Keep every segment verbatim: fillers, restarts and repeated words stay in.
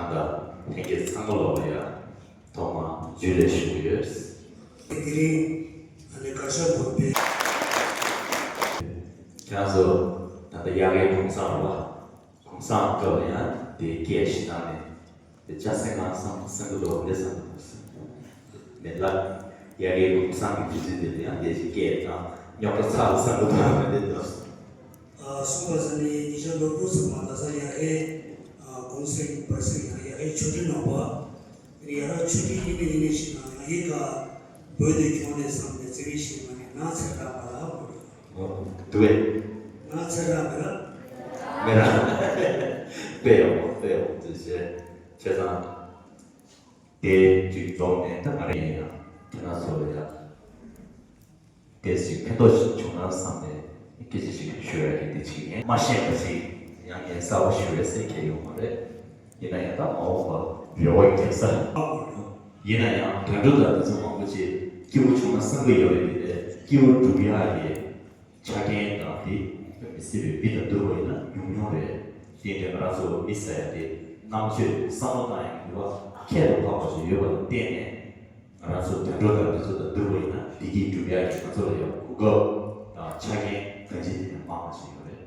ད་ལྷན་རྒྱས་ཚང་མ་ལོག་ལ་ཡ་ཐོག་མ་ཇུ་ལེ་ཞུ་གི་ཡོད། དེ་རིང་ཨ་ནི་བཀའ་ཤག་གོང་སྤེལ། ཁྱེད་རང་ཚོ་ད་ལྟ་ཡ་གའི་གུང་སེང་རེད་པ། གུང་སེང་སྐབས་ལ་ཡང་དེ་སྐད་ཞིག་བཏང་ནས་དེ་ལྕགས་སྲེག་ཁང་བསམ་བསམ་གི་ལོག་འདི་བསམ་གི་འདུག་ཟེར། མེད་ལ་ཡ་གའི་གུང་སེང་གི་དུས་ཚོད་འདི་ལ་ཡང་དེ་ཞིག་སྐད་བཏང་རྙོག་དྲ་ཚ་ལ་བསམ་གི་འདུག་མེད་འདི་འདུག་གསུངས་པ་ཟེར་ནས་ཉེ་ཆར་ལོ་དྲུག་ཙམ་མ་ད་ས་ཡ་ཨེ་གུང་སེང་བར་སེང་ཡ་ཨེ་ཆོས་ཁྲི་ནང་པ་ཡ་ར་ཆོས་ཁྲི་ཡིན་ནི་ཡིན་ནི་ཞིག་དང་ཡ་ཨེ་ཀ་བོད་དུ་ཁྱོང་ནས་བསམ་ནས་བརྩེ་བའི་ཞིག་མ་ནས་ན་ཚ་དྲག་པ་ལ་འོ་དུ་བས། ན་ཚ་དྲག་པ་ལ་མེ་ར་དཔེ་ཡོང་དཔེ་ཡོང་དུ་བྱས་བྱས་ཙང་དེ་གཅིག་རྫོགས་ནས་ད་ང་རེ་ཡིན་ཡང་ཁྱེད་རང་ཚོ་ལ་ཡ། དེ་ཞིག་ཕན་ཐོགས་ཤིག་བྱུང་ན་བསམ་ནས་སྐད་ཆ་ཞིག་ཞུ་ཡ་གི་འདི་ཅིག་ཡིན། མ་ཤེས་པ་ཞིག་ཡང་ངས་གསལ་པོ་ཞུ་བའི་སེམས་ཁྱེར་ཡོང་བ་རེད། ཡིན་ན་ཡང་ད་མ་འོངས་པ་རེ་བ་རྒྱག་ས། ཡིན་ན་ཡང་དོན་གྲུབ་དང་དེ་ཚོ་མང་པོ་ཅིག་སྐྱིད་པོ་བྱུང་ན་བསམ་གི་ཡོད་རེད། དེ་སྐྱིད་པོ་སྒྲུབ་ཡ་གི་ཆ་རྐྱེན་དང་དེ་མི་སྲིད་པའི་མི་དང་བསྡུར་བ་ཡིན་ན་ཉུང་ཉུང་རེད། དེ་འདྲའི་ང་རང་ཚོ་མི་ཟེར་ཡ་དེ་རྣམ་དཔྱོད་བསམ་བློ་བཏང་ཡ་གི་ནུས་པ་ཁྱད་དུ་འཕགས་པ་ཞིག་ཡོད་པ་ལ་བརྟེན་ནས། ང་རང་ཚོ་དོན་གྲུབ་དང་དེ་ཚོ་དང་བསྡུར་བ་ཡིན་ན་བདེ་སྐྱིད་སྒྲུབ་ཡག་གི་ང་ཚོ་ལ་ཡང་གོ་སྐབས་དང་ཆ་རྐྱེན་གང་ཅི་དེ་ནས་མང་བ་ཞིག་ཡོད་རེད།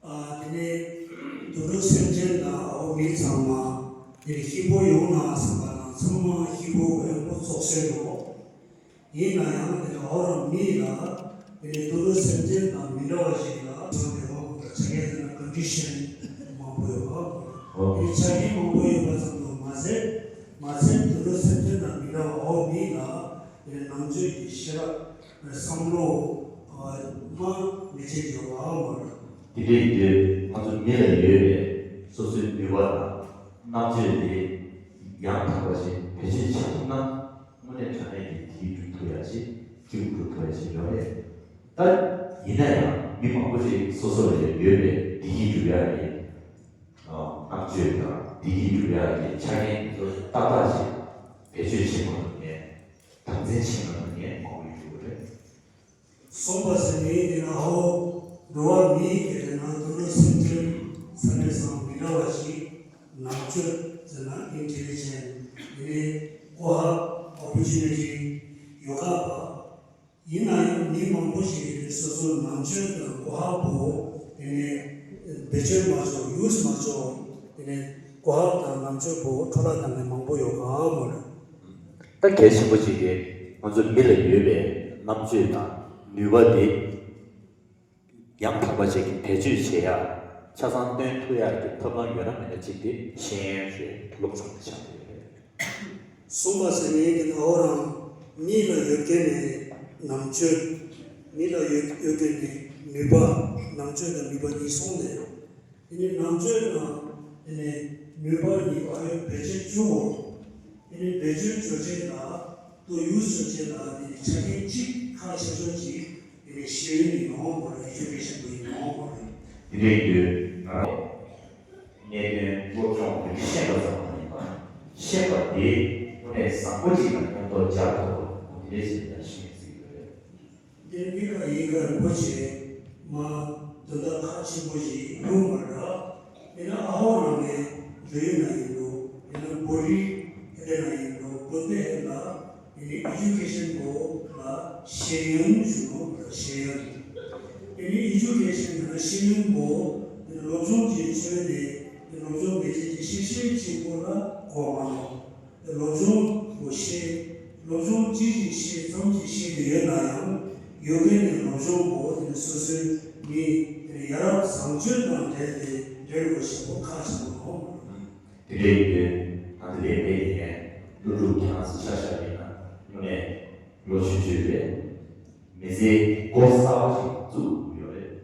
ཨ་དེ་ནས་དུད་འགྲོ་སེམས་ཅན་དང་འོག་མིན་ཚང་མ་དེ་ནས་སྐྱིད་པོ་ཡོང་ན་བསམ་པ་དང་ཚང་མ་སྐྱིད་པོ་ཡོང་པོ་ཙོག་ཟེར་རོ། ཡིན་ན་ཡང་དེ་ནས་འོག་རང་མི་ལ་དེ་ནས་དུད་འགྲོ་སེམས་ཅན་དང་མི་འདྲ་བ་ཞིག་ལ་སོང་དེ་འོག་ཆ་རྐྱེན་དེ་ན་ཀོན་ཌི་ཤན་མང་པོ་ཡོད་པ། དེ་ཆ་རྐྱེན་མང་པོ་ཡོད་པ་ཙམ་དུ་མ་ཟད་མ་ཚད་དུད་འགྲོ་སེམས་ཅན་དང་མི་འདྲ་བ་འོག་མིན་ལ་དེ་ནང་ཆོས་ཀྱི་ཤེས་རབ་བསམ་བློ་མ་མི་ཆེ་ཡོད་པ་མ་རེད། དེ་འདྲའི་དུས་ང་ཚོ་མི་ལ་ཡོད་པའི་སོ་སོའི་ནུས་པ་དང་རྣམ་དཔྱོད་དེ་ཡང་དག་པ་ཞིག་བེད་སྤྱོད་བྱེད་ཐུབ་ན་དངོས་གནས་དྲང་གནས་ཀྱི་དེའི་སྒྲུབ་ཐུབ་ཡ་ཞིག་སྐྱིད་པོ་སྒྲུབ་ཐུབ་ཡ་ཞིག་ཡོད་རེད། ད་ཡིན་ན་ཡང་མི་མང་པོ་ཞིག་སོ་སོ་ལ་ཡོད་པའི་བདེ་སྐྱིད་སྒྲུབ་ཡ་གི་རྣམ་དཔྱོད་དང་བདེ་སྐྱིད་སྒྲུབ་ཡག་གི་ཆ་རྐྱེན་དེ་ཚོ་ཏག་ཏག་ཅིག་བེད་སྤྱོད་བྱེད་མ་ཐུབ་མཁན། དམ་འཛིན་བྱེད་མ་ཐུབ་མཁན་མང་པོ་ཡོད་ཀྱི་རེད། གསུངས་པ་ཟེར་ནས་དེ་ན་ཧོ། འགྲོ་བ་མིའི་སྐད་དེ་ན་དུད་འགྲོ་སེམས་ཅན་ས་གནས་སམ་མི་འདྲ་བ་ཞིག་ནང་ཆོས་ཟེར་ན་ཨིན་ཊེ་ལི་ཇེན་ཊི་དེ་ནས་གོ་ཧ་ཨོ་པོར་ཅུ་ནི་ཊི་ཡོ་ག་པ། ཡིན་ན་ཡང་མི་མང་པོ་ཞིག་གིས་སོ་སོའི་ནང་ཆོས་དང་གོ་ཧ་པོ་དེ་ནས་བེད་སྤྱོད་མ་ཆོག་ཡུ་སི་མ་ཆོག་དེ་ནས་གོ་ཧ་དང་ནང་ཆོས་པོ་འཕྲོ་བརླག་བཏང་མཁན་མང་པོ་ཡོད་ག་མོ་རེད། ད་གལ་ཆེན་པོ་ཅིག་དེ་ང་ཚོའི་མི་ལ་ཡོད་པའི་རྣམ་དཔྱོད་དང་ནུས་པ་དེ་ཡང་དག་པ་ཅིག་གིས་བེད་སྤྱོད་བྱེད་ཡ་ཆ་ཚང་སྟོན་ཐུབ་ཡ་གི་ཐབས་ལམ་ཡོད་ན་མེད་ན་ཅིག་དེ་ཤེས་ཡོན་རེད། སློབ་སྦྱོང་དེ་ཆགས་ཀྱི་ཡོད་རེད། གསུངས་པ་ཟེར་ནས་དེ་ནའོ་རང་མི་ལ་ཡོད་མཁན་ནི་ནང་ཆོས། མི་ལ་ཡོད་ཡོད་མཁན་ནི་ནུས་པ། ནང་ཆོས་དང་ནུས་པ་གཉིས་གསུངས་ནས་དེ་ནི་ནང་ཆོས་དང་དེ་ནི་ནུས་པ་གཉིས་ཨ་ཡོད་བེད་སྤྱོད་བཅུག་འོ། དེ་ནི་བེད་སྤྱོད་བཅོ་བྱེད་ལ་ཏུ་ཡུས་བཅོ་བྱེད་ལ་དེ་ནི་ཆ་རྐྱེན་གཅིག་ཁག་ཆེ་ཤོས་གཅིག་དེ་ནི་ཤེས་ཡོན་ཡིན་ནོ་གོ་རེད། ཨེ་ཇུ་ཀེ་ཤན་པོ་ཡིན་ནོ་གོ་རེད། དེ་འདྲའི་དུས་ང་རང་གནད་དོན་སློབ་སྦྱོང་དེ་ཤེས་པ་ཙམ་མ་ཡིན་པར་ཤེས་པ་དེ་དངོས་གནས་བཟང་པོ་ཅིག་དང་མཉམ་དུ་སྦྱར་ཐུབ་པ་དེ་འདྲའི་ཞིག་ལ་ཤེས་ཡོན་ཟེར་གྱི་ཡོད་རེད། དེ་མི་ཁ་ཡིན་ཁ་རིན་པོ་ཆེ་མ་དོན་དག་ཁག་ཆེན་པོ་ཞིག་ཡོང་བ་ར། དེ་ན་ཨ་ཧོ་རང་ནས་འབྲེལ་ཡོད་ན་ཡིན་འགྲོ། དེ་ན་བོད་རིགས་དེ་ན་ཡིན་འགྲོ། བོད་པའི་ཧེ་ལ་དེ་ནི་ཨེ་ཇུ་ཀེ་ཤན་པོ་ལ་ཤེས་ཡོན་ཞུ་ནོ་ལ་ཤེས་ཡོན། དེ་ནི་ཨེ་ཇུ་ཀེ་ཤན་དེ་ན་ཤེས་ཡོན་པོ་དེ་ནི་སློབ་སྦྱོང་བྱེད་ཆོས་དེ་དེ་སློབ་སྦྱོང་མེད་ཅན་གྱི་ཤེས་བྱེད་ཆེན་པོ་ལ་གོ་མ་ནོ། སློབ་སྦྱོང་པོ་ཤེས། སློབ་སྦྱོང་ཅི་ཞིག་ཤེས་ཙམ་ཞིག་ཤེས་ཀྱི་ཡོད་ན་ཡང་ཡོད་མཁན་ནི་སློབ་སྦྱོང་པོ་དེ་ནི་སོ་སོའི་མི་དེ་ནི་ཡ་རབས་བཟང་སྤྱོད་དང་འབྲེལ་ཏེ་འབྲེལ་དགོས་ཤེས་པོ་ཁག་ཆེན་པོ་ནོ། དེ་འདྲའི་ཡོད་ང་ཚོ་ལས་འདས་ཡིན་ཀླུ་སྒྲུབ་ཁྱེད་རང་ཚོ་ཆ་བཞག་ཡིན་ན་དངོས་གནས་ལོ་ཆུང་ཆུང་རེད། མི་ཚེའི་འགོ་གསར་པ་ཞིག་བཙུགས་ཡོད་རེད།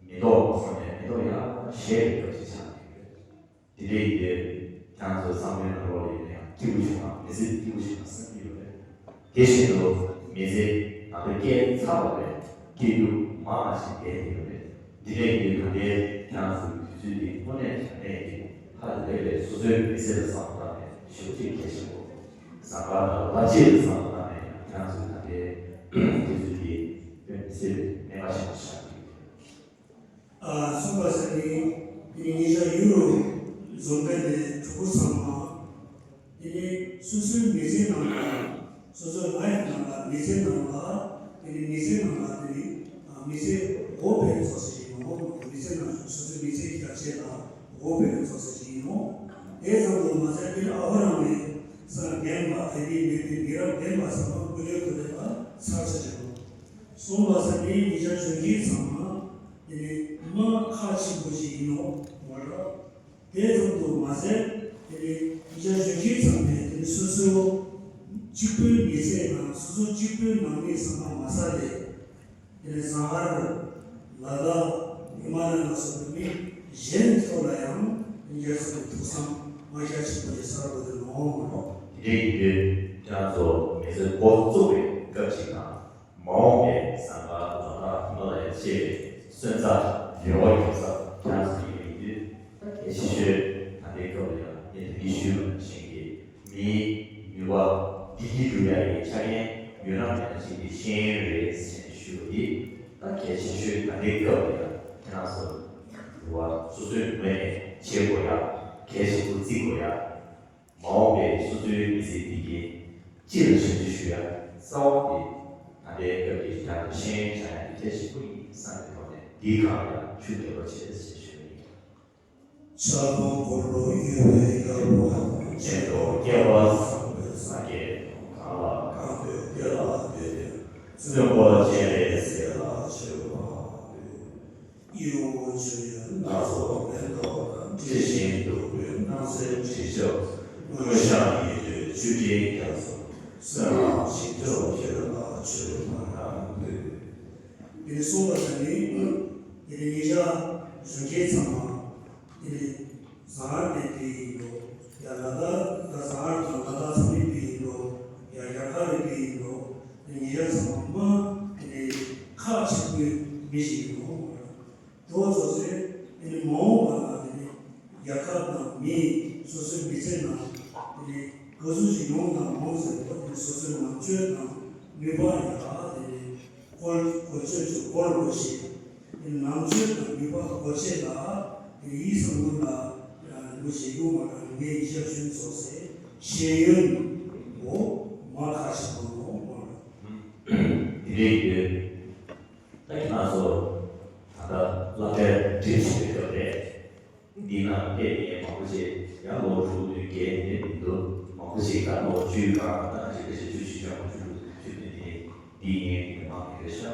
མེ་ཏོག་བཟོ་ནས་མེ་ཏོག་ཡར་བཞད་པའི་སྐབས་ཤིག་ཆགས་ཡོད་རེད། དེ་འདྲའི་ཡོད། ཁྱེད་རང་ཚོའི་བསམ་བློའི་ནང་ལོགས་ལ་ཡོད་ན་ཡང་སྐྱིད་པོ་བྱུང་ན་མི་ཚེ་སྐྱིད་པོ་བྱུང་ན་བསམ་གྱི་ཡོད་རེད། དེ་བཞིན་དུ་མི་ཚེ་ནང་དུ་སྐྱེལ་ཚར་བ་རེད། སྐྱེལ་རྒྱུ་མང་བ་ཞིག་བསྡད་ཡོད་རེད། འདི་འདྲའི་ཡོད་ན་ལས་ཁྱེད་རང་ཚོའི་དུས་ཚོད་འདི་དངོས་གནས་དྲང་གནས་ཀྱི་ཧ་ལས་པའི་སོ་སོའི་མི་ཚེ་ལ་བསམ་བློ་བཏང་ནས་ཞེ་པོ་ཅིག་གལ་ཆེན་པོ་རེད། བཟང་པོ་དང་ལ་རྒྱ་ལ་བསམ་བློ་བཏང་ནས་ཡང་ཁྱེད་རང་ཚོའི་ད་ལྟའི་དུས་ཚོད་འདི་དཔེ་མི་སྲིད་པའི་གནད་འགག་ཆེན་པོ་ཆགས་ཀྱི་ཡོད་རེད། ཨ་གསུངས་པ་ཟེར་ནི། དེ་ནི་ཉེ་ཆར་ཡུ་རོབ་རྫོང་ཁག་ནས་ བུ་ཚང་མ། དེ་ནས་སོ་སོའི་མི་ཚེ་ནང་ལ། སོ་སོའི་ལའིཕ་ནང་ལ། མི་ཚེ་ནང་ལ། དེ་ནས་མི་ཚེ་ནང་ལ། དེ་ནས་ཨ། མི་ཚེ་འགོ་སྤེལ་ཚོགས་ཟེར་ཡིན་ནོ། མི་ཚེ་ནང་སོ་སོའི་མི་ཚེ་རྒྱ་ཆེ་ལ་འགོ་སྤེལ་ཚོགས་ཟེར་ཡིན་ནོ། དེ་ཙམ་དུ་མ་ཟད། དེ་ནས་ཨ་ཧོ་རང་ནས་ས་རྒན་པ། དད་པའི་མོས་པའི་མི་རབས་རྒན་པ་ཚང་མ་སྐུ་ལས་ཁུར་ལས་ལ་ཚར་ཚར་བྱས་ནོ། སོང་བ་ས་དེའི་ཉེ་ཆར་གཞོན་སྐྱེས་ཚང་མ་དེ་ནས་མ་ཁག་ཆེན་པོ་ཞིག་ཡིན་ནོ་མ་རེད། དེ་ཙམ་དུ་མ་ཟད། དེ་ནས་ཉེ་ཆར་གཞོན་སྐྱེས་ཚང་མས་དེ་ནས་སོ་སོ་གཅིག་པུའི་མི་ཚེ་ནང་སོ་སོ་གཅིག་པུའི་ནང་མི་ཚང་མ་མ་ཟ་ལས། དེ་ནས་ཟངས་དཀར། ལ་དྭགས། ཧི་མ་ལ་ཡ་ལ་སོགས་པའི་མི་གཞན་ཚོ་ལ་ཡང་ཉེ་ཆར་ཚང་མས་ཐུགས་བསམ་མ་རྒྱ་ཆེན་པོ་ཞིག་ཟ་དགོས་དེ་ནོ་མ་རེད། དེ་འདྲའི་ཡིན་དུས་ཁྱེད་རང་ཚོ་མི་ཚེ་འགོ་བཙུགས་པའི་སྐབས་ཤིག་དང་། མ་འོངས་པའི་ཟངས་དཀར་ལ་དྭགས་ཧི་མ་ལ་ཡ་བཅས་པའི་སོན་རྩ་རེ་བ་ཡོད་ས་ཁྱེད་རང་ཚོ་ཡིན་པ་ཡིན་དུས། གལ་ཆེ་ཤོས་ད་ལྟའི་སྐབས་ལ་ཡང་ངས་ད་གིན་ཞུས་པ་ནང་བཞིན་གྱི་མིའི་ནུས་པ་བདེ་སྐྱིད་སྒྲུབ་ཡ་ཡི་ཆ་རྐྱེན་ཡོད་ན་མེད་ན་གཅིག་དེ་ཤེས་ཡོན་རེད་ཟེར་ནས་ཞུས་པ་འདི་ད་གལ་ཆེ་ཤོས། ད་ལྟའི་སྐབས་ལ་ཡང་ཁྱེད་རང་ཚོ་རེ་བ་སོ་སོའི་ངོས་ནས་བྱེད་དགོས་ཡ། གལ་ཆེན་པོ་བརྩི་དགོས་ཡ། མ་འོངས་པའི་སོ་སོའི་མི་ཚེ་འདི་གའི་སྤྱི་ལ་ཞབས་ཕྱི་ཞུ་ཡ་རྩ་བ་དེ་ད་ལྟའི་སྐབས་ཀྱི་རྒྱ་ནག་ཤེས་ཡོན་སྦྱང་ཡ་དེ་གལ་ཆེན་པོ་ཡིན་བསམ་པའི་ཐོག་ནས་འདིའི་སྒང་ལ་ཤུགས་རྒྱབ་པ་བྱེད་ཟེར་ཞུ་ཡ་ཡིན། ཕྱག་དང་འཁོར་ལོ་ཡོད་པའི་རྒྱལ་པོ་དང་། སྤྱན་དང་སྐལ་བ་བཟང་པོའི་སངས་རྒྱས་དང་། གང་ལ་གང་འདུལ་དེ་ལ་འདུད་དེ། བཙུན་པ་སྤྱན་རས་གཟིགས་ལ་མཆོད་པ་འབུལ། གཡུ་བོ་མཆོད་ཡོན་སྣ་ཚོགས་ལེན་ཏོག་དང་། དྲི་ཞིམ་བདུག་སྤོས་སྣང་གསལ་དྲི་ཆབ། མངོན་ཤེས་ཡིད་འོད་བཅུད་སྤྲིན་རྒྱ་མཚོ། བསོད་ནམས་ཞིང་སྐྱོང་ཁྱེད་ལ་མཆོད་པ་འབུལ། དེ་ནས་གསུངས་པ་ཟེར་ནི། དེ་ནས་ཉེ་ཆར་གཞོན་སྐྱེས་ཚང་མ་དེ་ནས་ཟངས་དཀར་ནས་དེ་ཡིན་འགྲོ། ཡ་ལ་དྭགས་ད་ཟངས་དཀར་དང་ལ་དྭགས་ཚང་མས་དེ་ཡིན་འགྲོ། ཡ་རྒྱ་གར་ནས་དེ་ཡིན་འགྲོ། དེ་ཉེ་ཆར་ཚང་མ་དེ་ནས་ཁག་ཆེན་པོའི་མི་ཞིག་ཡིན་ནོ། དེ་བ་ཚོ་ཚོས་དེ་ནས་མ་འོངས་པ་ལ་དེ་ནས་རྒྱལ་ཁབ་དང་མི། སོ་སོའི་མི་ཚེ་ནང་དེ་ནས་ག་ཚོད་ཅིག་ཡོང་དང་མ་ཡོང་ཟེར་བ་དེ་ནས་སོ་སོའི་ནང་ཆོས་དང་ནུས་པ་ཡ་དེ་ནས་བཀོལ་བཀོལ་སྤྱོད་ཚུལ་བཀོལ་དགོས་ཤེས། དེ་ནང་ཆོས་དང་ནུས་པ་བཀོལ་ཆེད་ལ་དེ་ཡིད་བསམ་ཀུན་ལ་རིན་པོ་ཆེ་གཡུང་དྲུང་མ་ངའི་ཞབས་ཞུ་ཚོགས་སའི་ཤེས་ཡོན་འོ་མ་ཁ་ཤས་པོ་ནོ་མ་རེད། དེ་རེད་ཡོད། ད་ཁྱེད་རང་ཚོ་ད་ལྟ་སློབ་གྲྭར་འགྲིམ་བཞིན་པའི་སྐབས་རེད། འདི་ནང་སླེབས་མཁན་མང་པོ་ཞིག་ཡང་ལོ་དྲུག་བདུན་བརྒྱད་དེ་འདྲ་མི་འདུག་མང་པོ་ཞིག་ད་ལོ་བཅུའི་སྒང་ད་ག་ཞིག་ག་ཞིག་བཅུ་བཞི་བཅུ་ལྔ་བཅུ་དྲུག་བཅུ་བདུན་དེ་འདི་ཡིན་ངེས་ཀྱི་མང་གི་རེད་ཤག་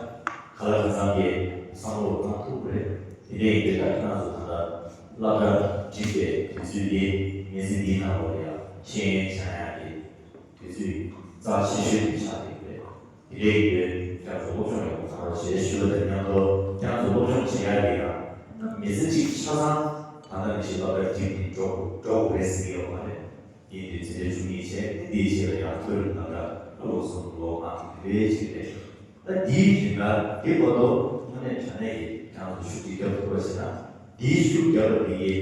ག་ལ་ག་ཚང་གི་བསམ་བློ་བཏང་ཐུབ་རེད། དེ་འདྲ་ཡིན་དུས་ད་ཁྱེད་རང་ཚོ་ད་ལྟ་སློབ་གྲྭར་འགྲིམ་པའི་དུས་ཚོད་འདི་ངེས་ཚིག་འདི་ནང་ལོགས་ལ་ཡང་ཤེས་ཡོན་སྦྱང་ཡག་གི་དུས་ཚོད་རྩ་ཆེ་ཤོས་དེ་ཆགས་བསྡད་ཡོད་རེད། དེ་འདྲའི་ཡོད། ཁྱེད་ཚོ་སློབ་སྦྱོང་ཡག་པོ་གནང་རོགས་ཞེས་ཞུ་བ་དང་མཉམ་དུ། ཁྱེད་ཚོ་སློབ་སྦྱོང་བྱེད་ཡག་དེ་ཡང་མི་ཚེ་གཅིག་ཆ་ཚང་ད་ལྟ་ནས་ཞིག་སློབ་གྲྭར་འགྲིམས་ནས་འགྲོ་འགྲོ་དགོས་རེད་ཟེར་གྱི་ཡོད་མ་རེད། ཡིན་དུས་ཚེ་འདིར་བྱུང་ཡིན་བྱས་ཏེ་འདིའི་ཆེད་ལ་ཡང་མཐོ་རིམ་སློབ་གྲྭ་ལོ་གསུམ་ལོ་ལྔ་དེ་འདྲའི་ཞིག་རེད། ད་འདིའི་རིང་ལ་འདི་བར་དུ་དངོས་གནས་དྲང་གནས་ཀྱི་ཁྱེད་ཚོ་ཤུགས་ཅིག་རྒྱབ་ཐུབ་པ་བྱས་ན། འདིའི་ཤུགས་རྒྱབ་པ་འདི་གིས་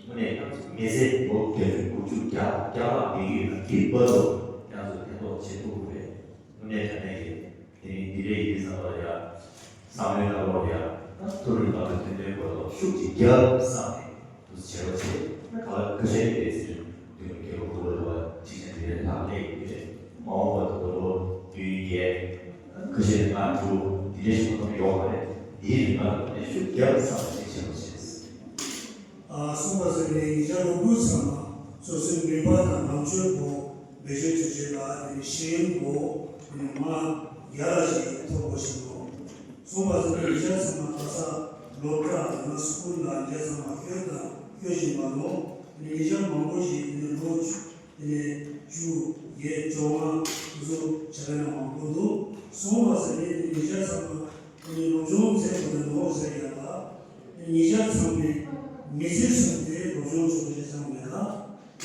དངོས་གནས་ཁྱེད་ཚོ་མི་ཚེ་ལོ་བརྒྱད་ཅུ་དགུ་བཅུ་བརྒྱ་བརྒྱ་ལྷག་འདི་གི་ཡོད་ན་འདི་བར་དུ་ཁྱེད་ཚོ་ཕན་ཐོགས་བྱེད་ཐུབ་ཀྱི་རེད། དངོས་གནས་དྲང་གནས་ཀྱི་དེ་རིང་འདི་འདྲའི་ཡིན་བསམ་པ་ལ་ཡ། བསམ་བློའི་ནང་ལོགས་ལ་ཡ། ད་མཐོ་རིམ་སློབ་གྲྭ་ཐོན་དུས་བར་དུ་ཤུགས་ཅིག་རྒྱབ་བསམ་ནས་དུ་བྱས་པ་བྱས། ད་ག་ལ་ཁ་ཤས་ཀྱི་ལས་ཚེ་རིང་དུས་མི་སྐལ་བ་དགུ་པ་དུ་བ་གཅིག་ཆེན་དུས་ལས་ལྷག་ལས་ཡོད་རེད། མ་འོངས་པ་དུ་བ་ལོ་བདུན་བརྒྱད། ཁ་ཤས་ལྔ་དྲུག་འདི་འདྲའི་ཞིག་མ་གཏོགས་ཡོད་མ་རེད། འདིའི་རིང་ལ་ནས་ཤུགས་རྒྱབ་བསམ་ནས་བྱས་པ་བྱས། ཨ། གསུངས་པ་ཟེར་ནས་ཉེ་ཆར་ལོ་དགུ་ཚང་མ་སོ་སོའི་ནུས་པ་དང་ལམ་སྤྱོད་སྒོ་བེད་སྤྱོད་བྱེད་ཆེད་ལ་དེ་ནས་ཤེས་ཡོན་སྒོ་དེ་ནས་མ་ཡར་ལ་ཞིག་ཐོབ་དགོས་ཤིག་ནོ། གསུངས་པ་ཟེར་ནས་ཉེ་ཆར་ཚང་མ་ད་ས་སློབ་གྲྭ་དང་ན་སྐུལ་ལ་ཉེ་ཆར་ཚང་མ་ཤོད་དང་ཤོད་བཞིན་པ་ནོ། དེ་ནས་ཉེ་ཆར་མང་པོ་ཞིག་དེ་ནས་ལོ་བཅུ། དེ་ནས་བཅུ་བརྒྱད་བཅོ་ལྔ་བཟོ་བྱ་བའི་ནང་མང་པོ་འདུག་གསུངས་པ་ཟེར་ནས་དེ་ཉེ་ཆར་ཚང་མ། དེ་ནས་སློབ་སྦྱོང་མཛད་དགོས་ནོ་ཟེར་ཡ་ལ། ཉེ་ཆར་ཚང་མས་མི་ཚེ་གསུམ་དེ་སློབ་སྦྱོང་བྱེད་དགོས་ཅེས་ཙང་མེད་ལ།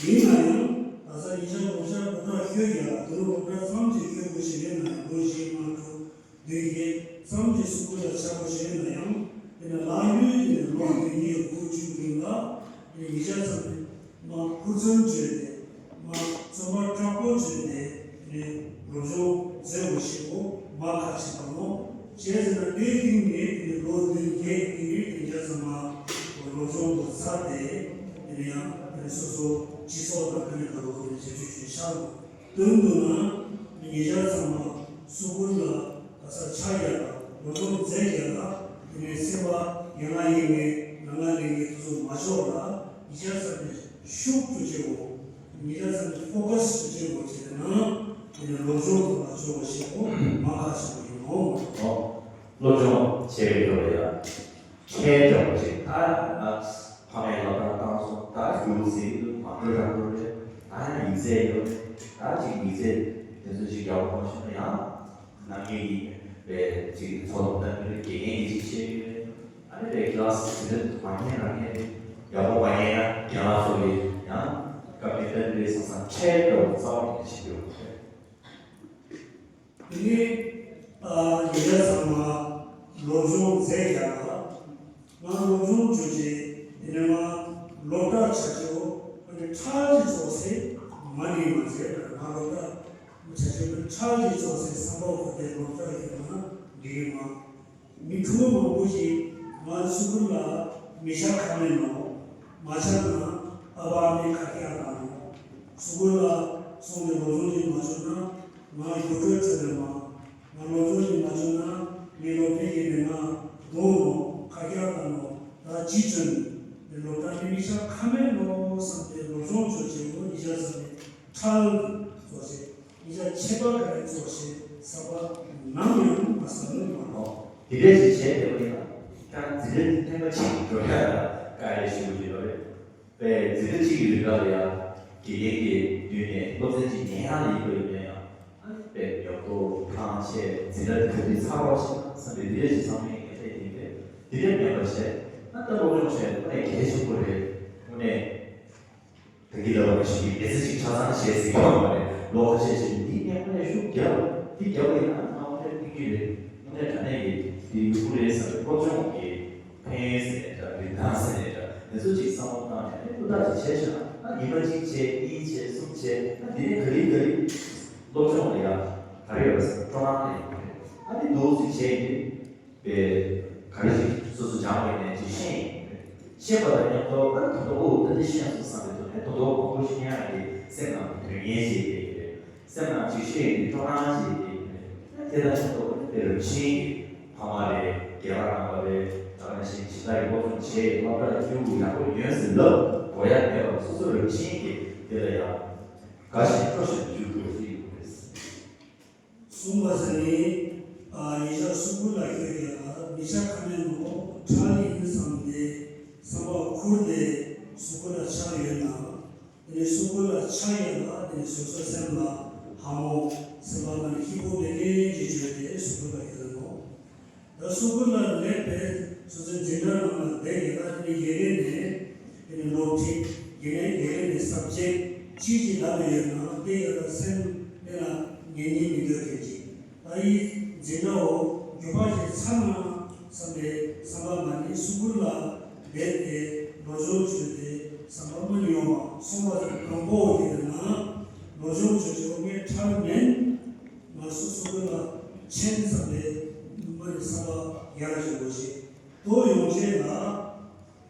ཡིན་ན་ཡང་ད་ཆ་ཉེ་ཆར་སློབ་གྲྭ་སློབ་གྲྭ་ཤོད་ཡ་ལ་དུ་རུ་སློབ་གྲྭ་ཙམ་གྱིས་ཤོད་དགོས་ཞེས་ཡོད་ན་ཡང་ལོ་བཞི་ལྔ་དྲུག་བདུན་བརྒྱད་ཙམ་གྱིས་སུ་སྐུལ་ལ་ཆགས་དགོས་ཞེས་ཡོད་ན་ཡང་དེ་ནས་ལག་ཡུལ་དེ་ནས་ལོ་བདུན་བརྒྱད་དགུ་བཅུ་རིང་ལ་ཉེ་ཆར་ཚང་མས། མ་ཧུར་བརྩོན་བྱས་ཏེ། མ་བརྩོན་པ་དྲག་པོ་བྱས་ཏེ་ནི་སློབ་སྦྱོང་མཛད་དགོས་ཞེས་པོ་མ་ཁ་ཆེ་བ་ནོ། བྱས་ཟིན་ན་དེའི་སྟེང་ནས་དེ་ནི་ལོ་བདུན་བརྒྱད་ཀྱི་རིང་དེ་ཉེ་ཆར་ཚང་མ་སློབ་སྦྱོང་དུ་ཚར་ཏེ་དེ་ནི་ཡང་དེ་ནི་སོ་སོ་སྤྱི་ དོན་དུ་ན་ཉེ་ཆར་ཚང་མ་སུ་ཁུལ་ལ་ག་ས་ཆ་རྒྱག་ལ་ལོ་ཆུང་མཛད་རྒྱག་ལ། དེ་ནས་སེམས་པ་ཡ་ང་ཡིན་ངེས་ན་ང་ལེན་ངེས་དུ་སུ་མ་ཆོག་ལ། ཉེ་ཆར་ཚང་མས་ཤུགས་ཏུ་བྱེད་དགོས། ཉེ་ཆར་ཚང་མས་ཕོ་ཁ་སི་ཏུ་བྱེད་དགོས་བྱས་ན་དེ་ནས་ལོ་ཆུང་དུ་མ་ཆོག་བྱེད་དགོས་མ་ཁ་ཆེ་བ་ཡིན་ནོ། ཨོ། སློབ་སྦྱོང་བྱེད་པའི་སྐབས་ལ་ཡང་། ཁྱད་འདྲ་བོ་ཅིག་ད་ང་ཕ་མས་ལབ་སྟངས་བཏང་སོང་། ད་རྒྱུགས་ཟིན་འདུག་མ་འགྲོ་རང་འགྲོ་རེད། ད་ཡང་ཡིག་ཚད་ཡོད་རེད། ད་ཅིག་ཡིག་ཚད་དེ་ཚོ་ཅིག་ཡག་པོ་མ་བྱུང་ན་ཡང་ནམ་ངེས་ཀྱི་རེད། ཅིག་ཚོགས་ལ་བཏང་གི་རེད། དགེ་རྒན་གྱིས་ཅིག་བཤད་ཀྱི་རེད། ཨ་ནི་རེད། ཀི་ལ་སི་དེ་འདྲ་མ་ཉན་རང་ཉན་རེད། ཡག་པོ་མ་ཉན་ཡང་རྒན་ལགས་ཚོ་གིས་ཡང་བཀའ་མོལ་བཏང་གི་རེད་བསམ་བསམ་ཁྲལ་འདྲ་བོ་རྩ་བ་ནས་བྱེད་ཀྱི་ཡོད་མ་རེད། དེ་ནས་ཨ་ཉེ་ཆར་ཚང་མ་སློབ་སྦྱོང་མཛད་རྒྱག་ལ། ང་སློབ་སྦྱོང་བྱོས་རྗེས་དེ་ནས་ང་སློབ་གྲྭ་བྱ་ཆེའོ་ཨ་ནི་ཁྲལ་གྱི་ཚོགས་སེ་མ་ནི་མ་མཛད་པར་ང་སློབ་གྲྭ་བྱ་ཆེའོ་ཨ་ནི་ཁྲལ་གྱི་ཚོགས་སེ་བསམ་པ་གོ་དེ་སློབ་གྲྭ་ཡོད་ན་འགྲིག་གི་མ། མི་ཕྲུ་གུ་མང་པོ་ཞིག་ང་སུ་ཁུལ་ལ་མི་ཤ་ཁ་མེད་ནོ། མ་ཆགས་ན་ཨ་ཕ་ཨ་མའི་ཁ་རྒྱག་དང་ནོ། སུ་ཁུལ་ལ་སོང་སྟེ་སློབ་སྦྱོང་ཞིག་མ་བྱུང་ན་ང་ཡུལ་གྲོལ་ཁྲོད་ནས་མ། ང་སློབ་སྦྱོང་ཞིག་མ་བྱུང་ན་ངའི་སློབ་གྲྭའི་ཡིན་ནས་ང་རྡུང་ནོ་ཁ་རྒྱག་དང་ནོ། ད་ཅི་བྱོན་ནས་སློབ་གྲྭ་ནས་མི་ཤ་ཁ་མེད་ནོ་བསམ་སྟེ་སློབ་སྦྱོང་བྱོས་བྱས་འོ་ཉི་ཤ་ཟ་ནས་ཁྲལ་བཟོ་བྱས། ཉེ་ཆར་ཆད་པ་ག་རེ་ཚོགས་ཞེས་བསམ་པ་ནམ་ཡང་མ་བསམ་ནས་མ་ནོ། དེ་འདྲ་ཞིག་བྱས་བསྡད་པ་ཡིན་ན་ཀྱང་འཛིན་གྲྭ་ཐེངས་མ་གཅིག་འགྲོ་ཡ་ལ་དཀའ་ལས་ཞེ་པོ་ཅིག་ཡོད་རེད། པས་འཛིན་གྲྭ་གཅིག་གི་རིང་ལ་ཡང་དགེ་རྒན་གྱི་མདུན་ནས་སློབ་ཚན་གཅིག་ཉན་ཡ་ལ་ཡིན་པ་ཡིན་ན་ཡང་པས་ཉོབ་ཏོ་ཐང་ཆད་འཛིན་གྲྭ་ག་དུས་ཚར་རོགས་ཞེས་བསམ་པའི་འདི་འདྲ་ཞིག་བསམ་མེད་ངས་བལྟས་ཡིན་པས་འདི་འདྲ་མེད་པ་བྱས་ན་ད་སློབ་སྦྱོང་བྱས་དངོས་གནས་གལ་ཆེན་པོ་རེད། དངོས་གནས། ད་གི་ལ་བ་ཞིག་གིས་མི་ཚེ་གཅིག་ཆ་ཚང་བྱས་ཟིན་ཡོད་མ་རེད། ལོ་ཁ་ཤས་ཤིག་འདི་ངས་དངོས་གནས་ཤུགས་རྒྱབ་འདི་རྒྱབ་པ་ཡིན་ན་ང་དངོས་གནས་ཕན་གྱི་རེད། དངོས་གནས་དྲང་གནས་ཀྱི་འདི་ཡུལ་སྐོར་རེད་ཟེར་བའི་སློབ་སྦྱོང་གི་ཕན་ཡོན་ཟེར་ནས་འདྲ་རིན་ཐང་ཟེར་ནས་འདྲ་དེ་ཚོ་ཅིག་བསམ་བློ་བཏང་ནས་ཨ་ནི་ཧུར་ཐག་ཅིག་བྱས་ཤག་ཨ་ཉི་མ་གཅིག་བྱས་གཉིས་བྱས་གསུམ་བྱས་ཨ་འདི་ནས་ག་རེ་ག་རེ་སློབ་སྦྱོང་ལ་ཡ་ག་རེ་ཡོད་པ་ཟེར་སྤྲོ་སྣང་ལ་ཡོད་རེད། ཨ་ནི་འདུག་ཅིག་བྱས་ཡིན། པའི་ག་རེ་ཞིག་སོ་སོ་སྦྱངས་པ་ཡིན་ནའི་ཅིག་ཤེས་ཡིན་པས། ཤེས་པ་དང་མཉམ་དུ་ཨ་ནི་ད་དུང་ཨོ་ད་འདི་ཤེས་སོང་བསམ་པའི་ཐོག་ནས་ད་དུང་མང་པོ་ཤེས་ཡག་གི་སེམས་ནང་དུ་དོན་གཉེར་བྱེད་ཀྱི་རེད། སེམས་ནང་ཅིག་ཤེས་ཡིན་སྤྲོ་སྣང་བྱེད་ཀྱི་རེད། ཨ་དེ་དང་མཉམ་དུ་ཨ་ནི་དཔེ་རང་བཞིན་གྱི་ཕ་མ་རེད། རྒན་ལགས་རྣམ་པ་རེད། ད་ག་ནང་བཞིན་སྦྱིན་བདག་གི་སློབ་སྦྱོང་བྱས་སློབ་གྲྭ་ལ་སྐྱོད་དགོས་ཡག་པོ་ཡོད་ཟེར་ལབ་དགོས་ཡ་མེད་པར་སོ་སོ་རང་བཞིན་གྱིས་དེ་ལ་ཡང་དགའ་ཞིང་སྤྲོ་ཞིང་འཇུག་དགོས་ཟེར་ཡོད་རེད། གསུངས་པ་ཟེར་ནི། ཨ་ཉེ་ཆར་སུ་ཁུལ་ལ་ཁྱོད་ཀྱིས་ལ་མི་ཆ་ཁ་མེད་ནོ་ཁྲག་ཡིན་བསམ་སྟེ་བསམ་པ་ཁུར་ཏེ་སུ་ཁུལ་ལ་ཆགས་ཡོད་ན། དེ་ནས་སུ་ཁུལ་ལ་ཆགས་ཡོད་ན་དེ་ནས་སོ་སོའི་སེམས་ལ་ལྷ་མོ་སེམས་པ་ལ་སྐྱིད་པོ་མེད་མཁན་གྱི་བརྗོད་དེ་སུ་ཁུལ་ལ་ཁྱོད་ལ་ནོ། ད་སུ་ཁུལ་ལ་སླེབས་པའི་སོ་སོའི་འཛིན་གྲྭ་ནང་ལ་བསྡད་ཡོད་ན་དེ་ནས་ཡེ་གེ་ནས་དེ་ནས་སློབ་ཁྲིད་ཡེ་ནས་ཡེ་གེ་ནས་སབ་ཇེག་གཅིག་ཅིག་ལབ་ཡོད་ན་དེ་ཡོད་ན་སེམས་དེ་ལ་ངེས་ངེས་མི་འདོད་མཁན་ཅིག་ད་ཡི་འཛིན་གྲྭའོ་རྒྱུ་པ་ཞིག་ཚང་ན་བསམ་པའི་བསམ་པ་མ་ནི་སུ་ཁུལ་ལ་བསྡད་དེ་ལོ་ཆུང་བྱོས་ཏེ་བསམ་པ་མ་ནི་ཡོང་བ་སོང་བ་དང་དང་པོ་དེ་ན་ལོ་ཆུང་བྱོས་ཏེ་ངས་ཁྲལ་མེད། ང་སོ་སོ་ལ་ཆེན་བསམ་པའི་མ་ནི་བསམ་པ་ཡར་འཇོག་དགོས་ཤེས། དོ་ཡོང་ཆེད་ལ་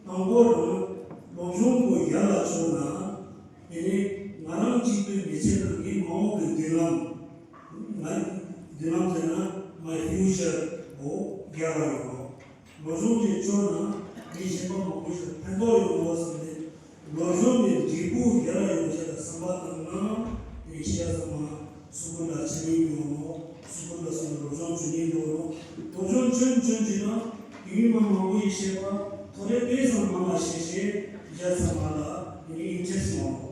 དང་པོ་རང་སློབ་སྦྱོང་པོ་ཡར་ལ་བྱུང་ན་དེ་ནི་ང་རང་གཅིག་པུའི་མི་ཚེ་དང་ངའི་མ་འོངས་པའི་མདུན་ལམ། ང་མདུན་ལམ་ཟེར་ན་my future པོ་ཡར་ལ་ཡོང་རོགས། སློབ་སྦྱོང་ཅིག་བཅོས་ན་མི་གཞན་པ་མང་པོ་ཞིག་ལ་ཕན་ཐོགས་ཡོང་བ་བསམ་ནས་སློབ་སྦྱོང་གི་འབྲས་བུ་ཡར་ཡོང་ཆེད་ལ་བསམ་པ་བཏང་ན་དེ་ཤེས་ཡ་ཚང་མ་སུ་ཁུལ་ལ་ཆ་སྙིང་ཡོང་ནོ། སུ་ཁུལ་ལ་སོང་སློབ་སྦྱོང་བྱེད་སྙིང་འདོད་ནོ། སློབ་སྦྱོང་བྱོན་བྱོན་བྱས་ན་དེ་མི་མང་མང་པོ་ཡིས་བཤད་པ་ཐོ་རེ་དཔེ་ཙམ་མང་བ་བཤད་བཤད་རྒྱ་ཚང་མ་ལ་དེ་ནི་ཨིན་ཊེ་རེ་སི་ཡོང་ནོ།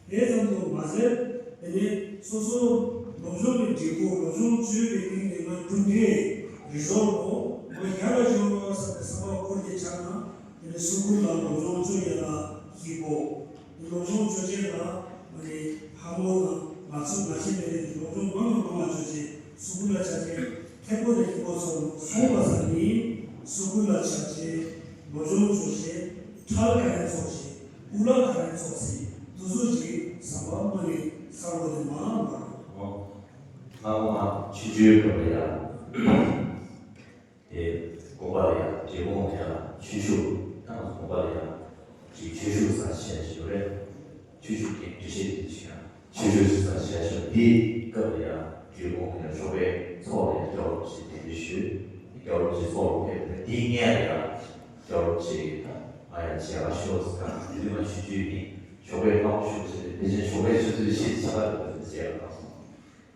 དེ་ཙམ་དུ་མ་ཟད་དེ་ནས་སོ་སོ་སློབ་སྦྱོང་གི་འབྲས་བུ་སློབ་སྦྱོང་བཅོས་པའི་སྟེང་ནས་ང་གྲུབ་འབྲས་རི་ཟོལ་པོ་ང་ཡར་ལ་འབྱོར་བ་བསམ་པའི་བསམ་པ་ཁུར་ཏེ་ཆགས་ན་དེ་ནས་སུ་ཁུལ་ལ་སློབ་སྦྱོང་བཅོ་ཡ་ལ་སྐྱིད་པོ། དེ་སློབ་སྦྱོང་བཅོ་བྱེད་ལ་ང་ནི་ཕ་མོ་དང་ང་ཚོ་ང་ཆེ་མེད་དེ་སློབ་སྦྱོང་མང་ང་མང་ང་བཅོ་བྱེད་སུ་ཁུལ་ལ་ཆ་བྱེད་ཐེ་པོ་དེ་སྐྱིད་པོ་ཚོ་སོང་བ་ས་ནི་སུ་ཁུལ་ལ་ཆ་བྱེད་སློབ་སྦྱོང་བཅོ་བྱེད་ཁྲལ་ག་རེ་ཚོགས་བྱེད། ཀུ་ལ་ག་རེ་ཚོགས་སྲིད་དུ་སུ་ཅིག་བསམ་པ་མ་ནི་ས་གོ་ནི་མ་མ་རོ། ང་མ་ཆུ་ཆུའི་སྐོར་ལ་ཡ། དེ་དགོན་པ་ལ་ཡ་འབྲས་སྤུངས་ལ་ཡ་ཆུ་ཤུགས་ཏང་དགོན་པ་ལ་ཡ་ཅིག་ཆུ་ཤུགས་ས་བྱས་ཞིག་རེད། ཆུ་ཤུགས་ཀྱི་འདུ་ཤེས་དེ་ཞིག་ཡང་ ཆོས་ཞུ་ཞུ་ས་བྱས་ཤག་འདི་སྐབས་ལ་ཡང་འབྲི་གུང་ཡང་ཞོགས་པའི་ཚོགས་ལ་ཡང་རྒྱལ་བ་རིན་པོ་ཆེ་གདན་འདྲེན་ཞུས། རྒྱལ་བ་རིན་པོ་ཆེ་ཚོགས་ལ་ཕེབས་ཏེ་འདིའི་སྔོན་ལ་ཡང་རྒྱལ་བ་རིན་པོ་ཆེ་གིས་ད་ང་ཡང་མཇལ་ཁ་ཞུ་ཟེར། ད་དེ་དུས་ང་ཆུང་ཆུང་ཡིན། ཞོགས་པའི་སྔ་པོ་ཞུ་བྱས་ཏེ་ཕལ་ཆེར་ཞོགས་པའི་ཆུ་ཚོད་བཞི་ཆ་ལ་འདུག་མཇལ་ཁ་གནང་སོང་།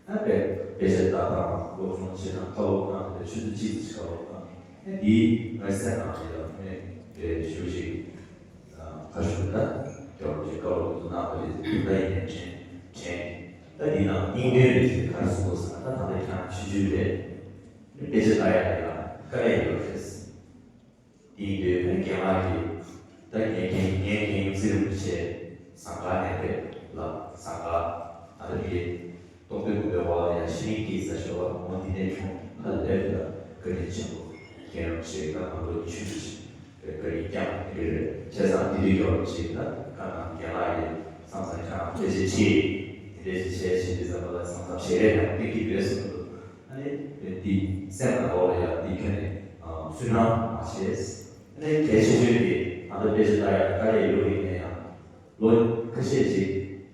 ད་དཔེ་དཔེ་ཆ་ལྟ་སྟངས་སློབ་སྦྱོང་བྱེད་སྟངས་བཀའ་སློབ་གནང་སྟེ་ཆུ་ཚོད་གཅིག་ཙམ་ཞིག་བཀའ་སློབ་གནང་། ཨ་འདིས་ངའི་སེམས་ནང་ལ་ཡང་དཔེ་ཞེ་པོ་ཞིག་ཁ་ཤུགས་ད་རྒྱལ་བ་རིན་པོ་ཆེས་བཀའ་སློབ་དེ་ཚོ་གནང་བ་རེད། དེ་འདྲ་ཡིན་ནའི་དྲན་དྲན། ད་འདི་ནང་སྙིང་དོན་རེ་ཞིག་ག་རེ་གསུངས་འདུག་ཟེར་ན། ད་ད་ལྟ་ཁྱེད་རང་ཆུང་ཆུང་རེད། དཔེ་ཆ་ལྟ་ཡག་ལ་ཡང་དཀའ་ལས་ཡོད་རེད། དེ་ཡིན་དུས་ཨ་ནི་རྒན་ལགས་ཀྱིས་ད་ངའི་རྒན་ངའི་རྒན་ཡོད་ཚེ་རིན་པོ་ཆེ་ཟངས་དཀར་ནས་རེད་ལ། ཟངས་དཀར་ཨ་ནི་རྟོགས་ལྡན་དགོན་པའི་འོག་ལ་ཡང་ཤེས་རིག་གི་ས་ཞོར་ལ་འོ་འདི་ནས་ཁྱོད་ཧ་ལས་པའི་བཀའ་དྲིན་ཆེན་པོ། རྒན་རིན་པོ་ཆེ་ད་ང་ཚོ་ཆུང་ཆུང་ཞིག་བཀའ་དྲིན་བསྐྱངས་དེ་རེད། བྱས་ཙང་དེ་དུས་རྒན་རིན་པོ་ཆེ་ད་བཀའ་གནང་། རྒན་ལགས་ཀྱིས་བསམ་བསམ་ཁྱེད་རང་དཔེ་ཆ་ཁྲིད་དེ་འདྲས་ཞིག་བྱས་བྱས་དུས་ཙམ་པ་ལ་བསམ་བསམ་ཞལ་རས་ཡང་ཏིག་ཏིག་རེད་གསུངས་འདུག་ཨ་ནི་འདི་སེམས་ལ་འོག་ལ་ཡང་འདི་ཁྱོན་ནས་སུན་སྣང་མ་བྱེད། ཨ་ནི་གལ་ཆེ་ཤོས་དེ་ད་ལྟ་དཔེ་ཆ་ལྟ་ཡག་དཀའ་ལས་ཡོད་པ་ཡིན་ན་ཡང་། ལོ་ཁ་ཤས་ཅིག་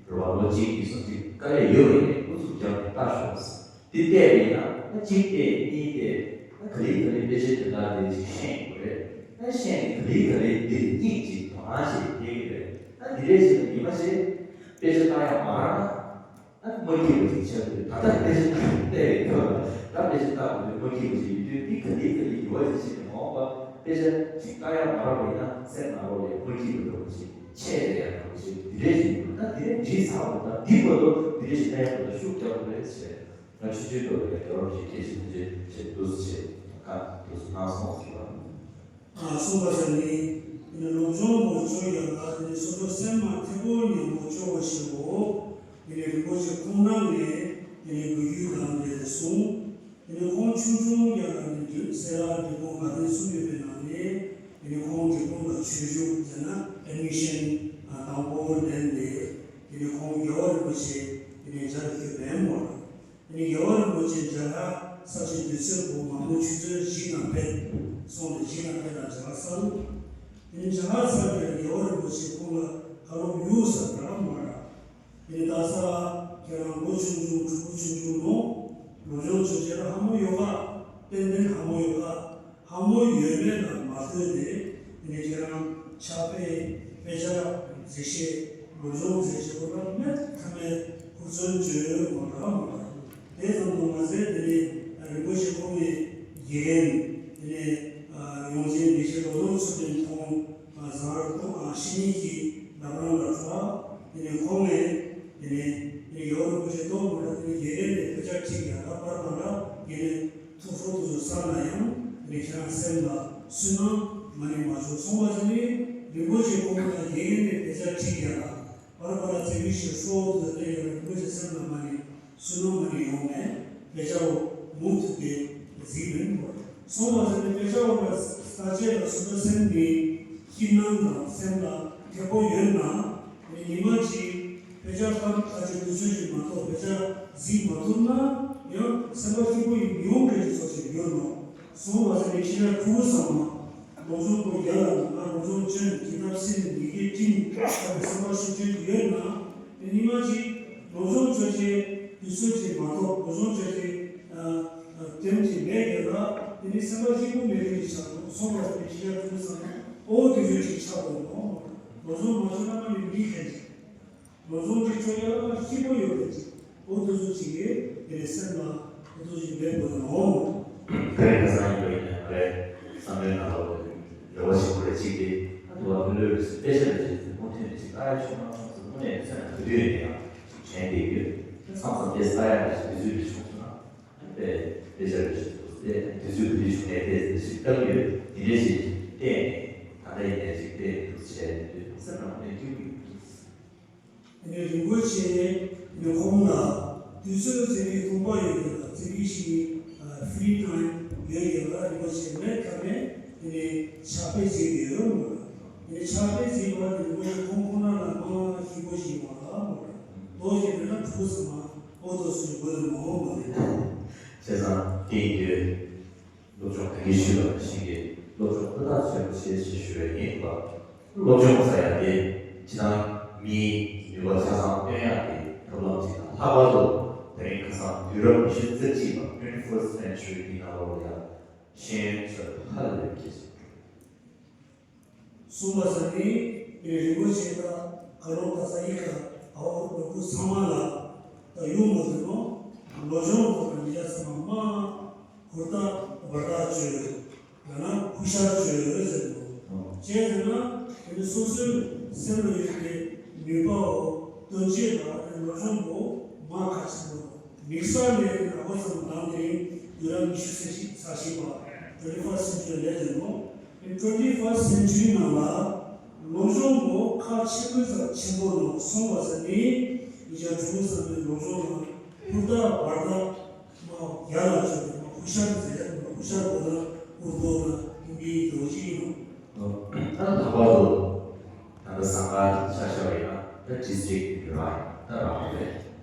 རེད་བ། ལོ་གཅིག་གཉིས་གསུམ་ཅིག་དཀའ་ལས་ཡོད་པ་ཡིན་ན་ཨུ་ཚུགས་རྒྱབ་ནས་ལྟ་ཤོག་འདི་བལྟས་པ་ཡིན་ན་ད་གཅིག་བལྟས་གཉིས་བལྟས་ད་ག་ལེ་ག་ལེ་དཔེ་ཆའི་དོན་དག་དེ་ཅིག་ཤེས་དགོས་རེད། ད་ཤེས་ནས་ག་ལེ་ག་ལེ་འདིར་སྙིང་ཅིག་དོ་སྣང་ཞིག་སླེབས་ཀྱི་རེད། ད་འདི་འདྲས་བྱས་ན་ཉི་མ་ཞིག་དཔེ་ཆ་ལྟ་ཡག་མ་རག་ན། ཨ་ནི་མ་སྐྱིད་པ་ཞིག་ཆགས་ཀྱི་འདུག་ད་ལྟ་དཔེ་ཆ་བལྟས་པའི་ཁྱོད་ལ་ད་དཔེ་ཆ་ལྟ་དགོས་དུས་མ་སྐྱིད་པ་ཞིག་ཡོད་དུས། འདི་ག་ལེ་ག་ལེ་འགྱུར་བ་ཞིག་ཕྱིན་ནས་མ་འོངས་པ་དཔེ་ཆ་ཞིག་ལྟ་ཡག་མ་རག་པ་ཡིན་ན་སེམས་ནང་ལོགས་ལ་མ་སྐྱིད་པ་འདྲ་པོ་ཞིག་ཆད་བསྡད་ཡག་འདྲ་པོ་ཞིག་འདི་འདྲས་ཞིག་འདུག་ད་འདི་འདྲས་འདྲིས་ཚར་བ་དང་འདི་བར་དུ་འདི་འདྲས་ཞིག་ལྟ་ཡག་བར་དུ་ཤུགས་རྒྱག་དགོས་རེད་ཟེར། ང་ཆུང་ཆུང་དུས་ལ་ཡང་རྒྱལ་བ་རིན་པོ་ཆེ་གལ་ཆེན་པོ་ཆེ་འདུག་ཟེར་བྱས་བཀའ་འདུག་སེ་གནང་སོང་ཟེར་བ། ཨ་གསུངས་པ་ཟེར་ནི། དེ་ནི་སློབ་སྦྱོང་དུ་བཅུག་ཡོད་ལ། དེ་ནི་སོ་སོ་སེམས་ལ་ཐེ་གོ་མཉམ་པོ་བཅུག་པ་ཞིག་གོ། དེ་ནི་རིན་པོ་ཆེ་ཁོང་རང་ནས་དེ་ནི་དགོས་རྒྱུ་དང་འབྲེལ་ཏེ་གསུངས། དེ་ནི་ཁོང་ཆུང་ཆུང་རྒྱ་ལ་ནི་སེ་ར་འབྲས་སྤུངས་དགའ་ལྡན་གསུམ་ཡོད་པའི་ནང་ནས། དེ་ནི་ཁོང་འབྲས་སྤུངས་ལ་ཆོས་ཞུགས་མཛད་ན་ཨེ་ཌི་མི་ཤན་དང་པོ་ལེན་ཏེ། དེ་ནི་ཁོང་རྒྱལ་བ་རིན་པོ་ཆེ་དེ་ནི་མཇལ་ཐུབ་པ་ཡིན་མོད། དེ་ནས་རྒྱལ་བ་རིན་པོ་ཆེ་མཇལ་ཁ་ས་ཆེན་དུས་ཚོད་བོ་མང་པོ་ཆུ་ཚོད་བཞི་ནང་ཕེབས་སོང་སྟེ་བཞི་ནང་ཕེབས་ལ་མཇལ་ཁ་སལ། དེ་ནས་མཇལ་ཁ་སལ་ཏེ་རྒྱལ་བ་རིན་པོ་ཆེ་ཁོང་ལ་ཁ་རོག་ཡུག་ས་རག་མ་རག་དེ་ནས་ད་ས་ཁྱེད་རང་ལོ་ཆུང་ཆུང་ཕྲུ་གུ་ཆུང་ཆུང་ནོ། ལོ་ཆུང་ཆུང་ཆེ་ལ་ཧ་མོ་ཡོད་ཁ། ཏན་ཏན་ཧ་མོ་ཡོད་ཁ། ཧ་མོ་ཡོད་མེད་ལ་མ་ལྟོས་ཏེ། དེ་ནས་ཁྱེད་རང་ཕྱག་དཔེ་དཔེ་ཆ་མཛེས་བཤད་སློབ་སྦྱོང་མཛད་བྱེད་པ་ལ་མེད་ཐ་མའི་ཧུར་བརྩོན་བྱོས་མ་རག་མ་རག་དེ་ཙམ་དུ་མ་ཟད་དེ་ནས་རིན་པོ་ཆེ་ཁོང་ནས་དགེ་རྒན་དེ་ནས་ཡོངས་འཛིན་དགེ་བཤེས་ལོ་ལོན་ཚུལ་ལྡན་ཁོང་བཟང་རབ་ཁོང་ཤེས་ཉིད་ཀྱི་བདག་རང་ལ་འཕྲོ་བ་དེ་ནས་ཁོང་ནས་དེ་ནས་ཡོ་རིན་པོ་ཆེ་ཏོག་མ་རག་དེ་ནས་དགེ་རྒན་ནས་དཔེ་ཆ་ཁྲིད་ཡ་ལ་པར་པ་ལ་དགེ་རྒན། ཐུགས་སྲོག་ཏུ་བསགས་ན་ཡང་དེ་ནས་ཁྱེད་རང་སེམས་ལ་སུན་སྣང་མ་ནི་མ་བྱུང་སོང་བ་ཟེར་ནི། རིན་པོ་ཆེ་ཁོང་ལ་དགེ་རྒན་ནས་དཔེ་ཆ་ཁྲིད་ཡ་ལ་བར་བར་ལ་ཙི་གུ་ཞིག་སྲོག་ཏུ་བསྟན་ཡ་ལ་རིན་པོ་ཆེ་སེམས་ལ་མ་ནི་སུན་སྣང་མ་ནི་ཡོང་ནས་དཔེ་ཆ་བོ་མུ་མཐུད་དེ་གཟིགས་མིན་པར་སོང་བ་ཟེར་ནི། དཔེ་ཆ་བོ་ལ་ས་བཅད་ལ་སུ་འདྲ་སེམས་ནི་སྐྱིད་སྣང་དང་སེམས་ལ་ཐེ་གོ་ཡོད་ན་ནི་ཉི་མ་གཅིག་དཔེ་ཆ་ཁ་ཁ་ཆེ་དུས་ཚོད་ཅིག་མ་གཏོགས་དཔེ་ཆ་གཟིགས་མ་ཐུབ་ན་ཡང་སེམས་པ་སྐྱིད་པོ་ཡིན་མི་ཡོང་མཁན་ཅིག་ཚོ་ཞིག་ཡོད་ནོ། སོང་བ་ཟེར་ནི་ཁྱེད་རང་ཕྲུ་གུ་ཚང་མ་སློབ་སྦྱོང་སྐོར་རྒྱ་ལ་ང་སློབ་སྦྱོང་ཅན་གྱི་ཐབས་ཟིན་ཡི་གེ་བྲིན་ཁ་ནས་སེམས་པ་ཤུགས་ཆེན་ཡོད་ན་དེ་ཉི་མ་གཅིག་སློབ་སྦྱོང་བྱ་ཆེད་དུས་ཚོད་ཅིག་མ་གཏོགས་སློབ་སྦྱོང་བྱ་ཆེད་དེམ་ཅིག་མེད་ཀྱི་ལ་དེ་ནི་སེམས་པ་སྐྱིད་པོ་མེད་མཁན་ཅིག་ཆགས་འདུག་སོང་བ་ཟེར་ནི་ཁྱེད་རང་ཕྲུ་གུ་ཚང་མ་ཨོ་དུས་ཚོད་ཅིག་ཆགས་འོང་ནོ། སློབ་སྦྱོང་མ་བྱུང་ན་མ་ནི་མི་མཁན་ཅིག་སློབ་སྦྱོང་གི་ཁྱོད་ཡར་མ་སྐྱིད་པོ་ཡོད་རེད་ཅིག་འོ་དུ་སུ་ཅིག་གིས་དེ་ནས་སེམས་ལ་འོ་དུ་ཅིག་མེད་དགོས་ནོ། ཁ་རེ་ཁ་སང་ཡིན་པ་ཡིན་ན་ང་རའི་བསམ་བློའི་ནང་ལོགས་ལ་རེ་བ་ཞིག་ཡོད་རེད། གཅིག་དེ་ཨ་དུ་བ་ཕུ་ལོའི་རེ་སུ་དཔེ་ཆ་རེ་ཅིག་མུ་མཐུད་ནས་ཅིག་ལྟ་ཡ་བྱུང་ན་བྱུང་ཟེར་དངོས་གནས་སེམས་ལ་ག་དུས་ཡིན་ན་ཡང་དྲན་བསྡད་ཡོད། བསམ་བསམ་དེ་ལྟ་ཡ་རེ་ཞིག་དུས་ཚོད་རེ་བྱུང་སོང་ན་ཨ་དཔེ་དཔེ་ཆ་རེ་ཞིག་འདུག་སྟེ་དུས་ཚོད་ག་དུས་བྱུང་ནས་དཔེ་ཞིག་ལྟ་གི་ཡོད། དེ་འདྲས་ཞིག་བལྟས་ནས་ད་ལྟ་ཡིན་ནས་ཅིག་བལྟས་འདུག་བྱས་དུས་སེམས་ལ་དངོས་གནས་སྐྱིད་པོ་ཡོད་འདུག་དེ་ནས་རིན་པོ་ཆེ་ནས་ཁོང་ལ་དུས་ཚོད་ཟེར་བའི་ཁང་པ་ཡོད་ཀྱི་ལ་ཙི་གི་ཞིག་ཕི་རི་ཊའིམ་ཡོད་ཀྱི་ལ་རིན་པོ་ཆེ་མེད་ཁ་མེད་དེ་ནས་ཕྱག་དཔེ་བྱེད་ཀྱི་ཡོད་མོད། དེ་ནས་ཕྱག་དཔེ་བྱེད་པ་དེ་རིན་པོ་ཆེ་ཁོང་ཁོ་ན་ལ་མ་ཞིག་པོ་ཞིག་མ་ལ་མོད། ལོ་ཞིག་མེད་ན་ཕྲུ་གུ་ཚང་མ་ཨོ་ཏོ་སུ་དགོས་དེ་མ་འོང་མ་རེད། བྱས་ཙང་དེ་ཡིན་དུས། སློབ་སྦྱོང་ག་གེ་ཞུས་པ་ཞིག་གིས་སློབ་སྦྱོང་ཧུར་ཐག་བྱེད་རོགས་བྱེད་ཞེས་ཞུ་བའི་ངེས་པ། སློབ་སྦྱོང་ཟེར་ཡ་དེ་སྤྱིར་བཏང་མིའི་ནུས་པ་ཆ་ཚང་བཏོན་ཡག་གི་ཐབས་ ལམ་ཅིག་དང་ལྷག་པར་དུ་དེ་རིང་ཁ་སང་དུས་རབས་ཉི་ཤུ་རྩ་གཅིག་པ། twenty-first century འདིའི་ནང་ལོགས་ལ་ཡང་ཤེས་ཡོན་ཚོས་ཧ་ལས་པའི་གལ་ཆེན་པོ། གསུངས་པ་ཟེར་ནི་རིན་པོ་ཆེ་དང་ག་རོ་ད་ས་ཡི་ག་ཨའོ་ལོ་བུ་ཚང་མ་ལ་ད་ཡོང་མ་ཟེར་ནོ། ལོ་ཆུང་བོ་དང་མི་ཡ་ཚང་མ་མ་ཧུར་ཐག་བར་ཐག་བཅོས། ཡང་ན་ཕུ་ཤར་བཅོས་ཟེར་ནོ། ཅེས་ཟེར་ན་དེ་ནི་སོ་སོའི་སེམས་ལ་ཡོད་པའི་ནུས་པའོ་དོན་བྱེད་དང་ལོ་ཆུང་བོ་མ་ཁ་ཆེན་པོ་དམིགས་བསལ་ལས་རིགས་ཨ་བ་ཚང་དང་དེ་རིང་དུས་རབས་ཉི་ཤུ་རྩ་གཅིག་པ་twenty-first century ལས་དེ་ནོ། twenty-first century ནང་ལ་ལོ་ཆུང་བོ་ཁ་ཆེན་པོའི་ཚབ་ཆེན་པོ་ནོ་གསུངས་པ་ཟེར་ནི་ཉིས་བརྒྱ་དྲུག་ཅུ་ཙམ་པའི་ལོ་ཆུང་ལ་ཧུར་ཐག་བར་ཐག་མ་ཡར་ལ་བཅོས་ཏེ་མ་ཧུར་ཤར་ཟེར་མ་ཧུར་ཤར་བོ་ལ་ཧུར་བོ་ལ་ཧུར་བིའི་འགྲོ་གི་ཡིན་ནོ། ད་ལྷག་པར་དུ་ད་ལྟ་ཟངས་དཀར་ཆ་བཞག་པ་ཡིན་ན་ད་district རེད་པ། ད་རང་རེད།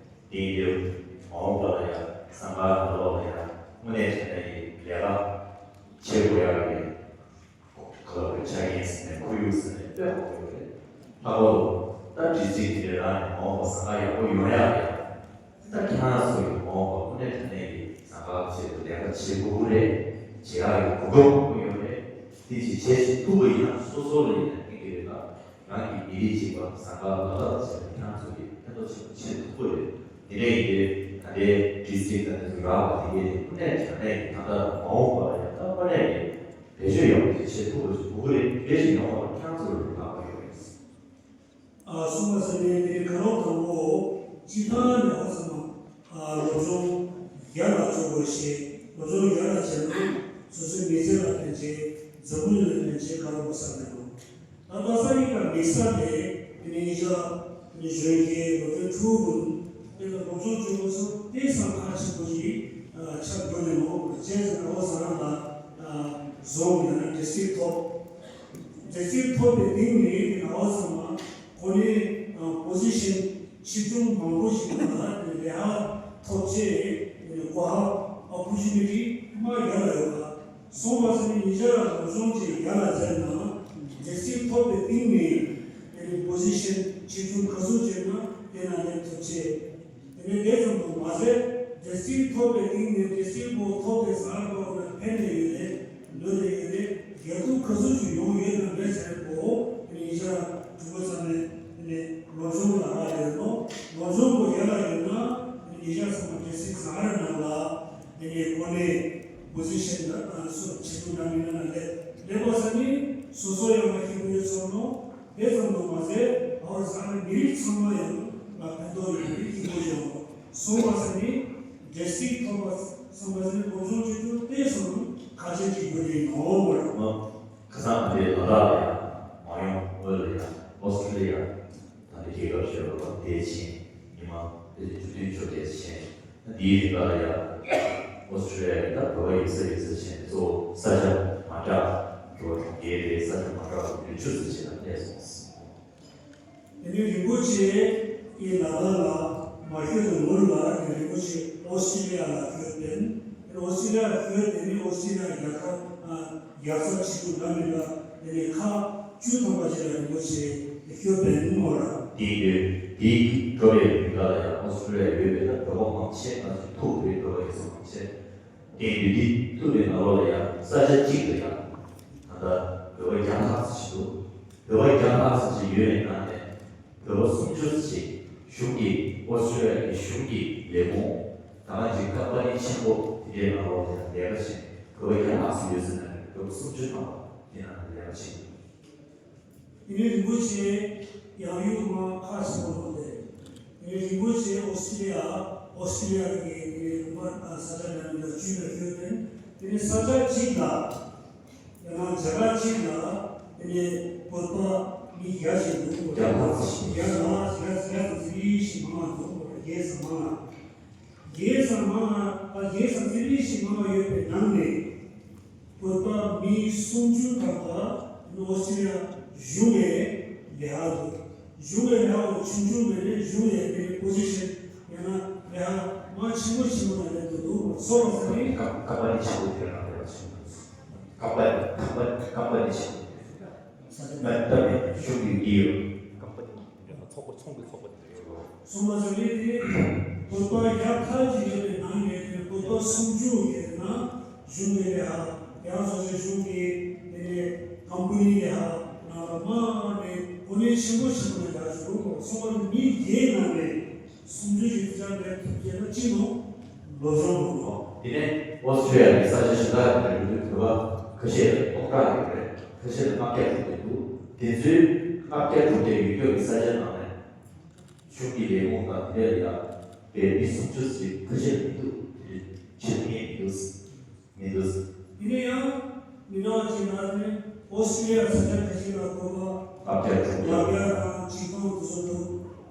དེ་ཡིན་དུས་མ་འོངས་པ་ལ་ཡང་ཟངས་དཀར་ནང་ལོགས་ལ་ཡང་དངོས་གནས་དྲང་གནས་ཀྱི་ལས་ཀ་བྱེད་དགོས་ཡག་གི་ག་ལ་བའི་ཆ་རྐྱེན་ཟེར་ནས་ཁོར་ཡུག་ཟེར་ནས་སྤྲད་དགོས་ཡོད་རེད། ལྷག་པར་དུ་ད་district དེ་འདྲའི་རང་ནས་མ་འོངས་པ་ཟངས་དཀར་ཡག་པོ་ཡོང་ཡག་རེད། ད་ཁྱེད་རང་ཚོ་ཡི་མ་འོངས་པ་དངོས་གནས་དྲང་གནས་ཀྱི་ཟངས་དཀར་ཆེད་དུ་ལས་ཀ་བྱེད་དགོས་ཀྱི་རེད། བྱེད་ཡག་གི་གོ་སྐབས་ཡོང་གི་ཡོད་རེད། དེ་ཅིག་བྱེད་ཐུབ་པ་ཡིན་ན་སོ་སོ་ལ་ཡིན་ན་ཕན་གྱི་རེད་ལ། རང་གི་མི་རིགས་གཅིག་པ་ཟངས་དཀར་ལ་དྭགས་བྱས་ན་ཁྱེད་རང་ཚོ་གིས་ཕན་ཐོགས་ཆེན་པོ་བྱེད་ཐུབ་ཀྱི་རེད། དེ་འདྲ་ཡིན་དུས་ད་ལྟའི་district དང་དེ་ཚོ་རག་པ་དེ་གས་དེ་དངོས་གནས་དྲང་གནས་ཀྱི་ད་ལྟ་མ་འོངས་པ་ལ་ཡང་ད་དངོས་གནས་ཀྱི་བེད་སྤྱོད་ཡག་པོ་ཅིག་བྱེད་ཐུབ་པ་ཞིག་དགོས་ཀྱི་རེད། དེ་འདྲ་ཞིག་ཡོང་བ་ལ་ཁྱེད་རང་ཚོ་ལ་ལག་པ་ཡོད་རེད། ཨ་གསུངས་པ་ཟེར་ནས་དེ་ནི་ག་རོགས་དང་པོ་སྤྱི་བཏང་ནས་ཧ་ཙམ་ཨ་ལོ་ཆུང་ཡར་ལ་བཅོ་དགོས་ཞེས། ལོ་ཆུང་ཡར་ལ་བྱས་ན་སོ་སོའི་མི་ཚེ་ལ་ཕན་ཆེ། འཛམ་བུ་གླིང་ལ་ཕན་ཆེ། ག་རོགས་པ་ས་མེད་ནོ། ད་ལྟ་ས་ཡི་ག་དམིགས་བསལ་ལས་དེ་ནི་ཉིས་བརྒྱ་དེ་ནི་གཞོན་སྐྱེས་ལོ་ཆུང་ཕྲུ་གུ་དེ་ལ་ལོ་ཆུང་བཅོ་དགོས་སོ་དེ་སང་ཁ་ཆེན་པོ་ཞིག་ཆགས་འགྲོ་ནས་མོ་བྱས་ཟེར་ན་ཨོ་ཟ་རང་ལ་བཟོ་ཡང་ན་district ཐོབ། district ཐོབ་པའི་སྟེང་ནས་དེ་ནི་ཨོ་ཟ་མ་གོ་གནས་དང་position ཆེ་ཆུང་མང་པོ་ཞིག་ནང་ལ་ལས་ཀ་ཐོབ་ཆེད་གོ་སྐབས་opportunity མ་ཡར་ལ་ཡོད་པ། སོང་བ་ཟེར་ནས་ཉིན་ཞག་ལ་ལོ་ཆུང་ཅིག་ཡར་ལ་མཛད་ན་district ཐོབ་པའི་སྟེང་ནས་དེ་ནི་position ཆེ་ཆུང་ག་ཚོད་བྱས་ན་དེ་ན་ལས་ཐོབ་ཆེད། དེ་ནས་དེ་ཙམ་དུ་མ་ཟད་district ཐོབ་པའི་སྟེང་ནས་district པོ་ཐོབ་པའི་ཟ་ར་པོ་ན་ཕན་ནས་ཡོད་རེད། ལོས་ནས་ཡོད་རེད། རྒྱལ་ཐོབ་ག་ཚོད་ཅིག་ཡོང་ཡོད་ན་མེད་ཟེར་གོ་ཉིན་ཞག་དྲུག་པ་ཙམ་ནས་ནས་ལོ་ཆུང་ལ་ཧ་ཡོད་ནོ། ལོ་ཆུང་པོ་ཡར་ལ་ཡོད་ན་ཉིན་ཞག་ཚང་མ་གལ་སྲིད་ཟ་ར་ནང་ལ་དེ་ནས་གོ་གནས་position དང་སོ་ཆེ་ཆུང་འདྲ་མིན་ན་ལས་ལས་པ་ས་ནི་སོ་སོ་ཡང་མ་ཤེས་པོ་ཡོད་ཚོར་ནོ། དེ་ཙམ་དུ་མ་ཟད་ཨོ་ཟ་ར་མི་རིགས་ཚང་མ་ཡང་ལ་ཕན་ཐོགས་ཡོད་པའི་སྐྱིད་པོ་ཡོང་བ་སོང་བ་ས་ནི་district ཐོབ་པ་སོང་བ་ས་ནི་ལོ་ཆུང་ཆུང་ཆུང་དེ་ཙམ་ཁ་ཆེ་ཅིག་ཡོད་རེད་ནོ། ཁ་སང་ང་ཚོའི་ལ་དྭགས་ལ་ཡང་མ་ཡོང་སྔོན་ལ་ཡང་ཨོ་སི་ཀྲི་ལི་ཡ་ད་ལྟ་རྒྱལ་ཁབ་ཞེས་པ་དེ་ཕྱིན་ཉི་མ་དེ་བཅུ་བདུན་བཅོ་བརྒྱད་ཕྱིན། ད་འདིའི་རིང་ག་ལ་ཡང་ཨོ་སི་ཀྲི་ལི་ཡ་ཡིན་ད་བོད་པ་ཡིན་ས་ཡིན་ས་ཕྱིན་གཙོ་བོ་ས་ཆ་མ་འདྲ་འགྲོ་གྲོང་ཁྱེར་རེད། ས་ཆ་མ་འདྲ་བ་བདུན་ཅུ་ཙམ་ཕྱིན་ན་སླེབས་སོང་། དེ་ནས་རིན་པོ་ཆེ་ཡི་ལ་དྭགས་ལ་མ་ཤོད་དུ་ནོར་ལ་དེ་རིན་པོ་ཆེ་ཨོ་སི་ཀྲི་ལི་ཡ་ལ་ཤོད་དེ་ཨོ་སི་ཀྲི་ལི་ཡ་ཤོད་དེ་ནི་ཨོ་སི་ཀྲི་ལི་ཡ་རྒྱལ་ཁབ་རྒྱལ་ས་ཆེ་ཆུང་འདྲ་མིན་ལ་དེ་ནས་ཁག་བཅུ་ཐམ་པ་ཅིག་ལ་རིན་པོ་ཆེ་ཤོད་པའི་ནོར་ལ། དེ་ཡིན་དུས་དེའི་འགྲོ་བའི་མི་ག་ལ་ཡང་ཨོ་སི་ཀྲི་ལི་ཡ་ཡོད་པའི་ན་བོད་པ་མང་ཆེ་ང་ཚོ་ཐུག་པའི་འགྲོ་བའི་ས་མང་ཆེ། དེ་ཡིན་དུས་འདི་ཐུག་པའི་ནང་ལོགས་ལ་ཡང་ས་ཆ་གཅིག་ཏུ་ཡང་ད་ལྟ་བོད་པ་བརྒྱ་ལྷག་ཙམ་ཞིག་འདུག་བོད་པ་བརྒྱ་ལྷག་ཙམ་ཞིག་ཡོད་པའི་ནང་ནས་བོད་པ་སུམ་ཅུ་ཙམ་ཞིག་གཞུང་གིས་ཨོ་སི་ཀྲི་ལི་ཡ་གི་གཞུང་གི་ལས་ཁུངས་ད་ག་ཅིག་ཀམ་པ་ནི་ཆེན་པོ་དེ་འདྲའི་ནང་ལོགས་ལ་ཡང་ལས་ཀ་བྱེད་བོད་པ་བརྒྱ་ལྷག་ཙམ་ཡོད་ཟེར་ན་བོད་པ་སུམ་ཅུ་ཐམ་པ་དེ་ནང་ལ་ལས་ཀ་བྱེད། དེ་ནས་རིན་པོ་ཆེ་ཡང་ཡུལ་མ་ཁ་ཤས་པོ་ལོག་སྟེ། དེ་ནས་རིན་པོ་ཆེ་ཨོ་སི་ཀྲི་ལི་ཡ་ཨོ་སི་ཀྲི་ལི་ཡ་གི་དེ་ནས་རིན་པ་ས་ཆ་འདྲ་མིན་ལ་བཅུ་ལ་ཡོད་པས་དེ་ནས་ས་ཆ་གཅིག་ལ་ཡང་ན་རྒྱ་གར་གཅིག་ལ་དེ་ནས་བོད་པ་མི་བརྒྱ་ཞིག་འདུག་བརྒྱ་ལྷག་ཙམ་ཞིག་བརྒྱ་ལ་བརྒྱ་བརྒྱ་དང་ཙི་ཞིག་མང་བ་འདུག་བརྒྱ་ཙམ་མང་བ། བརྒྱ་ཙམ་མང་བ་བརྒྱ་དང་ཙི་ཞིག་མང་བ་ཡོད་པའི་ནང་ནས། བོད་པ་མི་སུམ་ཅུ་ཐམ་པ་ཨོ་སི་ཀྲི་ལི་ཡ་གཞུང་ནས་ལས་ཀ་འདུག་གཞུང་ནས་ལས་ཀ་ཆུང་ཆུང་མེད་ནས་གཞུང་ནས་དེ་པོ་ཟི་ཤན་ཡང་ན་ལས་ཀ་མ་ཆེན་པོ་ཆེན་པོ་ནང་ལས་འདུག་འདུག་སོགས་ལ་ཟེར་ནས། ཀམ་ཀམ་པ་ནི་ཆེན་པོ་དེ་རང་རེད་པ། ཆེན་པོ་ཀམ་པ་ནི་ཀམ་པ་ཀམ་པ་ནི་ཆེན་པོ་དེ་རང་རེད་པ། ས་ཆ་ན་ད་ནི་གཞུང་གི་འདི་ཡོད། ཀམ་པ་ནི། ཚོགས་པ་ཚོགས་པའི་ཚོགས་པ་དེ་རེད། སོང་བ་ཟེར་ནས་དེ་བོད་པ་རྒྱ་ཁ་ཅིག་ཡོད་པའི་ནང་ནས་དེ་བོད་པ་སུམ་ཅུ་ཡོད་ན་གཞུང་ནས་ལས་ཧ་ཡང་སོ་སོའི་གཞུང་གི་དེ་ནས་ཀམ་པ་ནི་ལས་ཧ་ནང་ལ་མ་ནས་གོ་གནས་ཆེན་པོ་ཆེན་པོ་ལ་ཡར་ཞུ་རུ་སོང་བ་ནི་མི་བརྒྱའི་ནང་ནས་སུམ་ཅུ་ཞིག་ཙམ་ལས་ཐུབ་ཀྱི་ན་ཅི་ནོ་ལོ་ཆུང་ལོ་ནོ། དེ་ནས་ཨོ་སི་ཁྲི་ཡ་གི་ས་ཆ་གཞན་དག་ཡོད་པའི་བོད་པ་ཁ་ཤས་ལ་ཏོག་ཏག་ཡོད་རེད། ཁ་ཤས་ལ་ལྔ་བརྒྱ་དྲུག་བརྒྱ་འདུག་དེ་ཚོའི་ལྔ་བརྒྱ་དྲུག་བརྒྱ་ཡོད་རྒྱུ་གི་ས་ཆ་ནང་ནས་གཞུང་གི་ལས་ཁུངས་དང་དེ་འདྲ་ཡ་བའི་མི་སུམ་ཅུ་ཙམ་ཁ་ཤས་མི་འདུག་དེ་འདྲ་བྱེད་ཐུབ་མཁན་མི་འདུག་མི་འདུག་དེ་ནས་ཡང་མི་འདྲ་བ་ཅིག་ལ་ནི་ཨོ་སི་ཀྲི་ཡ་ས་ཆ་ཁ་ཤས་ལ་བོད་པ་ལྔ་བརྒྱ་དྲུག་བརྒྱ་ལྔ་བརྒྱ་དང་ཆིག་སྟོང་དུ་སོང་འདུག་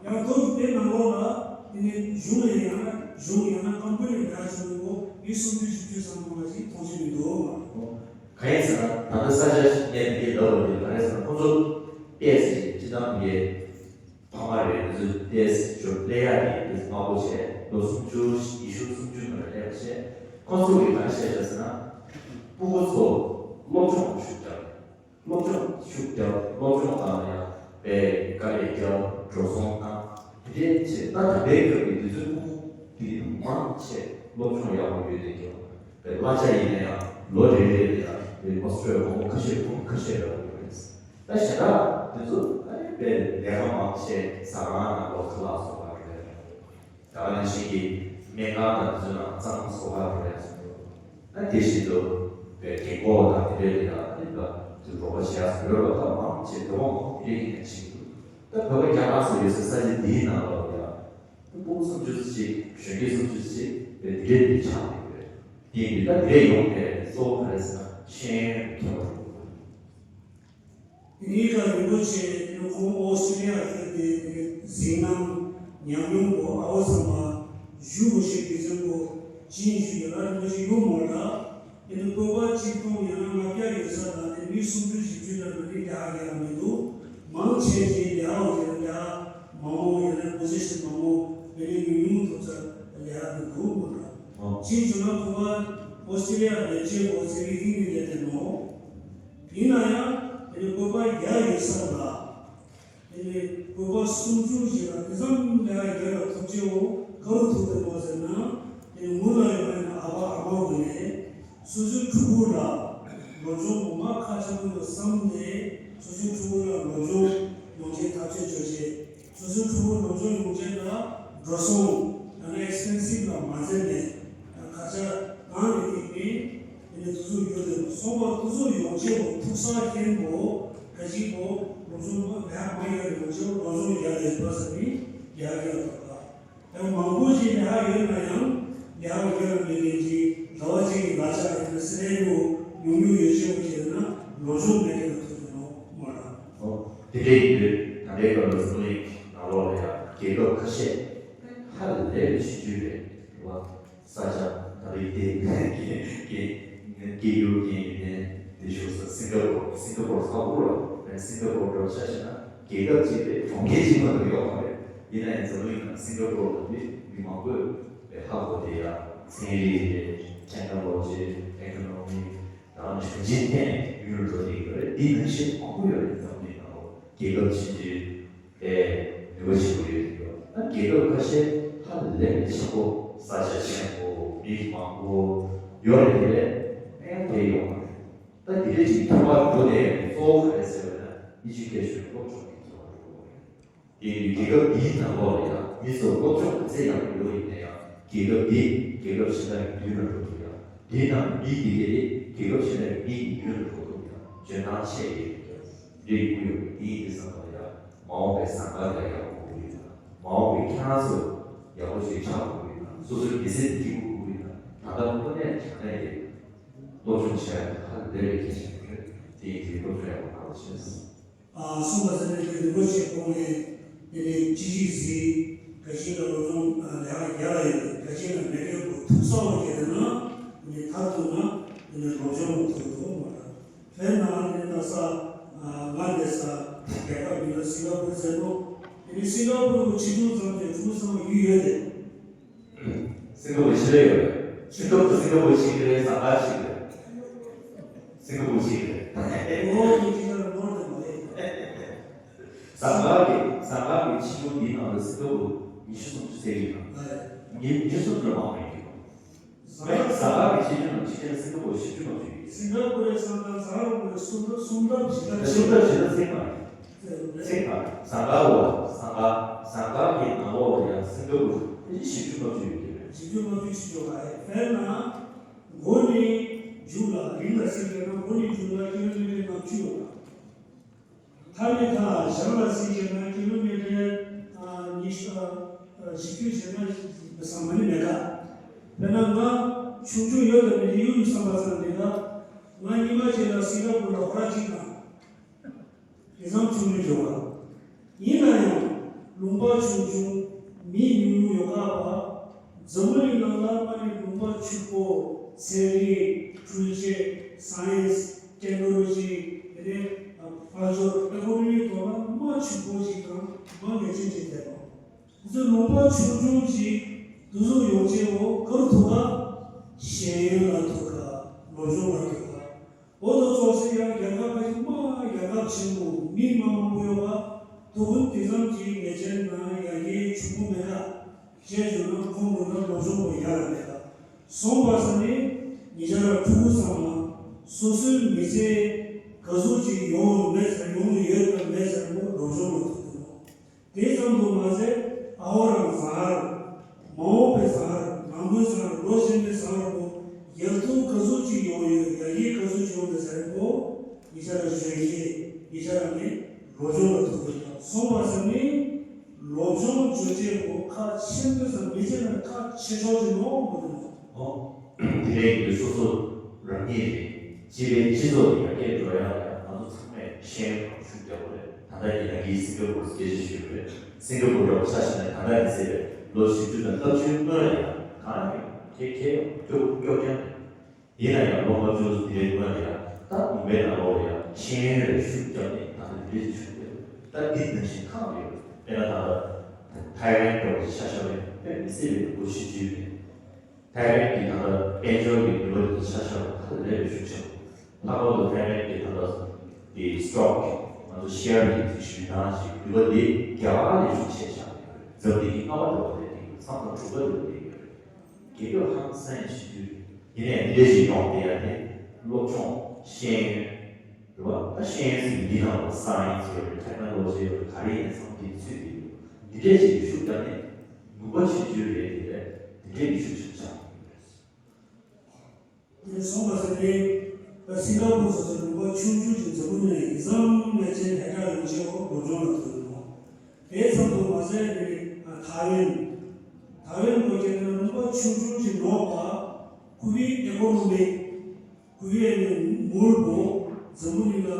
ཡང་ཐོག་དེ་ནང་ལོགས་ལ་དེ་ནས་གཞུང་ལ་ཡང་ན་གཞུང་ཡང་ན་ཀམ་པ་ནི་འདྲ་བྱུང་ཡོད་མི་སུམ་ཅུ་བཞི་བཅུ་ཙམ་མང་བ་ཞིག་མཐོང་རྒྱུ་མི་འདུག་གང་ཡིན་ཟེར་ན་ད་ལྟ་ས་ཆ་ཞིག་ངས་འདི་གའི་ལབ་པ་འདི་ག་རེ་ཟེར་ན་ཁོ་ཚོ་ཏོག་ཙམ་སྤྱི་བཏང་གི་ཕ་མ་རེད། ང་ཚོས་ཏོག་ཙམ་ལས་ཡག་གི་ཏོག་ཙམ་དམའ་པོ་བྱས་ལོ་སུམ་ཅུ་ཉི་ཤུ་སུམ་ཅུ་ནང་ལ་སླེབས་པ་བྱས་ཁོ་ཚོ་གིས་ག་རེ་བཤད་བྱས་ཟེར་ན་སྤུ་གུ་ཚོ་སློབ་སྦྱོང་ལ་ཤུགས་རྒྱབ། སློབ་སྦྱོང་ཤུགས་རྒྱབ། སློབ་སྦྱོང་སྟེང་ལ་ཡང་དཔེ་དཀའ་ལས་རྒྱབ། འགྲོ་སོང་བཏང་། དེ་འདྲའི་བྱས་ད་ད་ལྟའི་སྐབས་ཀྱི་དུས་ཚོད་ཕྲུ་གུ་དེ་མང་ཆེ་སློབ་སྦྱོང་ཡག་པོ་ཡོད་དེ་ཀྱང་དཔེ་གླ་ཆ་ཡིན་ན་ཡང་ལོ་རེ་རེ་ལ་ཡང་དཔེ་ཨོ་སི་ཀྲི་ཡ་སྒོར་མོ་ཁ་ཤས་སྒོར་མོ་ཁ་ཤས་རག་གི་ཡོད་རེད། ད་ཞེ་དྲག་དེ་ཚོ་ཨ་ནི་དཔེ་ལས་ཀ་མང་ཆེ་ཟ་ཁང་ནང་ལོགས་ཁ་ལག་བཟོ་བ་རེད། ད་ག་ནང་བཞིན་གྱི་སྨན་ཁང་དང་དེ་ཚོའི་ནང་གཙང་མ་བཟོ་ག་འགྲོ་ཡ་སོང་འདུག་ད་དེ་བཞིན་དུ་བའི་རྒན་གོག་དང་དེ་འདྲའི་ལ་ཡང་ཨ་ནི་ད་དེ་རོགས་པ་བྱེད་ཡ་སོང་ཡོད་རོགས་ད་མང་ཆེ་བོད་པ་མང་དེ་འདྲའི་ཡིན་ནས་བྱེད་ཀྱི་འདུག་ད་བོད་པ་རྒྱ་གར་སོགས་ཡོད་སའི་ས་ཆ་འདིའི་ནང་ལ་ཡང་ད་སྤུ་གུ་སུམ་ཅུ་ཙམ་ཞིག་གཞོན་སྐྱེས་སུམ་ཅུ་ཙམ་ཞིག་བའི་དེ་འདྲའི་འདི་ཆགས་ཡོད་རེད། དེ་ཡིན་དུས་ད་དེ་འདྲའི་ཡོང་དེ་གཙོ་བོ་ག་རེ་ཟེར་ན་ཤེས་ཡོན་ཁྱད་པར་འགྲོ་གི་འདུག་དེ་ནས་ད་རིན་པོ་ཆེ་དེ་ནས་ཁོང་ཨོ་སི་ཀྲི་ཡ་ཡོད་དེ་དེ་ནས་གཟིགས་སྣང་ཉམས་མྱོང་གོ་ཨ་བོ་ཚང་མ་བཞུགས་གོ་ཞེས་དགེ་མཚན་གོ་ཅི་ཡིན་ཞུ་ཡོད་ལ་རིན་པོ་ཆེ་ཡོང་མོ་ད་དེ་ནས་བོད་པ་གཅིག་སྟོང་ཡང་ན་ལྔ་བརྒྱ་ཡོད་ས་དང་དེ་མི་སུམ་ཅུ་བཞི་བཅུ་ལ་ནི་ལས་ཀ་ཡང་མི་འདུག་མང་ཆེ་ཆེ་ལས་ཀ་འོ་དེ་ལས་ཀ་མང་བོ་ཡང་ན་པོ་ཟི་ཤན་མང་བོ་དེ་ནས་ཉུང་ཉུང་ཐོབ་ས་ལས་ཀ་མི་འདུག་མོ་ད་ཅི་བྱུང་ན་ཁོ་བ་ཨོ་སི་ཀྲི་ཡ་ལས་བྱེད་གོ་ཚེ་གི་ཐིང་གི་ལས་དེ་ནོ། ཡིན་ན་ཡང་དེ་ནི་བོད་པ་བརྒྱ་ཡོད་ས་ལ། དེ་ནི་བོད་པ་སུམ་ཅུ་ཞིག་ལ་དེ་ཙམ་ལས་ཀ་རྒྱབ་ལ་ཐུབ་ཅེའོ་ག་རུ་ཐུབ་དེ་མོ་ཟེར་ན། དེ་ནི་མུ་ལ་ཡོད་པའི་ཨ་ཕ་ཨ་མ་བོ་ནས་སོ་སོའི་ཕྲུ་གུ་ལ་སློབ་སྦྱོང་ངོ་མ་ཁ་ཆེ་མོ་ལ་བསམ་ནས་སོ་སོའི་ཕྲུ་གུ་ལ་སློབ་སྦྱོང་ཡོང་ཆེད་ཐབས་ཤེས་བྱོས་ཆེད། སོ་སོའི་ཕྲུ་གུ་སློབ་སྦྱོང་ཡོང་ཆེད་ལ་འགྲོ་སོང་ཡང་ན་ཨེག་སི་པེན་སིབ་ལ་མ་བརྩིས་ནས་ཁ་ཆ་གང་ནས་ཐེག་པའི་དེ་ནས་དུ་ཚོགས་ཡོད་དེ་སོང་བ་དུ་ཚོགས་ཡོང་ཆེད་ཐུག་ས་ཁྱེར་པོ་ག་ཅིག་པོ་སློབ་སྦྱོང་པོ་ལས་མ་ཡོད་ཡོང་ཆེད་སློབ་སྦྱོང་ཡག་ཡོད་པ་ཟེར་ནི་ཡག་ཡོད་པ་ཡང་མང་པོ་ཞིག་ལས་ཡོད་ན་ཡང་ལས་ཡོད་ན་མེད་མཁན་གྱི་ར་བ་གཅིག་གི་ལ་ཆ་ཡིན་ན་སི་ལེ་པོ་ཉུང་ཉུང་ཡོད་ཆེད་པོ་བྱས་ན་སློབ་སྦྱོང་མེད་མཁན་ལ་ཐུག་ཐུབ་ནོ་མ་རེད། ཨོ། དེ་འདྲའི་ཡིན་དུས་ད་ལྟའི་སྐབས་ལ་འཛམ་གླིང་ནང་ལོགས་ལ་ཡང་རྒྱལ་ཁབ་ཁ་ཤས་ཧ་ལས་པའི་ཆེ་ཤོས་རེད་བ། ས་ཆ་ད་རེས་དེ་སྐད་སྐད་སྐད་སྒྱུར་མཁན་ཡོད་མཁན་དེ་ཞུ་ས་སིང་ག་པོར་སིང་ག་པོར་ས་ཧུ་ར་སིང་ག་པོར་འགྲོ་ཆ་བཞག་ན་རྒྱལ་ཁབ་ཅིག་རེད་གྲོང་ཁྱེར་ཅིག་མ་གཏོགས་ཡོད་མ་རེད། ཡིན་ན་ཡང་འཛམ་གླིང་ནང་སིང་ག་པོར་ལ་མི་མི་མང་པོས་ཧ་གོ་དེ་ཡང་ཚན་རིག་རེད། ཊེག་ནོ་ལོ་ཇི། ཨེ་ཀོ་ནོ་མི། ད་ནི་གཞོན་སྐྱེས་ཐད་ནས་ཡུལ་འགྲོ་དེ་ཡོད་རེད། འདི་ནང་བཞིན་མང་པོ་ཡོད་རེད། འཛམ་གླིང་ནང་ལོ་རྒྱལ་ཁབ་ཆེན་པོའི་ཨེ་ནུས་པ་ཆེན་པོ་ཡོད་དེ་ཡོད། ད་རྒྱལ་ཁབ་ཁ་ཤས་ཧ་ལས་པའི་ཆེན་པོ་ས་ཆ་ཆེན་པོ་མི་མང་པོ་ཡོད་རེད། དེ་ལས་ཨེ་དེ་ཡོང་བ་རེད། ད་དེ་འདྲ་ཅིག་ཁྱད་པར་འགྲོ་བསྡད་ཡོད་ནས་གཙོ་བོ་ག་རེ་ཟེར་བ་ན་ཨི་ཇུ་ཀེ་ཤོན་སློབ་སྦྱོང་གི་ཁྱད་པར་འགྲོ་བ་རེད། དེ་ཡིན་དུས་རྒྱལ་ཁབ་འདིའི་ནང་ལོགས་ལ་ཡང་མི་ཚོ་སློབ་སྦྱོང་ག་ཚད་ཡག་པོ་ཡོད་ཡིན་ན་ཡང་རྒྱལ་ཁབ་འདི་རྒྱལ་ཁབ་གཞན་དག་གི་མདུན་ལ་འགྲོ་ཐུབ་ཡ། འདིའི་ནང་མི་འདི་གས་དེ་རྒྱལ་ཁབ་གཞན་དག་གི་མི་གི་མདུན་ལ་འགྲོ་ཐུབ་ཡ་འཇོན་ཐང་ཆེ་ཡོད་ཡིན་འདྲ་ཡོང་གི་ཡོད། དེ་ཡིན་དུས་ཙམ་པ་ལ་ཡང་མ་འོངས་པའི་ཟངས་དཀར་ལ་ཡག་པོ་དགོས་ཀྱི་ཡོད་ན། མ་འོངས་པའི་ཁྱེད་རང་ཚོ་ཡག་པོ་ཞིག་ཆགས་དགོས་ཀྱི་ཡོད་ན། སོ་སོའི་མི་ཚེ་འདི་སྐྱིད་པོ་དགོས་ཀྱི་ཡོད་ན། ད་ལྟ་དངོས་གནས་དྲང་གནས་ཀྱི་སློབ་སྦྱོང་བྱས་ཧ་ལས་པའི་གལ་ཆེན་པོ་རེད། དེ་ཡིན་དུས་སློབ་སྦྱོང་ཡག་པོ་གནང་རོགས་བྱས། ཨ་གསུངས་པ་ཟེར་ནས་དེ་རིན་པོ་ཆེ་ཁོང་ནས་དེ་ནས་ཅི་ཞིག་གཟིགས་ག་ཞིག་ལ་སློབ་སྦྱོང་ལས་ཀ་རྒྱག་ལ་ཡོད་ག་ཞིག་ལ་མེད་མཁན་པོ་ཐུག་ས་བ་བརྒྱད་དེ་ན་དེ་ནས་མཐར་ཐུག་ན་དེ་ནས་སློབ་སྦྱོང་ལ་ཐུག་འདུག་མ་རེད། དཔེར་ན་དེ་ནས་ད་ས་ང་འདས་ས་རྒྱལ་ཁབ་མིང་ལ་སིང་ག་པུར་ཟེར་འདུག་དེ་ནས་སིང་ག་པུར་གྱི་ཆེ་ཆུང་ཙམ་གྱི་ཕྲུ་གུ་ཚང་མ་ཡུལ་ཡོད་དེ། སིང་ག་པུར་ཕྱི་ལ་ཡོད་རེད། སིང་ག་པུར་སིང་ག་པུར་ཕྱི་གི་རེད། ཟངས་དཀར་ཕྱི་གི་རེད། སིང་ག་པུར་ཕྱི་གི་རེད། ཨོ་དེ་ཅི་ལ་ནོར་དེ་མ་རེད། ཟངས་དཀར་གི་ཟངས་དཀར་གི་ཕྱི་ འདིའི་ནང་ལ་སིང་ག་པུར་ཉི་ཤུ་སུམ་ཅུ་ཟེར་གྱི་ཡོད་ན། ཨ་ལས། ཉི་ཉི་ཤུ་སུམ་ཅུ་ལ་མང་བ་ཡིན་གྱི་རེད། ཟ་ཁང་ཟ་ཁང་གི་ཆེ་ཆུང་ནང་ཕྱི་རྒྱལ་སིང་ག་པུར་བཞི་བཅུ་ལྔ་བཅུ་ཡོད། སིང་ག་པུར་ཟ་ཁང་ཟ་ཁང་དཔོན་སུམ་སྟོང་སུམ་སྟོང་བཞི་སྟོང་ཟེར་བ་རེད། ཟ་ཁང་ལ་ཟ་ཁང་ཟ་ཁང་གི་ནང་ལོགས་ལ་ཡང་སིང་ག་པུར་བཞི་བཅུ་ལྔ་བཅུ་ཡོད་ཀྱི་རེད། བཞི་བཅུ་ལྔ་བཅུ་ཞིག་ཡོད་པ་རེད། དཔེར་ན། མགོ་ནས་མཇུག་ལ་རིང་ལ་སིང་ག་ན་མགོ་ནས་མཇུག་ལ་ཀི་ལོ་མི་ཊར་ལྔ་བཅུ་ཡོད་པ། མཐའ་ནས་མཐའ་བཞག་ལ་སིང་ག་ན་ཀི་ལོ་མི་ཊར་ཉི་ཤུ་བཞི་བཅུ་ཞེ་ལྔ་ཟམ་པ་ནི་མེད་ཀ། དཔེར་ན་ང་ཆུང་ཆུང་ཡོད་ལ་མི་ཡུལ་བསམ་པ་ཙམ་མེད་ཀ། ང་ཉི་མ་གཅིག་ལ་སིང་ག་པུར་ལ་ཧོ་ར་གཅིག་དང་། དེ་ཙམ་ཆུང་ཆུང་ཡོད་པ། ཡིན་ན་ཡང་ལུང་པ་ཆུང་ཆུང་མི་ཉུང་ཉུང་ཡོད་ཀ་བ། འཛམ་བུ་གླིང་ནང་ལ་མ་ནི་ལུང་པ་ཕྱུག་པོ་ཚན་རིག་འཕྲུལ་ཆས་སའེན་སི་ཊེག་ནོ་ལོ་ཇི་དེ་ནས་དཔལ་འབྱོར་ཨེ་ཀོ་ནོ་མིའི་ཐོག་ལ་མ་ཕྱུག་པོ་ཞིག་དང་མ་ངེས་ཅན་ཅིག་བསྡད་པ། དེ་ཚོ་ལུང་པ་ཆུང་ཆུང་ཅིག་དེ་ཚོ་ཡོང་ཆེད་འོ་ག་རུ་ཐུག་ག་ཤེས་ཡོན་ལ་ཐུག་ག་སློབ་སྦྱོང་ལ་ཐུག་ག་འོ་དོ་ཙོགས་སེ་ཡང་རྒྱལ་ཁབ་ཁ་ཤས་མ་རྒྱལ་ཁབ་ཆེན་པོ་མི་མང་མང་པོ་ཡོད་པ་དོ་དགོན་དེ་ཙམ་གྱི་ངེས་ཅན་ན་ཡ་གིའི་ཕྱུག་པོ་མེད་ལ་བཤད་བྱུང་ན་ཁོང་ཀུན་ལ་སློབ་སྦྱོང་པོ་ཡ་ལ་མེད་ལ་སོང་བ་ས་ནི་ཉེ་ཆར་ཕྲུ་གུ་ཚང་མ་སོ་སོའི་མི་ཚེ་ག་ཟུག་ཅིག་ཡོང་མེད་ཟེར་ཡོང་ཡོད་དམ་མེད་ཟེར་པོ་སློབ་སྦྱོང་ལ་ཐུག་དགོས། དེ་ཙམ་དུ་མ་ཟད་ཨ་ཧོ་རང་ཟ་ཧར། མ་འོངས་པའི་ཟ་ཧར། ནང་ཁུལ་ཟ་ཧར་ལོ་གཞོན་པའི་ཟ་ཧར་པོ་ཡར་ཐོན་ག་ཚོད་ཅིག་ཡོང་ཡོད་ཡར་རྒྱས་ག་ཚོད་ཅིག་ཡོང་འདུག་ཟེར་པོ་ཉེ་ཆར་གཞོན་སྐྱེས་ཉེ་ཆར་ནས་སློབ་སྦྱོང་ལ་ཐུག་དགོས་ཀྱང་སོང་བ་ཟེར་ནི་སློབ་སྦྱོང་བརྗོད་བྱེད་པོ་ཁག་ཆེན་པོ་ཟེར་མི་བྱེད་ན་ཁག་ཆེ་ཤོས་ཀྱི་ནོ་མ་རེད་མོ། ཨོ། དེ་རིང་གི་སོ་སོ་རང་ཉིད་རེད། སྤྱི་པའི་སྤྱི་ཚོགས་ཀྱི་ཡར་རྒྱས་འགྲོ་ཡག་ལ་ཡང་ང་ཚོ་ཚང་མས་ཤེས་ཡོན་གང་ཤུགས་རྒྱག་དགོས་རེད། ད་ལྟ་ཡིན་ན་ངས་སིང་ག་པུར་སྐད་ཆ་ཞུས་པ་རེད། སིང་ག་པུར་ལ་ཆ་བཞག་ན་ད་ལྟ་ཡིན་ཟེར་བས་ལོ་བཞི་བཅུ་དང་ལྔ་བཅུའི་སྔོན་ལ་ཡང་གང་ཡང་ཁེ་ཁེ་ཡང་སྐྱོ་སྐྱོ་རྐྱང་རེད། ཡིན་ན་ཡང་ལོ་ལྔ་བཅུ་དེ་འདྲའི་སྔོན་ལ་ཡང་ད་ལུང་པའི་ནང་ལོགས་ལ་ཡང་ཤེས་ཡོན་ལ་ཤུགས་བརྒྱབ་ནས་ད་ལྟ་འདི་འདྲའི་ཞིག་བྱུང་ཡོད། ད་འདི་ནང་བཞིན་ཁག་ཡོད། དཔེར་ན་ད་ལྟ་ཐའེ་ཝན་འདྲ་བོ་ཞིག་ཆ་བཞག་པ་ཡིན་ན་དཔེ་མི་སྲིད་པའི་ལོ་བཞི་བཅུའི་རིང་། ཐའེ་ཝན་གྱི་ད་ལྟ་དཔལ་འབྱོར་གྱི་ནུས་པ་དེ་ཆ་བཞག་པ་ཧ་ལས་པའི་ཤུགས་ཆེན་པོ། ལྷག་པར་དུ་ཐའེ་ཝན་གྱི་ད་ལྟ་དེ་སི་ཊོག་ང་ཚོ་ཤེར་གྱི་དེ་ཞུ་སྟངས་ཀྱི་ནུས་པ་དེ་རྒྱ་གར་ལས་ཤུགས་ཆེ་ཆགས་ཡོད་རེད། འཛམ་གླིང་གི་ལྔ་པ་འདྲ་བོ་རེད། དེ་མཚམས་དང་དྲུག་པ་འདྲ་བོ་རེད། རྒྱལ་ཁབ་ཧང་སང་ཞིག་དུས་ཡིན་ནའི་འདི་འདྲ་ཞིག་ཡོང་བསྡད་ཡ་དེ་སློབ་སྦྱོང་ཤེས་ཡོན། རེད་བ། ད་ཤེས་ཡོན་ཟེར་གྱི་འདི་ནང་ལ་སའེན་སི་ཡོད་རེད། ཊེག་ནོ་ལོ་ཇི་ཡོད་རེད། ག་རེ་ཡིན་ཚང་འདི་ཚུད་དེ་ཡོད། འདི་འདྲས་ཅིག་གི་ཤུགས་བརྒྱབ་ནས་ནུས་པ་ཆེ་རྒྱུ་རེད། དེ་རེད། འདི་འདྲས་ཀྱི་ཤུགས་ཆེན་པོ་ཆགས་ཡོད་རེད། དེ་སོང་བ་ཟེར་ཏེ་ད་སིང་ག་པུར་སོགས་སུ་ལུང་པ་ཆུང་ཆུང་ཅིག་འཛམ་བུ་གླིང་ནས་ཡིག་ཚང་ལས་ཆེན་ཧེ་ཀྲ་ཡོང་ཆེད་འོག་སློབ་སྦྱོང་ལ་ཐུག་ཡོད་རེད། དེ་ཙམ་དུ་མ་ཟད་དེ་ཐའེ་ཝན། ཐའེ་ཝན་གོ་ཁྱེད་ན་ལུང་པ་ཆུང་ཆུང་ཅིག་ནོག་པ་ཁུ་བི་ཨེ་ཀོ་ནོ་མིག་ཁུ་བའི་ནི་མུལ་པོ་འཛམ་བུ་གླིང་ལ་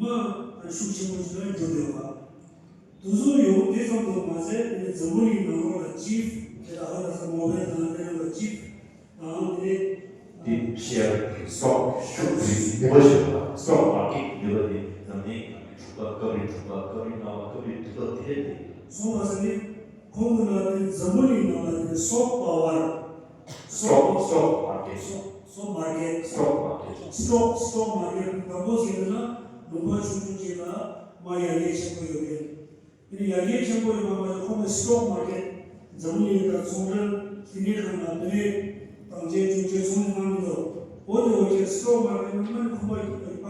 མ་ཤུགས་ཆེན་པོ་ཞིག་ལ་འགྱུར་ཡོད་པ། དུ་སུ་ཡོང་དེ་ཙམ་དུ་མ་ཟད་དེ་འཛམ་བུ་གླིང་ནང་ལོགས་ལ་ཅིབ་དེ་ལ་ཧ་ལ་ས་མོ་བའི་དང་དེ་ནང་ལ་ཅིབ་དང་དེ་དེ་ཤེར་སི་ཊོག་ཤུགས་ནུས་པ་ཞིག་ཡོད་པ། སི་ཊོག་མར་ཀེ་ཊི་ནུས་པ་དེ་འཛམ་གླིང་དྲུག་པ་སྐབས་རེ་དྲུག་པ་སྐབས་རེ་ལྔ་པ་སྐབས་རེ་དྲུག་པ་དེ་རེད་དེ། སོང་བ་ཟེར་ནི་ཁོང་གི་ལ་དེ་འཛམ་བུ་གླིང་ནང་ལ་དེ་སོག་པ་བར། སི་ཊོག་སི་ཊོག་མར་ཀེ་ཊི། སི་ཊོག་མར་ཀེ་ཊི། སི་ཊོག་མར་ཀེ་ཊི། སི་ཊོག་སི་ཊོག་མར་ཀེ་ཊི་དང་པོ་ཟེར་ན་ལུང་པ་ཆུང་ཆུང་ཅིག་ལ་མ་ཡར་རྒྱས་ཆེན་པོ་ཡོད་རེད། དེ་ནི་ཡར་རྒྱས་ཆེན་པོ་ཡོད་པ་མ་ཟད་ཁོང་གི་སི་ཊོག་མར་ཀེ་ཊི་འཛམ་གླིང་དང་ཚོང་ར་དེ་ནས་གང་ལ་དེ་ནས་དང་ཆེན་ཆུང་ཆེན་ཚོང་ལས་གནང་མི་འདུག་འོ་དེ་འོ་ཅེ་སི་ཊོག་མར་ཀེ་ཊི་ནི་མ་ཁོ་པ་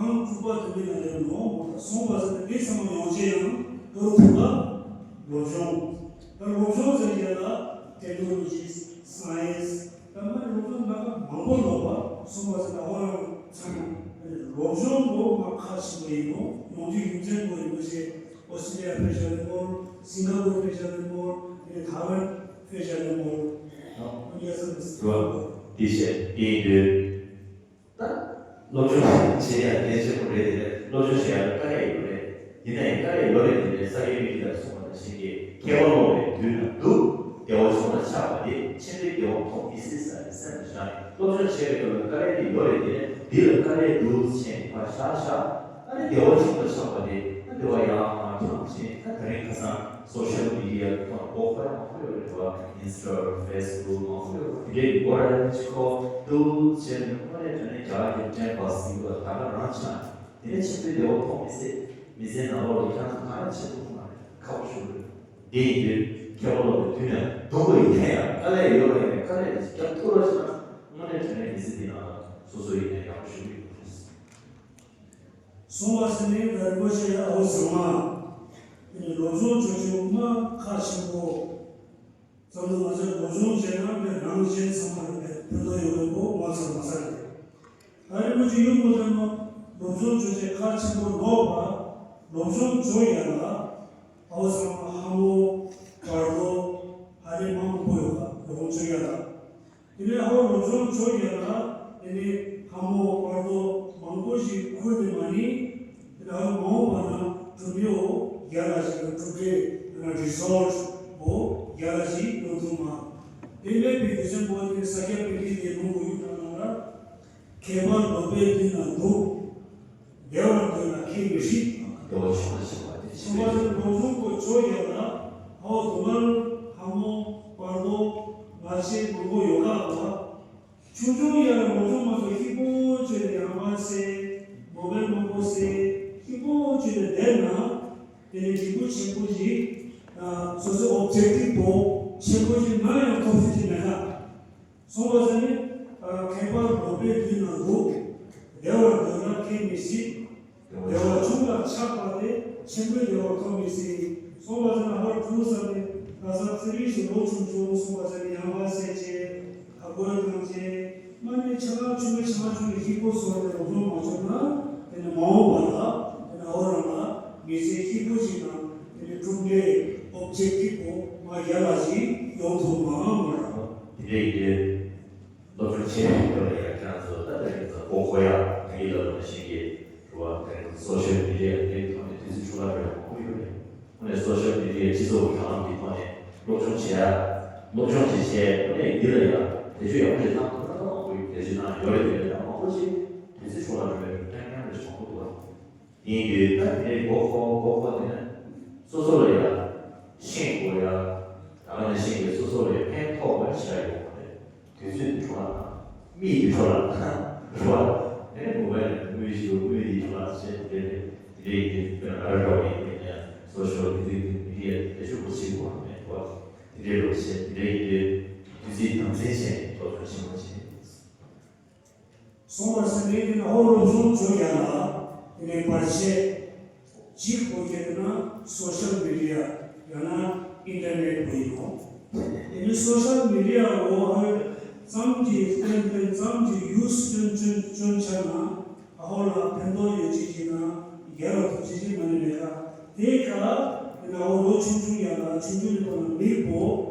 ཨང་དྲུག་པ་དེ་མི་ལ་ལེན་ནོ་མོ་ད་སོང་བ་ཟེར་ཏེ་དེ་ཚང་མ་ཡོང་ཆེད་ཡང་དོ་རུ་ཐུག་ལ་སློབ་སྦྱོང་། ད་སློབ་སྦྱོང་ཟེར་ཡ་ལ་ཊེག་ནོ་ལོ་ཇི་སའེན་སི་ད་མ་སློབ་སྦྱོང་ལ་ཁ་མང་པོ་ལོག་པ་སོང་བ་ཟེར་ད་ཧོ་རང་ཚང་མ་སློབ་སྦྱོང་པོ་མ་ཁ་ཆེན་པོ་ཡིན་ནོ་ཡོང་རྒྱུ་རྒྱུ་མཚན་པོ་ཡིན་ནོ་ཞེས། ཨོ་སི་ཊྲེ་ལི་ཡ་དཔེ་ཆ་ལེན་མོལ། སིང་ག་པུར་དཔེ་ཆ་ལེན་མོལ། དེ་ནས་ཐའེ་ཝན་དཔེ་ཆ་ལེན་མོལ། ཨོ་ཡ་སི་ཨེམ་སི་རེད་བ། དེ་བྱས་དེ་ཡིན་དུས། ད་སློབ་སྦྱོང་བྱེད་ཡ་གལ་ཆེན་པོ་རེད་དེ་རེད། སློབ་སྦྱོང་བྱེད་ཡ་ལ་དཀའ་ལས་ཡོད་རེད། ཡིན་ན་ཡང་དཀའ་ལས་ཡོད་རེད་དེ་རེད། ས་སྐྱའི་མི་གིས་ལ་གསུངས་པ་ནང་བཞིན་གྱི་མཁས་པ་སློབ་པའི་དུས་ན་སྡུག་བདེ་བ་ཆུང་ལ་ཆགས་པ་དེ་ཕྱི་མཐའི་བདེ་བ་མཐོང་མི་སྲིད་ཟེར་ནས་སེམས་ལ་བཞག་ནས་སློབ་སྦྱོང་བྱེད་པའི་སྐབས་ལ་དཀའ་ལས་དེ་ཡོད་རེད་དེ་རེད། འདི་ལ་དཀའ་ལས་འདུག་ཟེར་ནས་ཕར་བཞག་བཞག་ཨ་ནི་བདེ་བ་ཆུང་ལ་ཆགས་པ་དེ་ཨ་བདེ་བ་ཡང་མར་འཁྱམས་ཕྱིན། ཨ་དེ་རིང་ཁ་སང་སོ་ཤལ་མི་ཌི་ཡ་ཐོག་མགོ་འཁོར་ཡ་མང་པོ་ཡོད་རེད་བ། ཨིན་སི་ཊ་ཕེ་སི་བུག་མང་པོ་ཡོད་རེད། དེ་འདྲའི་མགོ་ར་ཡ་ཅིག་ཁོ་ཏུ་བྱས་ནས་དངོས་གནས་དྲང་གནས་རྒྱ་གར་གྱི་ཊེན་པ་སིང་ག་ད་ག་རང་ཆགས་དེ་ནས་ཆེན་པོའི་བདེ་བ་ཐོག་མི་སྲིད་མི་ཚེ་ནང་ལོགས་ལ་ཁྱང་ཚོ་གང་ཡང་ཆེ་ཐུབ་མ་རེད། ཁག་པོ་ཞིག་རེད། འདི་ཡིན་དུས་ཁྱད་པར་ལོག་པའི་དུས་ནས་སྡུག་པ་ཡིན་ན་ཡང་དཀའ་ལས་ཡོད་པ་ཡིན་ནའི་དཀའ་ལས་དེ་རྒྱབ་ཐུབ་རོགས་བྱས་ན་དངོས་གནས་དྲང་གནས་མི་ཚེ་འདི་ནང་ལ་སོ་སོ་ཡིན་ན་ཡག་པོ་ཞུ་གི་ཡོད་རེད། སོང་བ་ཟེར་ནས་རིན་པོ་ཆེ་ཨ་བོ་ཚང་མ་སློབ་སྦྱོང་བྱོས་བྱོས་མ་ཁག་ཆེན་པོ། ཙམ་དུ་མ་ཟད་སློབ་སྦྱོང་བྱས་ན་དེ་རང་གཞན་ཚང་མར་ཕན་ཐོགས་ཡོང་བའི་སྐོར་ངོ་ཚ་མ་ཚ་རེད། ད་རིན་པོ་ཆེ་ཡུལ་མོ་དེ་མ་སློབ་སྦྱོང་བྱོས་བྱས་ཁག་ཆེན་པོ་ལོག་པ། སློབ་སྦྱོང་བྱོས་ཡ་ལ་ཨའོ་ཚང་མ་ལྷ་མོ་བར་དོ་ཧ་ལས་མང་པོ་ཡོད་པ་སློབ་སྦྱོང་བྱོས་ཡ་ལ། དེ་ནས་ཧོར་ལོ་ཆུང་ཆོས་རྒྱལ་ལ་དེ་ནས་ལྷ་མོ་བར་དོ་མང་པོ་ཞིག་ཁུར་ནས་མ་ནི་དེ་ནས་ཧོར་མ་འོངས་པ་ན་གྲུབ་འབྲས་འོ་རྒྱལ་ལ་ཞིག་གྲུབ་འབྲས་དེ་ན་རི་སོལ་ཊི་འོ་རྒྱལ་ལ་ཞིག་ཡོང་ཐུབ་མ། དེ་མེད་པའི་དུས་ཆེན་པོ་དེ་ས་སྐྱ་པཎྜི་ཏའི་ལུང་གོ་ཡུག་དང་ནང་ལ། ཁྱད་པར་ལོག་པའི་དུས་ན་སྡུག་བདེ་བར་འདོད་ན་ཁྱེད་མི་སྲིད། འདོད་ཆུང་ལ་ཆགས་པ་དེ་ཆེ། སོང་བ་ཟེར་ན་ལོ་ཆུང་གོ་ཆོས་རྒྱལ་ལ་ཨའོ་དུ་མར་ལྷ་མོ་བར་དོ་ང་ཆེ་མང་པོ་ཡོད་ཀ་བ། ཆུང་ཆུང་ཡར་ལོ་ཆུང་མ་སོ་ཧི་པོ་ཆོས་ནས་ཡང་མ་སེ་མོ་བལ་མང་པོ་སེ་ཧི་པོ་ཆོས་ནས་བསྡད་ན་དེ་ནས་འབྲས་བུ་ཆེན་པོ་ཞིག་སོ་སོའི་ཨོབ་ཇེག་ཊིབ་པོ་ཆེན་པོ་ཞིག་ན་ཡང་ཐོབ་ཐུབ་ཀྱི་མེད་ཀ། སོང་བ་ཟེར་ནས་ཁྱད་པར་ལོག་པའི་དུས་ན་སྡུག་བདེ་བར་འདོད་ན་ཁྱེད་མི་སྲིད། བདེ་བ་ཆུང་ལ་ཆགས་པ་དེ་ཆེན་པོའི་བདེ་བ་ཐོབ་མི་སྲིད། སོང་བ་ཟེར་ན་ཧོར་གྲུ་ས་ནས་ད་ས་ཚེ་རིང་ཞིག་ལོ་ཆུང་ཆུང་སོང་བ་ཟེར་ནས་ཡང་བ་སེ་བྱས་ཧ་གོ་ཡ་གང་བྱས་མ་ནས་ཆ་ལག་ཆུང་མའི་ཆ་ལག་ཆུང་ནས་ཧི་གོ་སོང་ནས་ལོ་ཆུང་མ་ཆོག་ན་དེ་ནས་མ་འོངས་པ་ལ་དེ་ནས་ཧོར་རང་ལ་མི་ཚེ་ཧི་གོ་ཞིག་དང་དེ་ནས་གྲུབ་འབྲས་ཨོབ་ཇེག་ཊིབ་པོ་མ་རྒྱལ་ལ་ཞིག་ཡོང་ཐུབ་མ་མ་ར། དེ་འདྲ་ཡིན་དུས། སློབ་སྦྱོང་བྱེད་པའི་སྐོར་ལ་ཡང་ཁྱེད་རང་ཚོ་ད་ལྟ་ཡིན་ཙང་མགོ་འཁོར་ཡག་ད་གིན་ལབ་པ་ནང་བཞིན་གྱི་རུ་བ་དེ་སོ་ཤལ་མི་ཌི་ཡ་དེའི་ཐོག་ནས་དུས་ཚོད་འཕྲོ་བརླག་འགྲོ་ཡག་མང་པོ་ཡོད་རེད། དངོས་གནས་སོ་ཤལ་མི་ཌི་ཡ་སྤྱི་ཚོགས་ཀྱི་དྲ་ལམ་གྱི་ཐོག་ནས་སློབ་སྦྱོང་བྱེད་ཡག་སློབ་སྦྱོང་ཅིག་བྱས་དངོས་གནས་འདི་ལ་ཡང་བེད་སྤྱོད་ཡག་པོ་ཞིག་བཏང་ཐུབ་ན་ད་མང་པོ་ཡོད། བེད་སྤྱོད་བཏང་ཡོད་རེད་ཡོད་རེད། ད་མང་པོ་ཞིག་དུས་ཚོད་འཕྲོ་བརླག་འགྲོ་ཡག་རྐྱང་རྐྱང་རེད། མང་པོ་འདུག་བ། ཡིན་དུས་ད་དེ་འདྲའི་མགོ་འཁོར་མགོ་འཁོར་དེ་ནི་སོ་སོ་ལ་ཡང་ཤེས་དགོས་ཡ། ད་ག་ནང་བཞིན་གྱི་སོ་སོ་ལ་ཕན་ཐོགས་པ་བྱ་ཡོང་བ་རེད། དུས་ཚོད་འཕྲོ་བརླག་དང་མིག་གི་འཕྲོ་བརླག་དང་རེད་བ། དེ་ནས་མོ་བལ་ནས་དངུལ་ཞིག་དངུལ་དེ་འཕྲོ་བརླག་བྱས་དེ་འདྲ་རེད། དེ་འདྲ་ཡིན་དུས་དཔེར་ན་ང་རང་འདྲ་བོ་ཡིན་དུས་ཡང་སོ་ཤལ་དེ་དུས་དེ་མི་རིགས་ཡ་དེ་ཤུགས་པོ་ཆེ་བོ་མེད་བ། དེ་འདྲའི་རོགས་བྱས་དེ་འདྲ་ཡིན་དུས་དུས་ཚོད་དམ་འཛིན་བྱས་ནས་སློབ་སྦྱོང་ཆེན་པོ་བྱས། སོང་བ་ཟེར་ནས་དེ་ནས་ཧོར་སློབ་སྦྱོང་བྱོས་ཡ་ལ་དེ་ནས་བར་ཆད་གཅིག་པོ་ཁྱེད་ན་སོ་ཤལ་མི་ཌི་ཡ་ཡང་ན་ཨིན་ཊར་ནེཊ་པོ་ཡིན་ནོ། དེ་ནས་སོ་ཤལ་མི་ཌི་ཡ་འོ་ཧ་ཙམ་གྱིས་ཏན་ཏན་ཙམ་གྱིས་ཡུས་སྐྱོན་སྐྱོན་སྐྱོན་ཆ་ན་ཨ་ཧོ་ལ་ཕན་ཐོགས་ཡོད་ཅིག་ཡིན་ན་རྒྱལ་ལ་ཐུབ་ཅིག་ཅིག་མ་ནི་མེད་ཀ། དེ་ཀ་དེ་ནས་ཨ་ཧོ་ལོ་ཆུང་ཆུང་ཡ་ལ་ཆུང་ཆུང་ནས་པ་ན་མིག་པོ་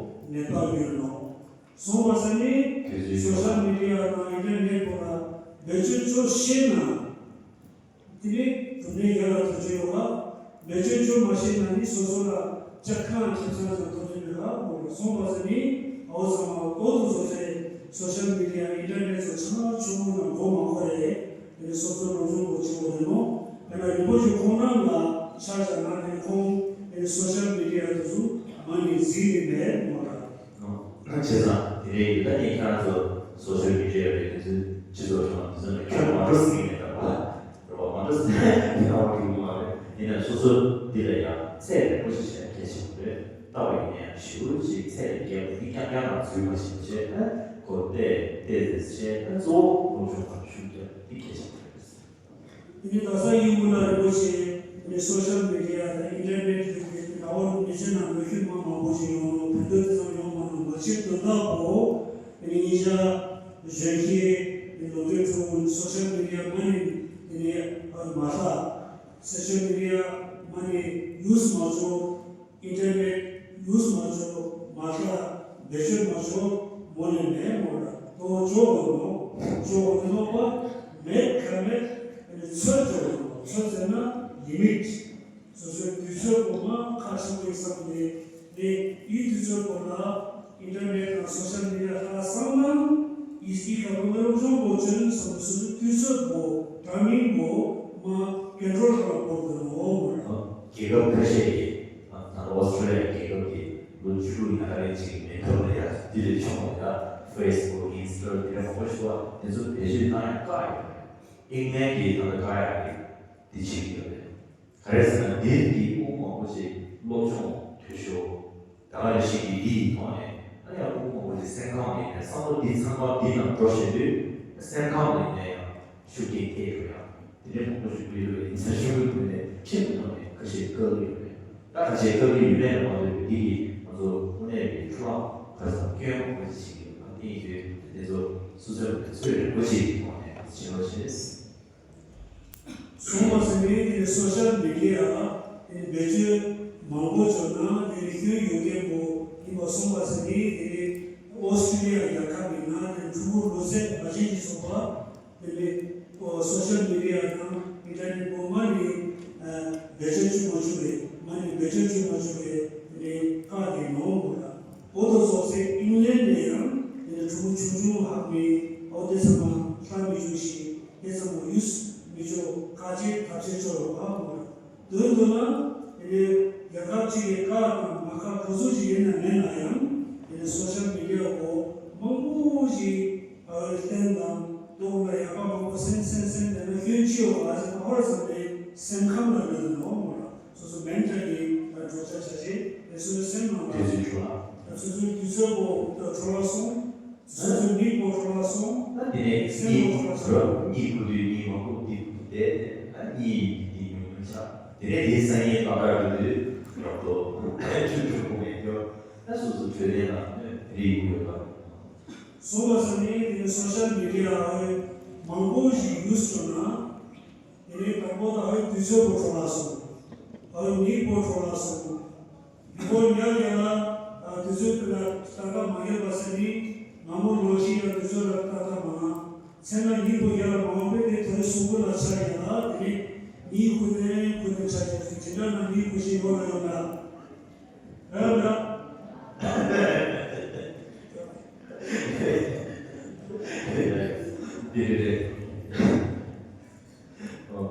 ནད་པ་ཡོད་ནོ། སོང་བ་ས་ནི་དེ་ཚོའི་སོ་ཤལ་མི་ཌི་ཡ་དང་ཨིན་ཊར་ནེཊ་པོ་ལ་བེད་སྤྱོད་ཆོག་ཤེས་ན། དེ་ནི་གྲུབ་འབྲས་རྒྱལ་ལ་ཐོབ་ཆོག་ཡོད་ལ། བེད་སྤྱོད་ཆོག་མ་ཤེས་ན་ནི་སོ་སོ་ལ་ལྕགས་ཁང་ཁེབས་ཚང་ཚང་ཐོབ་ཆོག་མེད་ལ་མོ་ལ། སོང་བ་ས་ནི་ཨའོ་ཚང་མ་ལྟོ་དུ་བཟོ་ཚེ་སོ་ཤལ་མི་ཌི་ཡ་ཨིན་ཊར་ནེཊ་སོགས་ཆ་ལག་ཆུང་ངུ་ན་མགོ་མ་འཁོར་རེད། དེ་ནི་སོ་སོ་རང་བྱུང་གོ་ཆེ་བོ་རེད་མོ། དེ་ན་རིན་པོ་ཆེ་ཁོང་རང་ལ་ཆ་བཞག་ན་དེ་ནི་ཁོང་དེ་ནི་སོ་ཤལ་མི་ཌི་ཡ་དུ་སུ་མ་ནི་གཟིགས་ནི་མེད་མོ་ལ། བྱས་ཙང་དེ་འདྲའི་ཡོད་ད་ནི་ཁྱེད་རང་ཚོ་སོ་ཤལ་མི་ཌི་ཡ་རེད་དེ་ཚོའི་སྤྱི་ཚོགས་ཁྲོད་དེ་ཚོ་ནས་ཁྱོད་མ་འགྲོ་ཟིན་ནས་ད་བ་རེད་བ། མ་འགྲོ་ཟིན་ནས་ཡང་བ་གི་མ་རེད། ཡིན་ན་སོ་སོ་འདི་ལ་ཡང་ཚད་རིང་པོ་ཞིག་བྱས་གལ་ཆེན་པོ་རེད། ལྟ་བ་ཡིན་ན་ཡང་ཞེ་པོ་ཅིག་ཚད་ལས་བརྒལ་བ་འདི་རྐྱང་རྐྱང་ལ་འཛུལ་མ་ཤེས་པ་བྱས་ན་ཁོ་བལྟས་བལྟས་ཟེར་བྱས་ན་གཙོ་བོ་སློབ་སྦྱོང་ཁག་ཤུགས་རྒྱག་འདི་གལ་ཆེན་པོ་རེད། དེ་ནི་ད་ས་ཡིན་མུ་ན་རིན་པོ་ཆེ་དེ་ནི་སོ་ཤལ་མི་ཌི་ཡ་དང་ཨིན་ཊར་ནེཊ་བརྒྱུད་དེ་ད་བར་མི་ཚེ་ནང་ལོ་རྒྱུས་མ་མང་པོ་ཞིག་ཡོང་ནོ་ཕན་ཐོགས་དེ་ཙམ་ཡོང་མ་ནོ་མ་ཕྱིར་དོན་དག་པོ་དེ་ནི་ཉིན་ཞག་གཞོན་སྐྱེས་དེ་ནི་ལོ་རྒྱུས་ཁྲོད་སོ་ཤལ་མི་ཌི་ཡ་མ་ནི་དེ་ནི་མ་ལྷག་སོ་ཤལ་མི་ཌི་ཡ་མ་ནི་ཡུས་མ་ཆོག་ཨིན་ཊར་ནེཊ་ཡུས་མ་ཆོག་མ་ལྷག་བེད་སྤྱོད་མ་ཆོག་མོ་ནི་མེད་མོ་ར་དོ་ཅོག་གོ་ནོ་ཅོག་གོ་ནོ་པ་མེད་ཁ་མེད་ཚོད་ཅོག་གོ་ནོ་ཚོད་ཟེར་ན་ལི་མིཊ། སོ་སོའི་དུས་ཚོད་པོ་མ་ཁ་ཆེན་པོ་ཡིན་བསམ་སྟེ་ནས་ཡུལ་དུས་ཚོད་པོ་ལ་ཨིན་ཊར་ནེཊ་དང་སོ་ཤལ་མི་ཌི་ཡ་ལ་བསམ་ན་ཡིས་ཀྱི་ཁ་པོ་ནས་རོགས་སྦྱོང་གོ་ཆོད་ནས་སོ་སོའི་དུས་ཚོད་པོ་ཊའི་མིང་པོ་མ་ཀོན་ཊོལ་ཁ་ལ་བོར་དགོས་ནོ་མ་རེད། རྒྱལ་ཁབ་ཁ་ཤས་ཀྱིས་ད་ཨོ་སི་ཊྲེ་ལི་ཡ་རྒྱལ་ཁབ་ཀྱིས་ལོ་བཅུ་དྲུག་ཡན་ལག་ལེན་བྱེད་ཀྱི་མེད་སྐབས་ལ་ཡ་དེ་ལས་ཆུང་བ་ཡ་ཕེ་སི་བུག་ཨིན་སི་ཊ་དེ་འདྲ་མང་པོ་ཞིག་འདུག་བ། དེ་ཚོ་བེད་སྤྱོད་བཏང་ཡ་བཀག་ཡོད་རེད། ཨིན་ལན་གྱིས་ད་ལྟ་བཀག་ཡ་རེད་དེ་བྱེད་ཀྱི་ཡོད་རེད། ག་རེ་ཟེར་ན་འདིར་གྱི་དབུ་མང་པོ་ཞིག་སློབ་སྦྱོང་འཐུས་ཤོར་ ད་ག་ནང་བཞིན་གྱི་འདི་ཡི་ཐོག་ནས་ཨ་ཡང་དབུ་མ་པོ་ཏི་སེམས་ཁམས་ལ་ཡིན་ནའི་བསམ་བློ་འདི་ཚང་མ་འདི་ནང་འགྲོ་བཞིན་དུས་སེམས་ཁམས་ལ་ཡིན་ན་ཡང་ཤུགས་རྐྱེན་ཐེབས་ཡོད་ཡང་དེ་འདྲའི་མང་པོ་ཞིག་སྤེལ་ཡོད་ཡིན་ཙང་ཤུགས་རྐྱེན་ཐོག་ནས་ཁྲིམས་ཀྱི་ཐོག་ནས་ཁ་ཤས་བཀག་གི་ཡོད་རེད། ད་ཁ་ཤས་བཀག་གི་ཡོད་མེད་ལ་མ་ལྟོས་པའི་འདི་གིས་ང་ཚོ་དངོས་གནས་ཀྱི་འཕྲོ་བརླག་ག་ཚོད་སྐྱོན་མང་པོ་ཞིག་ཡོད་པ་དེ་ཡིན་དུས་དེ་ཚོ་སོ་སོའི་ཚོད་རེ་དགོས་ཞིག་གི་ཐོག་ནས་བྱེད་རོགས་བྱེད། གསུངས་པ་ཟེར་ནས་དེ་ནས་སོ་ཤལ་མི་ཌི་ཡ་དེ་ནས་བེད་སྤྱོད་མང་པོ་བྱུང་ན་དེ་ནས་སྐྱོན་ཡོད་མཁན་པོ་ཡིན་པ་གསུངས་པ་ཟེར་ནས་དེ་ནས་ཨོ་སི་ཀྲི་ལི་ཡ་རྒྱལ་ཁབ་ཡིན་ན་དེ་ཕྲུ་གུ་ལོ་ཚད་ཕལ་ཆེར་ཅིག་སོང་བ་དེ་ནས་སོ་ཤལ་མི་ཌི་ཡ་དང་ཨིན་ཊར་ནེཊ་པོ་མ་ནི་བེད་སྤྱོད་བཅུག་མ་བཅུག་རེད། མ་ནི་བེད་སྤྱོད་བཅུག་མ་བཅུག་རེད། དེ་ནས་བཀག་དེ་ནོར་མོ་ལ་འོ་དོ་ཚོགས་སེ་ཨིང་ལན་ནས་ཡང་དེ་ནས་ཕྲུ་གུ་ཆུང་ཆུང་ཧ་མི་འོ་དེ་ཚང་མ་ལྷ་མི་བཅུག་ཤིང་དེ་ཚང་མ་ཡུས་མི་ཆོག་ཁ་ཆེ་ཐབས་ཆེ་ཆོག་རོགས་ཨ་མོ་ལ། དོན་དུ་ན་དེ་ནས་རྒྱལ་ཁབ་གཅིག་གི་བཀག་དང་མ་བཀག་ག་ཚོད་ཅིག་ཡིན་ན་མེད་ན་ཡང་དེ་ནས་སོ་ཤལ་མི་ཌི་ཡ་གོ་མང་པོ་ཞིག་ཨ་བའི་བསྟན་དང་དོག་ལ་ཡག་པ་མང་པོ་སེམས་སེམས་སེམས་དེ་ན་སྐྱོན་ཅི་ཡོད་ཨ་ཅེ་ཧོར་ཙམ་ནས་སེམས་ཁམས་ལ་ལོས་ནོ་མོ་ལ། སོ་སོ་མེན་ཊལ་གྱི་འགྲོ་བྱ་བྱ་བྱེད་དེ་སོ་སོའི་སེམས་ནང་ལ་དེ་ཚོའི་འཕྲོ་བརླག་སོ་སོའི་དུས་ཚོད་པོ་འཕྲོ་བརླག་སོང་། སོ་སོའི་མིག་པོ་འཕྲོ་བརླག་སོང་། ད་དེ་ནས་སེམས་པོ་འཕྲོ་བརླག་སོང་། གཉིད་ཁུག་དུས་གཉིད་མ་ཁུག་དེ་ཁུག་དེ་ད་གཉིད་དེ་ཉུང་ཉུང་ཆགས་དེ་ནས་དེ་སང་ཉིན་ལྟ་བར་འགྲོ་དུས་རོགས་ཏོ་ཆུ་ཆུ་ཁུག་མེད་ཀྱོ། ད་སོ་སོ་འཕྲོད་བསྟེན་ལ་རིག་དགོས་པ། སོང་བ་ས་ནས་དེ་ནས་སོ་ཤལ་མི་ཌི་ཡ་ཨ་བའི་མང་པོ་ཞིག་ཡུས་བྱུང་ན། དེ་ནས་དང་པོ་དང་ཨའི་དུས་ཚོད་པོ་འཕྲོ་བརླག་སོང་། ཨའི་མིག་པོ་འཕྲོ་བརླག་སོང་། མི་པོ་ཉལ་ཡ་ལ་དུས་ཚོད་ཀྱི་ལ་ཏག་ཏག་མ་ཉལ་བ་ཟེར་ནི། ང་མོ་ལོ་ཤི་ཡ་དུས་ཚོད་ལ་ཏག་ཏག་མ་ང་། མཚན་ལ་མིག་པོ་ཡ་ལ་མ་འོང་པས་དེ་དོན་སུ་གུ་ལ་ཆ་ཡ་ལ་དེ་ནས་མིག་ཁུ་ནས་ཁུ་ནས་ཆ་ཡ་ཟེར་དེ་འདྲ་ན་མིག་ཁུ་ཤེས་ཡོང་ན་ཡོང་ན། ར་ར། འདི་རེད། ཨོ།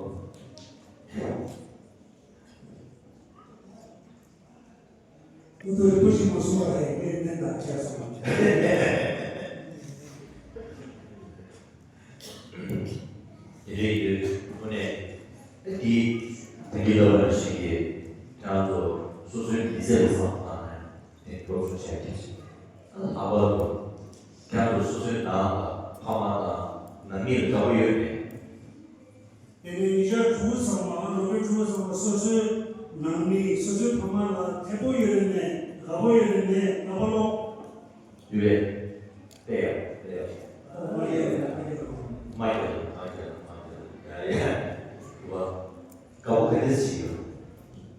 ཨུ་ཚུགས་རིན་པོ་ཆེ་མ་གསུངས་པ་རེད། ངས་ནན་དང་བཅར་སོང་། དེ་རེད་ཡོད་ཁོ་ནས་ཨེ་དེ་དེ་འདྲའི་ལབ་པ་ཞིག་གིས་ཁྱེད་རང་ཚོ་སོ་སོའི་མི་ཚེ་ལ་བསམ་བློ་བཏང་ནས་དེ་འགྲོ་ཚུལ་བྱས་ཀྱི་ཞིག་ཨ་ལ་ལྷག་པར་དུ་ཁྱེད་རང་ཚོ་སོ་སོའི་ནང་ལ་ཕ་མ་དང་ནང་མི་ལ་དགའ་པོ་ཡོད་མེད། དེ་ནས་ཉིན་ཞག་དྲུག་ཚང་མ་ལོ་ཁྲི་དྲུག་ཚང་མ་སོ་སོའི་ནང་མི་སོ་སོའི་ཕ་མ་ལ་ཐད་པོ་ཡོད་རེད་མེད་དགའ་པོ་ཡོད་རེད་མེད་ལབ་པ་ལོ། ཡོད་རེད། དཔེ་ཡག་དཔེ་ཡག་མ་ཡོད་རེད་མ་ཡོད་རེད་མ་ཡོད་རེད་མ་ཡོད་རེད་ཡ་ཡ་ཡ། དགའ་པོ་ག་འདྲས་ཞིག་ཡོད།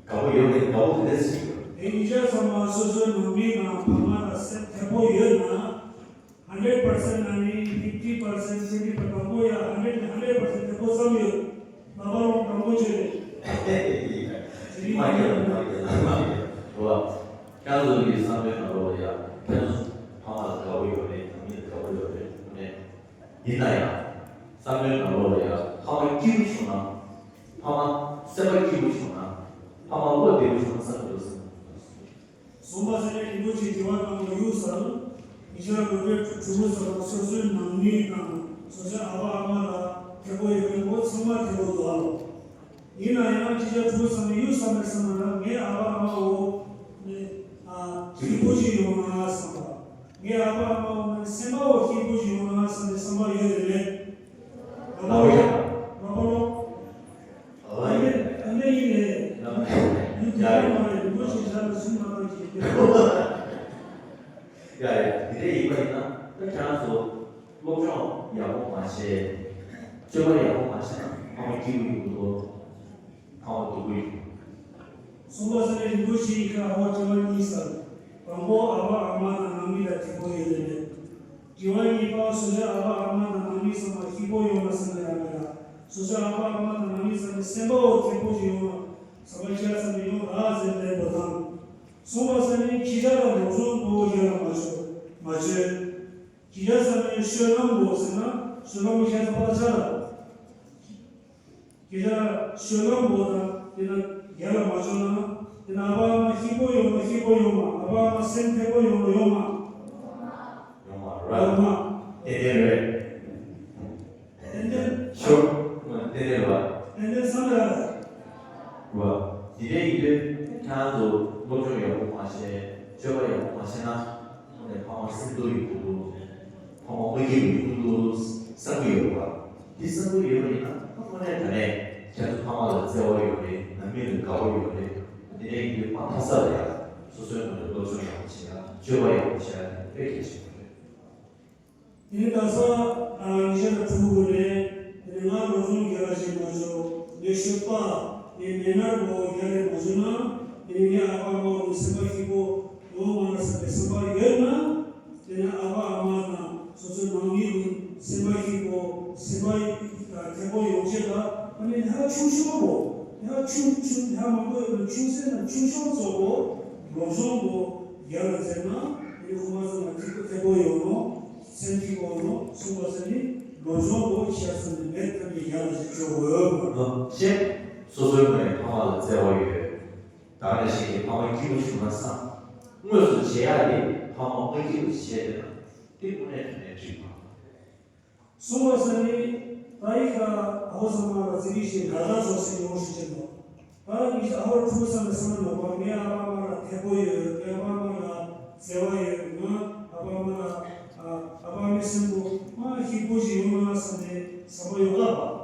དགའ་པོ་ཡོད་རེད་དགའ་པོ་ག་འདྲས་ཞིག་ཡོད། དེ་ཉིན་ཞག་ཚང་མ་སོ་སོའི་ནང་མི་དང་ཕ་མ་ལ་སེམས་ཐད་པོ་ཡོད་ན། hundred percent ནང་ནས་fifty percent twenty percent དང་པོ་ཡ་hundred ནས་hundred percent དེ་པོ་ཙམ་ཡོད། ལབ་པ་ལོང་དང་པོ་བྱས་རེད། མ་རྒྱལ་མ་རྒྱལ་མ་རྒྱལ་བ། ཁྱེད་ཚོ་གི་བསམ་པའི་ནང་ལོགས་ལ་ཡ་ཁྱེད་ཚོ་ཕ་མ་ལ་དགའ་པོ་ཡོད་རེད་ནང་མི་ལ་དགའ་པོ་ཡོད་རེད་ནས། ཡིན་ན་ཡང་བསམ་པའི་ནང་ལོགས་ལ་ཡ་ཕ་མ་སྐྱིད་པོ་བྱུང་ན་ཕ་མ་སེམས་པ་སྐྱིད་པོ་བྱུང་ན་ཕ་མ་བློ་བདེ་པོ་བྱུང་ན་བསམ་གྱི་འདུག་བསམ། གསུངས་པ་ཟེར་ནས་རིན་པོ་ཆེ་དྲི་བ་གནང་བ་ཡོད་ཟེར། ཉི་ཤར་ལོ་པའི་གྲུ་གུ་ཟེར་བ་སོ་སོའི་ནང་མི་དང་སོ་སོའི་ཨ་ཕ་ཨ་མ་ལ་ཐད་པོ་ཡོད་མཁན་པོ་ཚང་མ་ཐད་པོ་འདུག་ཨ་ལོ། ཡིན་ན་ཡང་ཉི་ཤར་གྲུ་གུ་ཚང་མས་ཡོད་བསམ་པའི་བསམ་པ་ལ་ངའི་ཨ་ཕ་ཨ་མ་འོ་ནས་ཨ་སྐྱིད་པོ་ཞིག་ཡོང་ན་བསམ་པ། ངའི་ཨ་ཕ་ཨ་མ་འོ་ནས་སེམས་པ་འོ་སྐྱིད་པོ་ཞིག་ཡོང་ན་བསམ་པའི་བསམ་པ་ཡོད་རེད་མེད། ལ་བ་ཡ། ལ་བ་ལོ། ཨ་ནི་ཨ་ནི་ཡིན་ནས། ཡ་ཡ། མི་དེ་མ་རེད་རིན་པོ་ཆེ་ཞག་ལ་སུན་མ་བཏང་གི་ཡོད། ཡ་ཡ་དེ་འདྲ་ཡིན་པ་ཡིན་ན་ད་ཁྱེད་རང་ཚོ་སློབ་སྦྱོང་ཡག་པོ་མ་བྱས། སྤྱོད་པ་ཡག་པོ་མ་བྱས་ན་ཕ་མ་སྐྱིད་པོ་ཡོང་གི་འདུག་ཕ་མ་སྡུག་པོ་ཡོང་། གསུངས་པ་ཟེར་ནས་རིན་པོ་ཆེ་ཡི་ཁ་ཧོ་དྲི་བ་གཉིས་ཟེར། དང་པོ་ཨ་ཕ་ཨ་མ་དང་ནང་མི་ལ་དྲི་བ་ཡོད་ལེ་མེད། དྲི་བ་གཉིས་པ་སོ་སོའི་ཨ་ཕ་ཨ་མ་དང་ནང་མི་ཚང་མ་སྐྱིད་པོ་ཡོང་བ་བསམ་གྱི་ཡོད་མེད་ལ། སོ་སོའི་ཨ་ཕ་ཨ་མ་དང་ནང་མི་ཚང་མའི་སེམས་པ་འོ་ཐད་པོ་ཞིག་ཡོང་བ་བསམ་པ་ཤར་ཚང་མ་ཡོང་ར་ཟེར་ལེན་པ་དང་། གསུངས་པ་ཟེར་ནས་ཁྱི་ཇག་ལ་ནོར་སྲུང་པོ་ཡར་ལ་མ་བྱོས་མ་བྱོས། ཁྱི་ཇག་ཟེར་ནས་ཤོད་ལམ་པོ་ཟེར་ན་ཤོད་ལམ་པོ་ཤར་ཚང་པ་ལ་ཆ་ལ། ཁྱེད་ཅག་ཤོད་ལམ་པོ་དང་དེ་ན་ཡར་ལ་མ་བྱོན་ན་དེ་ན་ཨ་ཕ་ཨ་མ་སྐྱིད་པོ་ཡོང་ན་སྐྱིད་པོ་ཡོང་མ། ཨ་ཕ་ཨ་མ་སེམས་ཐད་པོ་ཡོང་ན་ཡོང་མ། ཡོང་མ་རེད། ཡོང་མ། ཏན་ཏན་རེད། ཏན་ཏན། ཤོད། ཏན་ཏན་རེད་བ། ཏན་ཏན་བསམ་ར་རེད་བ། དེ་འདྲའི་ཡིན་དུས་ཁྱེད་རང་ཚོ་སློབ་སྦྱོང་ཡག་པོ་མ་བྱས། སྤྱོད་པ་ཡག་པོ་མ་བྱས་ན། དངོས་གནས་ཕ་མ་སེམས་སྡུག་ཡོང་གི་འདུག་ཕ་མ་མ་སྐྱིད་པའི་ཀུན་ཏུ་བསམ་གྱི་ཡོད་པ། འདི་བསམ་གྱི་ཡོད་པ་ཡིན་ན། ད་དངོས་གནས་ད་ནས་ཁྱེད་ཚོ་ཕ་མ་ལ་བརྩེ་བ་ཡོད་རེད། ནང་མི་ལ་དགའ་བོ་ཡོད་རེད། དེ་ནས་ཡིན་དུས་མ་མཐའ་ས་ལ་ཡ། སོ་སོའི་ངོས་ནས་སློབ་སྦྱོང་ཡག་པོ་བྱེད་ཡ། སྤྱོད་པ་ཡག་པོ་བྱེད་ཡ་དེ་དཔེ་གལ་ཆེན་པོ་རེད། དེ་ནས་ད་ས་ཉི་ཤར་ཕྲུ་གུ་རེད། དེ་ནས་ང་སློབ་སྦྱོང་རྒྱག་ལ་བྱེད་མ་ཆོག་ངའི་སྤྱོད་པ། ངའི་མན་ནར་བོ་རྒྱག་ལ་མ་བྱུང་ན། དེ་ནས་ངའི་ཨ་ཕ་ཨ་མ་བོ་སེམས་པ་སྐྱིད་པོ་ཡོང་མ་རེད་བསམ་པའི་བསམ་པ་ཡོད་ན། དེ་ནས་ཨ་ཕ་ཨ་མ་དང་སོ་སོའི་ནང་མི་ཀུན་སེམས་པ་སྐྱིད་པོ། སེམས་པ་མཐེ་བོ་ཡོང་ཆེད་ལ། ཨ་ནི་ཧ་ཆུང་ཤོས་བོ། ཧ་ཆུང་ཆུང་ཧ་མང་པོ་ཡོད་ན། ཆུང་ཟེར་ན་ཆུང་ཤོས་ཚོ་བོ་སློབ་སྦྱོང་བོ་རྒྱག་ལ་མཛད་ན། དེ་ནི་ཁོ་མ་ཚང་མ་མཐེ་བོ་ཡོང་ནོ། སེམས་སྐྱིད་པོ་ནོ་གསུངས་པ་ཟེར་ནི། སློབ་སྦྱོང་བོ་ཤ་ཚ་ནི་མེད་ཐབས་ཀྱི་ཡག་ལ་ཞིག་བཅོ་དགོས་ཡོད་མ། ཤེས། སོ་སོའི་ངོས་ནས་ཕ་མ་ལ་བརྩེ་བ་ཡོད། ད་ནས་ཤེས་ཀྱི་ཕ་མ་སྐྱིད་པོ་བྱུང་ན་བསམ། དངོས་སུ་བྱེད་ཡག་དེ་ཕ་མ་མ་སྐྱིད་པོ་བྱས་བསྡད་ན། དེ་དངོས་གནས་དྲང་གནས་འགྲིག་མ། གསུངས་པ་ས་ནི། ད་ཡིག་ག་ཨ་ཧོ་ས་མ་ལ་ཙི་གི་ཞེས་དགའ་དགའ་ཚོགས་སེ་ཡོང་ཞིག་ཅན་ནོ། ད་ཡིག་ཨ་ཧོ་ཕྲུ་གུ་ས་ནི་ས་ནི་ནོ་པ། ངའི་ཨ་ཕ་ཨ་མ་ལ་མཐེ་བོ་ཡོད། ངའི་ཨ་ཕ་ཨ་མ་ལ་བརྩེ་བ་ཡོད། ང་ཨ་ཕ་ཨ་མ་ལ་ཨ་ཨ་ཕ་ཨ་མའི་སེམས་པོ་མ་སྐྱིད་པོ་ཞིག་ཡོང་ན་བསམ་པའི་བསམ་པ་ཡོད་ག་པ།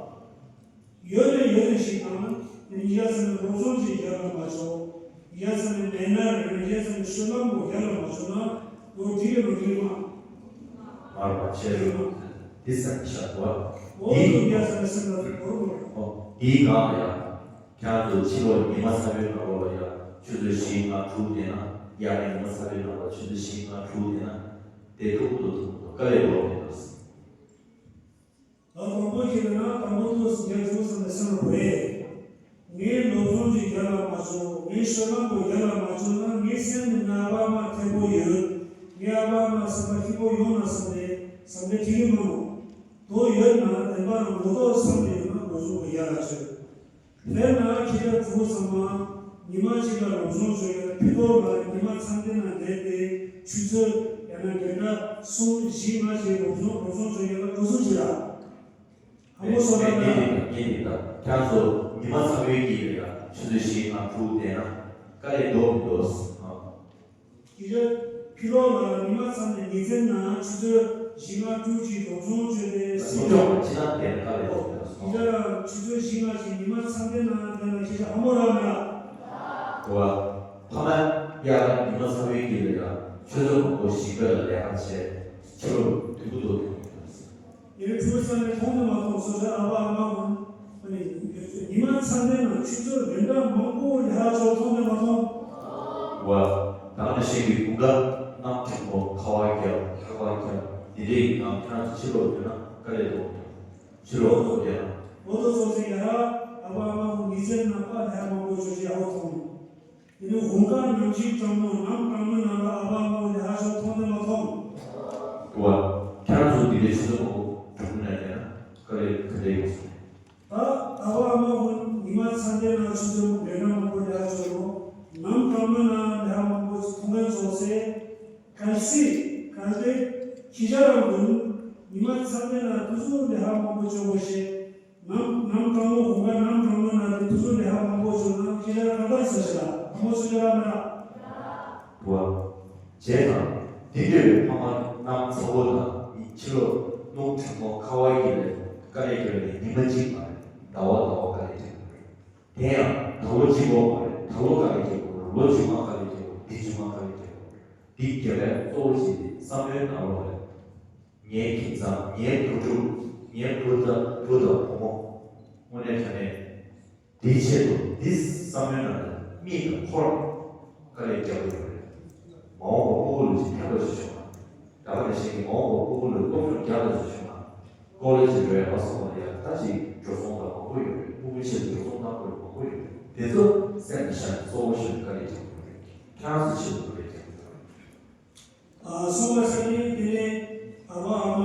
ཡོད་རེད་ཡོད་རེད་ཞིག་དང་། ཡ་ས་ནི་སློབ་སྦྱོང་ཅིག་རྒྱག་ལ་མ་ཆོག་ཡ་ས་ནི་མན་ནར་རེད། ཡ་ས་ནི་སྤྱོད་ལམ་པོ་རྒྱག་ལ་མ་ཆོག་ན། ལོ་དྲི་ཡོད་ལོ་དྲི་མ། མར་བ་ཆེ་རུ། འདི་སེམས་ཤར་བ། འོ་འདི་དུ་ཡ་ས་ནི་སེམས་ལ་བོར་བོར། འོ་འདིའི་སྒང་ལ་ཡ། ཁྱེད་རང་ཚོ་ཕྱི་ལོགས་ཉི་མ་ཚ་བའི་ནང་ལོགས་ལ་ཡ། ཆུ་ཚོད་བཞི་ལྔ་དྲུག་བསྡད་ན། ཡ་ནི་ཉི་མ་ཚ་བའི་ནང་ལ་ཆུ་ཚོད་བཞི་ལྔ་དྲུག་བསྡད་ན། དེ་ཐུག་ཐུག་ཐུག་ཐུག་དཀའ་ལས་རོགས་མི་འདུག་ད་དང་པོ་ཁྱེད་ན་དང་པོ་ཐོག་སུ་རྒྱ་ཆུང་ས་ནས་སེམས་ལ་བོས། ངའི་སློབ་སྦྱོང་གི་རྒྱ་ལ་མ་བྱུང་། ངའི་སྤྱོད་ལམ་པོ་རྒྱ་ལ་མ་བྱུང་ན། ངའི་སེམས་ནི་ང་ཨ་ཕ་ཨ་མ་མཐེ་བོ་ཡོད། ངའི་ཨ་ཕ་ཨ་མ་སེམས་པ་སྐྱིད་པོ་ཡོང་ན་བསམ་སྟེ་བསམ་སྟེ་ཁྱེད་ཀྱི་མ་ནོ། དོ་ཡོད་ན་བདེན་པ་རང་མགོ་ཐོག་བསམ་ནས་ཡོད་ན་སློབ་སྦྱོང་གི་རྒྱ་ལ་བྱོས། དཔེར་ན་ཁྱེད་ཅག་ཕྲུ་གུ་ཚང་མ་ཉི་མ་གཅིག་ལ་སློབ་སྦྱོང་བྱོས་ཡ་ཕི་ཐོག་ལ་ཉི་མ་ཚང་དེ་ན་བསྡད་དེ་ཆུ་ཚོད་ཡང་ན་བདུན་ཕྲག་གསུམ་བཞི་ལྔ་ཞིག་སློབ་སྦྱོང་སློབ་སྦྱོང་བྱོས་ཡ་ལ་འགྲོ་སོང་ཅི་ལ། ཧ་མོ་སོ་ད་ན། ངེད་འདི་དང་ངེད་འདི་དང་ཁྱེད་ཚོ་ཉི་མ་ཚང་བའི་དཀྱིལ་ལ་ཡ་ཆུ་ཚོད་བཞི་ལྔ་དྲུག་བསྡད་ན་དཀའ་ལས་རྡོ་མི་རྡོ། ཁྱེད་ཅག་ཕི་ལོགས་ལ་ཉི་མ་ཚང་ནས་ཉིན་མཚན་ན་ཆུ་ཚོད་བཞི་ལྔ་དྲུག་ཅིག་སློབ་སྦྱོང་བྱས་ཏེ་སློབ་སྦྱོང་ལ་ཕྱི་ནང་བསྡད་ན་དཀའ་ལས་རྡོ་མི་རྡོ། ཁྱེད་ཅག་ཆུ་ཚོད་བཞི་ལྔ་ཞིག་ཉི་མ་ཚང་དེ་ན་དེ་ན་ཁྱེད་ཅག་ཨ་མོ་ར་མེད་ལ། གོ་བ། ཕ་མ་ཡ་ཉི་མ་ཚང་བའི་དཀྱིལ་ལ་ཡ་ཆུ་ཚོད་མང་པོ་ཞིག་པའི་ལ་ལས་ཀ་བྱས། ཕྱི་ལོགས་དུས་བུ་དོ་དེ་ཡང་ཕྲུ་གུ་ས་ནས་མཐོང་དུ་མ་མཐོང་སོ་སོའི་ཨ་ཕ་ཨ་མ་ཀུན། ཨ་ནི་ཉི་མ་ཚང་དེ་ན་ཆུ་ཚོད་བདུན་ཕྲག་མང་པོ་ལས་ཧ་ཅོ་མཐོང་དུ་མ་མཐོང་། བ། ད་ནི་ཤེས་ཀྱི་དགུན་ཁ་གནམ་གྲང་མོ་ཁ་བ་རྒྱབ་ལྷགས་པ་རྒྱབ་འདི་འདྲའི་གི་ནང་ཁྱེད་རང་ཚོ་ཕྱི་ལོགས་ཡོད་ན་དཀའ་ལས་རྡོ་མི་རྡོ། ཕྱི་ལོགས་ཡོད་ན། འོ་དོ་ཚོ་ཚེ་ཡ་ར་ཨ་ཕ་ཨ་མ་ཀུན་ཉིན་མཚན་ན་པ་ལས་ཧ་མང་པོ་ཅོ་ཅེ་ཧ་བོ་མཐོང་། དེ་ནས་དགུན་ཁ་ནམ་གྱི་གྲང་མོ་ནམ་གྲང་མོའི་ནང་ལ་ཨ་ཕ་ཨ་མ་ལས་ཧ་ཅོ་མཐོང་དུ་མ་མཐོང་། བ། ཁྱེད་རང་ཚོ་འདི་འདྲའི་ཆུ་ཚོད་མང་པོ་གྲང་མོའི་ནང་བསྡད་ན་དཀའ་ལས་ག་འདྲ་ཡོང་སོང་། ད་ཨ་ཕ་ཨ་མ་ཀུན་ཉི་མ་ཚང་དེ་ན་ཆུ་ཚོད་མོ་བདུན་ཕྲག་མང་པོ་ལས་ཧ་ཅོ་རོ། ནམ་གྲང་མོའི་ནང་ལས་ཧ་མང་པོ་མཐོང་མཁན་ཚོ་ཚེ། གལ་སྲིད་གལ་ཏེ་ཁྱེད་ཅག་རང་ཀུན་ཉི་མ་ཚང་དེ་ན་དུས་ཚོད་ལས་ཧ་མང་པོ་ཅོ་དགོས་ཤེས། ནམ་ནམ་གྲང་མོ་དགུན་ཁ་ནམ་གྲང་མོ་ན་དེ་དུས་ཚོད་ལས་ཧ་མང་པོ་ཅོ་ན་ཁྱེད་ཅག་གང་ལྟར་ཟེར་ཤེས་ལ་ཧ་མོ་ཚོ་ཅག་ར་མེད་ལ། བ། བྱས་ཙང་། འདི་འདྲ་བའི་ཕ་མ་གནམ་ཚ་བོ་དང་ཕྱི་ལོགས་སྣུམ་གྲང་མོ་ཁ་བ་ཡི་ལས་དཀའ་ལས་རྒྱག་ནས་ཉི་མ་གཅིག་མ་རེད་ཟླ་བ་ཟླ་བ་དཀའ་ལས་རྒྱག་དགོས་རེད། དེ་ཡང་ཟླ་ལོ་གཅིག་ལོ་མ་རེད་ད་ལོ་དཀའ་ལས་རྒྱག་དགོས་རེད་ལོ་མཇུག་མ་དཀའ་ལས་རྒྱག་དགོས་རེད་དེ་མཇུག་མ་དཀའ་ལས་རྒྱག་དགོས་རེད། འདི་རྒྱལ་བའི་གཙོ་བོ་ཞིག་རེད་བསམ་བློའི་ནང་ལོགས་ལ། ངའི་ཁྱིམ་ཚང་ངའི་བུ་ཕྲུག་ངའི་བུ་དང་བུ་དང་བུ་མོ། དངོས་གནས་དྲང་གནས། དེའི་ཆེད་དུ་འདི་བསམ་བློའི་ནང་ལ་མིག་དང་ཁོར་དཀའ་ལས་རྒྱག་དགོས་ཡོད་རེད། མ་འོངས་པ་ཕྲུ་གུ་ལ་ཅིག་ཕན་པ་ཞིག་བྱུང་ན། ད་ག་ནང་བཞིན་གྱི་མ་འོངས་པ་ཕྲུ་གུ་ལ་སློབ་སྦྱོང་རྒྱག་པ་ཞིག་བྱུང་ན། ཀོ་ལེ་ཇི་རེད་ལ་སོགས་པ་ལ་ཡང་ད་ཅིག་འགྲོ་སོང་དང་མང་པོ་ཡོད་རེད་ཕྲུ་གུའི་ཆེད་དུ་འགྲོ་སོང་གནང་དགོས་རེད་མང་པོ་ཡོད་རེད་དེ་ཚོ་སེམས་ལ་བཞག་ནས་གཙོ་བོ་ཞིག་ལ་དཀའ་ལས་རྒྱག་དགོས་རེད། ཁྱེད་རང་ཚོའི་ཆེད་དུ་དཀའ་ལས་རྒྱག་དགོས་རེད། ཨ་སོང་བ་ས་ནི་དེ་ནས་ཨ་ཕ་ཨ་མ་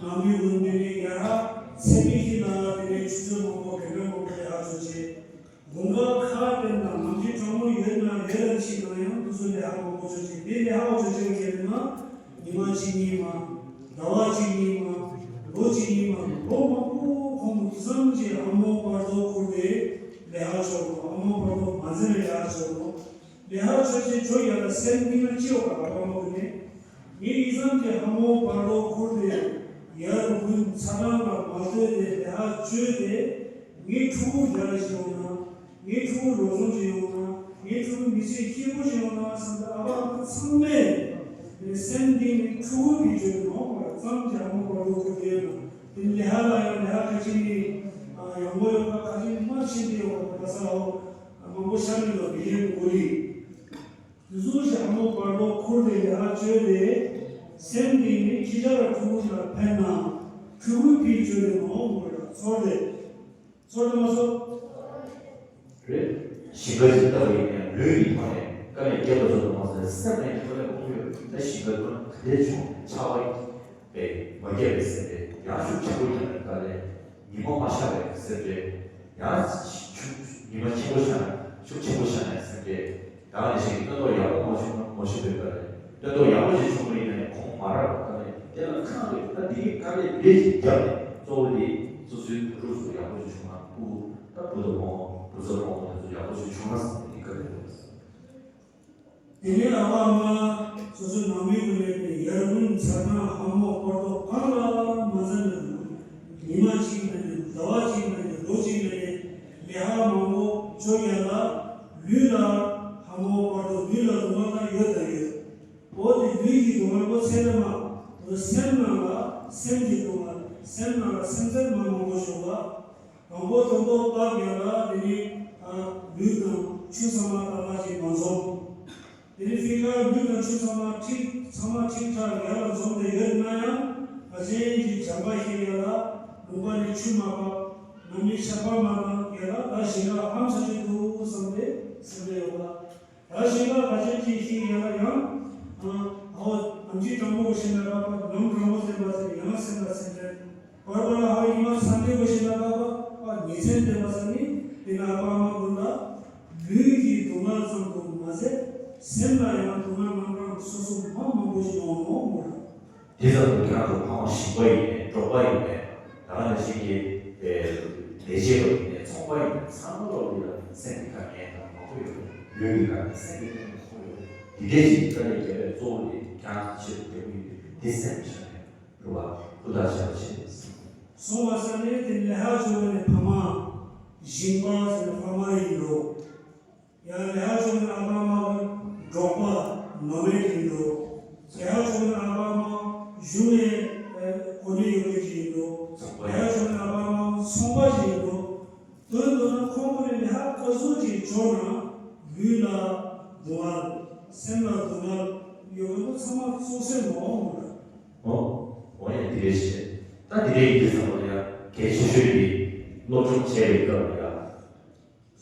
ནང་མི་ཀུན་དེ་ནས་ཡ་ཧ་ཚེ་མི་ཤི་ན་དེ་ནས་ཆུ་ཚོད་མང་པོ་བདུན་ཕྲག་མང་པོ་ལས་ཧ་ཚོ་ཆེ། དགུན་ཁ་ཁ་བསྟན་དང་ནམ་རྒྱུན་གྲང་མོ་ཡོད་ན་ཡོད་ལ་ཕྱིན་ན་ཡང་དུས་ཚོད་ལས་ཧ་མང་པོ་ཆོ་ཆེ་དེ་ལས་ཧ་བ་ཆོ་ཆེ་ཁྱེད་ན་ཉི་མ་གཅིག་གཉིས་མ་ཟླ་བ་གཅིག་གཉིས་མ་ལོ་གཅིག་གཉིས་མ་ལོ་མང་པོ་ཁོང་དུས་ཙམ་གྱི་ཨ་མོ་བར་དོ་ཁུར་ཏེ་ལས་ཧ་ཆོ་རོ་ཨ་མོ་བར་དོ་མ་ཟེར་ལས་ཧ་ཆོ་རོ། ལས་ཀ་ཆོས་ཅན་ཆོས་ཡ་ལ་སེམས་གཏིང་ན་ཅི་ཡོད་པ་ཨ་བ་མ་གུ་ནས། ངས་ཡི་ཙམ་གྱི་ཧ་མོ་བར་དོ་འཁུར་ཏེ་ཡར་དགུན་ཚ་གྲང་ལ་མ་ལྟོས་ཏེ་ལས་ཀ་བཅོས་ཏེ། ངའི་ཕྲུ་གུ་རྒྱ་ལ་ཞིག་ཡོང་ན། ངའི་ཕྲུ་གུ་ལོ་ཆུང་ཞིག་ཡོང་ན། ངའི་ཕྲུ་གུ་མི་ཚེ་སྐྱིད་པོ་ཞིག་ཡོང་ན་བསམ་སྟེ་ཨ་བ་ཨ་མ་ཚང་མས་ངའི་སེམས་གཏིང་ནས་ཕྲུ་གུ་བེད་སྤྱོད་དེ་མ་འོངས་པ་ཙམ་གྱི་ཧ་མོ་བར་དོ་འཁུར་ཏེ་ཡོད་ན། དེ་ལས་ཀ་ལ་ཡང་ལས་ཀ་ཁ་ཅིག་ནི་ཡག་མོ་ཡོད་པ་ཁ་ཅིག་ནི་མ་ཕྱིན་ཏེ་ཡོད་པ་ཁ་ས་ཨོ་མང་པོ་ཤར་མི་ལ་བེད་སྤྱོད་དགོས་རེད། དེ་ཚོ་ཞག་མོ་བར་དོ་འཁུར་ཏེ་ལས་ཀ་བཅོས་ཏེ། སེམས་ཀྱིས་ནི་ཁྱི་ཇག་ལ་ཕྲུ་གུ་ལ་ཕན་ན་ཕྲུ་གུའི་ཕིའི་བཅོས་ཏེ་མ་འོངས་པར་ཚོར་ཏེ། ཚོར་ཏེ་མ་ཚོར། རེད། ཞིང་ཁ་ཞིག་བཏབ་པ་ཡིན་ནའི་ལུས་ཀྱི་ཐོག་ནས་དཀའ་ལས་བརྒྱབ་པ་ཚོ་དང་མ་ཟད་སེམས་ནང་གི་དཀའ་ལས་མང་པོ་ཡོད། ད་ཞིང་ཁ་ཐོག་ནས་ག་འདྲས་བྱུང་ཆར་པ་པས་མ་བརྒྱབ་པའི་སེམས་པས་ཡང་ཤུགས་ཆེན་པོ་བརྒྱབ་ནས་དཀའ་ལས། ཉི་མ་མ་ཤར་བའི་སེམས་པས་ཡང་ཤུགས་ཉི་མ་ཆེན་པོ་ཤར་ནས་ཤུགས་ཆེན་པོ་ཤར་ནས་སེམས་པས། ད་ནི་ཞིག་སྟོན་ཐོག་ཡག་པོ་མ་བྱུང་ན་མ་ཞུ་བའི་སྐབས་ནས་སྟོན་ཐོག་ཡག་པོ་ཞིག་བྱུང་བ་ཡིན་ན་ཡང་ཁོང་མ་རག་པ་དཀའ་ལས་དེ་ལ་ཁག་རེད། ད་འདི་གི་དཀའ་ལས་རེ་ཞིག་བརྒྱབ་ནས་གཙོ་བོ་དེ་སོ་སོའི་བུ་ཕྲུག་ཚོ་ཡག་པོ་ཞིག་བྱུང་ན། ཕྲུ་གུ་ད་བུ་དང་བུ་མོ་བུ་ཚ་བུ་མོ་དེ་ཚོ་ཡག་པོ་ཞིག་བྱུང་ན་བསམ་ནས་འདི་དཀའ་ལས་རེད། དེ་ནས་ཨ་བ་ཨ་མ་སོ་སོའི་ནང་མི་ཀུན་ནས་ཡར་དགུན་ཚ་གྲང་ཧ་མོ་བར་དོ་གང་ལ་མ་འཛེམས་ནས་ཉི་མ་གཅིག་མིན་ནས་ཟླ་བ་གཅིག་མིན་ནས་ལོ་གཅིག་མིན་ནས་ལས་ཀ་མང་པོ་བཅོ་ཡ་ལ་ལུས་ལ་ཧ་མོ་བར་དོ་ལུས་ལ་སྡུག་བསྔལ་ད་ཡོད་དང་ཡོད། འོ་དེ་ལུས་ཀྱི་སྡུག་བསྔལ་པོ་ཚད་ལས་མ་དེ་སེམས་ནང་ལ་སེམས་ཀྱི་སྡུག་བསྔལ། སེམས་ནང་ལ་སེམས་ཚད་མ་མང་པོ་ཞོག་ལ། དང་པོ་དོན་ཐོག་བཏབ་ཡ་ལ་དེ་ནི་ལུས་དང་ཆུ་ཚང་མ་ཏག་ཏག་ཅིག་མ་འཛོམས། དེ་ནི་ཕི་ཀ་ལུས་དང་ཆུ་ཚང་མ་ཁྲིག་ཚང་མ་ཁྲིག་ཁྲག་ཡར་ལ་འཛོམས་ཏེ་ཡོད་ན་ཡང་ག་ཅན་གྱི་བྱམས་པ་ཞིག་ཡ་ལ་ལུང་པ་ནི་ཆུ་མ་ཕབ་ནམ་ནི་ཆར་པ་མ་བཏང་ཡ་ལ་ད་ཞིག་ལ་ཧམ་ཆ་ཆེ་འདུག་བསམ་སྟེ་སེམས་ལ་ཡོད་པ། ད་ཞིག་ལ་ག་ཅན་གྱི་ཞིག་ཡ་ལ་ཡང་ཨ་ཨོ་ནམ་གྱི་གྲང་མོ་ཞིག་ན་ལ་པ་ནམ་གྲང་མོ་ཟེར་བ་ཟེར་ཡང་སེམས་ལ་སེམས་ལ། བར་བར་ལ་ཧ་ཡི་མ་ཚ་འདོད་པ་ཞིག་ལ་ད་པ་ཉེ་ཚན་འདོད་པ་ཟེར་ནི་དེ་ལ་ཨ་ཕ་ཨ་མ་ཀུན་ལ་ལུས་ཀྱི་སྡུག་བསྔལ་ཙམ་དུ་མ་ཟད་སེམས་ལ་ཡང་སྡུག་བསྔལ་རྣམ་གྲངས་སོ་སོ་མ་མང་པོ་ཞིག་ཡོང་ངོ་མོ་ར། དེ་ཙམ་དུ་ཁྱེད་རང་ཚོ་ཕ་མ་ཞིང་པ་ཡིན་ནའི་འབྲོག་པ་ཡིན་ནའི་ད་ག་ནང་བཞིན་གྱི་ལས་བྱེད་པ་ཡིན་ནའི་ཚོང་པ་ཡིན་ནའི་ཚང་མ་ལོག་ལ་ཡང་སེམས་ཀྱི་དཀའ་ངལ་དང་མང་པོ་ཡོད་རེད། ལུས་ཀྱི་དཀའ་ངལ་སེམས་ཀྱི་དཀའ་ངལ་མང་པོ་ཡོད་རེད། དེ་འདྲའི་ཞིག་དཀའ་ལས་བརྒྱབ་པའི་གཙོ་བོ་དེ་ཁྱེད་རང་ཚོ་ཆེད་དུ་བརྒྱབ་ཀྱི་ཡོད་དེ་སེམས་ཀྱི་དཀའ་ངལ། རུ་བ། ཧུ་ལ་ཤ་བ་ཤེས། སོང་བ་ས་ནས་དེ་ལས་ཧ་ཆོ་བ་ནས་ཕ་མ། ཞིང་པ་ཟེར་ནས་ཕ་མ་ཡིན་འགྲོ། ཡང་ལས་ཧ་ཆོ་ནས་ཨ་ཕ་མ་འབྲོག་པ་ནོ་མེད་ཡིན་འགྲོ། ལས་ཧ་ཆོ་ནས་ཨ་ཕ་མ་གཞུང་ནས་གོ་གནས་ཡོད་མཁན་ཅིག་ཡིན་འགྲོ། ལས་ཧ་ཆོ་ནས་ཨ་ཕ་མ་ཚོང་པ་ཞིག་ཡིན་འགྲོ། དོན་དུ་ན་ཁོང་ཁོ་ནས་ལས་ཧ་ག་ཚོད་ཅིག་ཆོ་ན་ལུས་ལ་སྡུག་བསྔལ་སེམས་ལ་སྡུག་བསྔལ་ཡོད་མཁན་པོ་ཚང་མ་གཙོ་སེམས་མ་འོང་མོད། ཨོ། འོ་ཡ་འདི་རེད་ཤེས། ད་འདི་རེད་ཡིན་དུས་ཙམ་པ་ལ་ཡ་གལ་ཆེ་ཤོས་འདི་སློབ་སྦྱོང་བྱས་པའི་སྐབས་ལ་ཡ།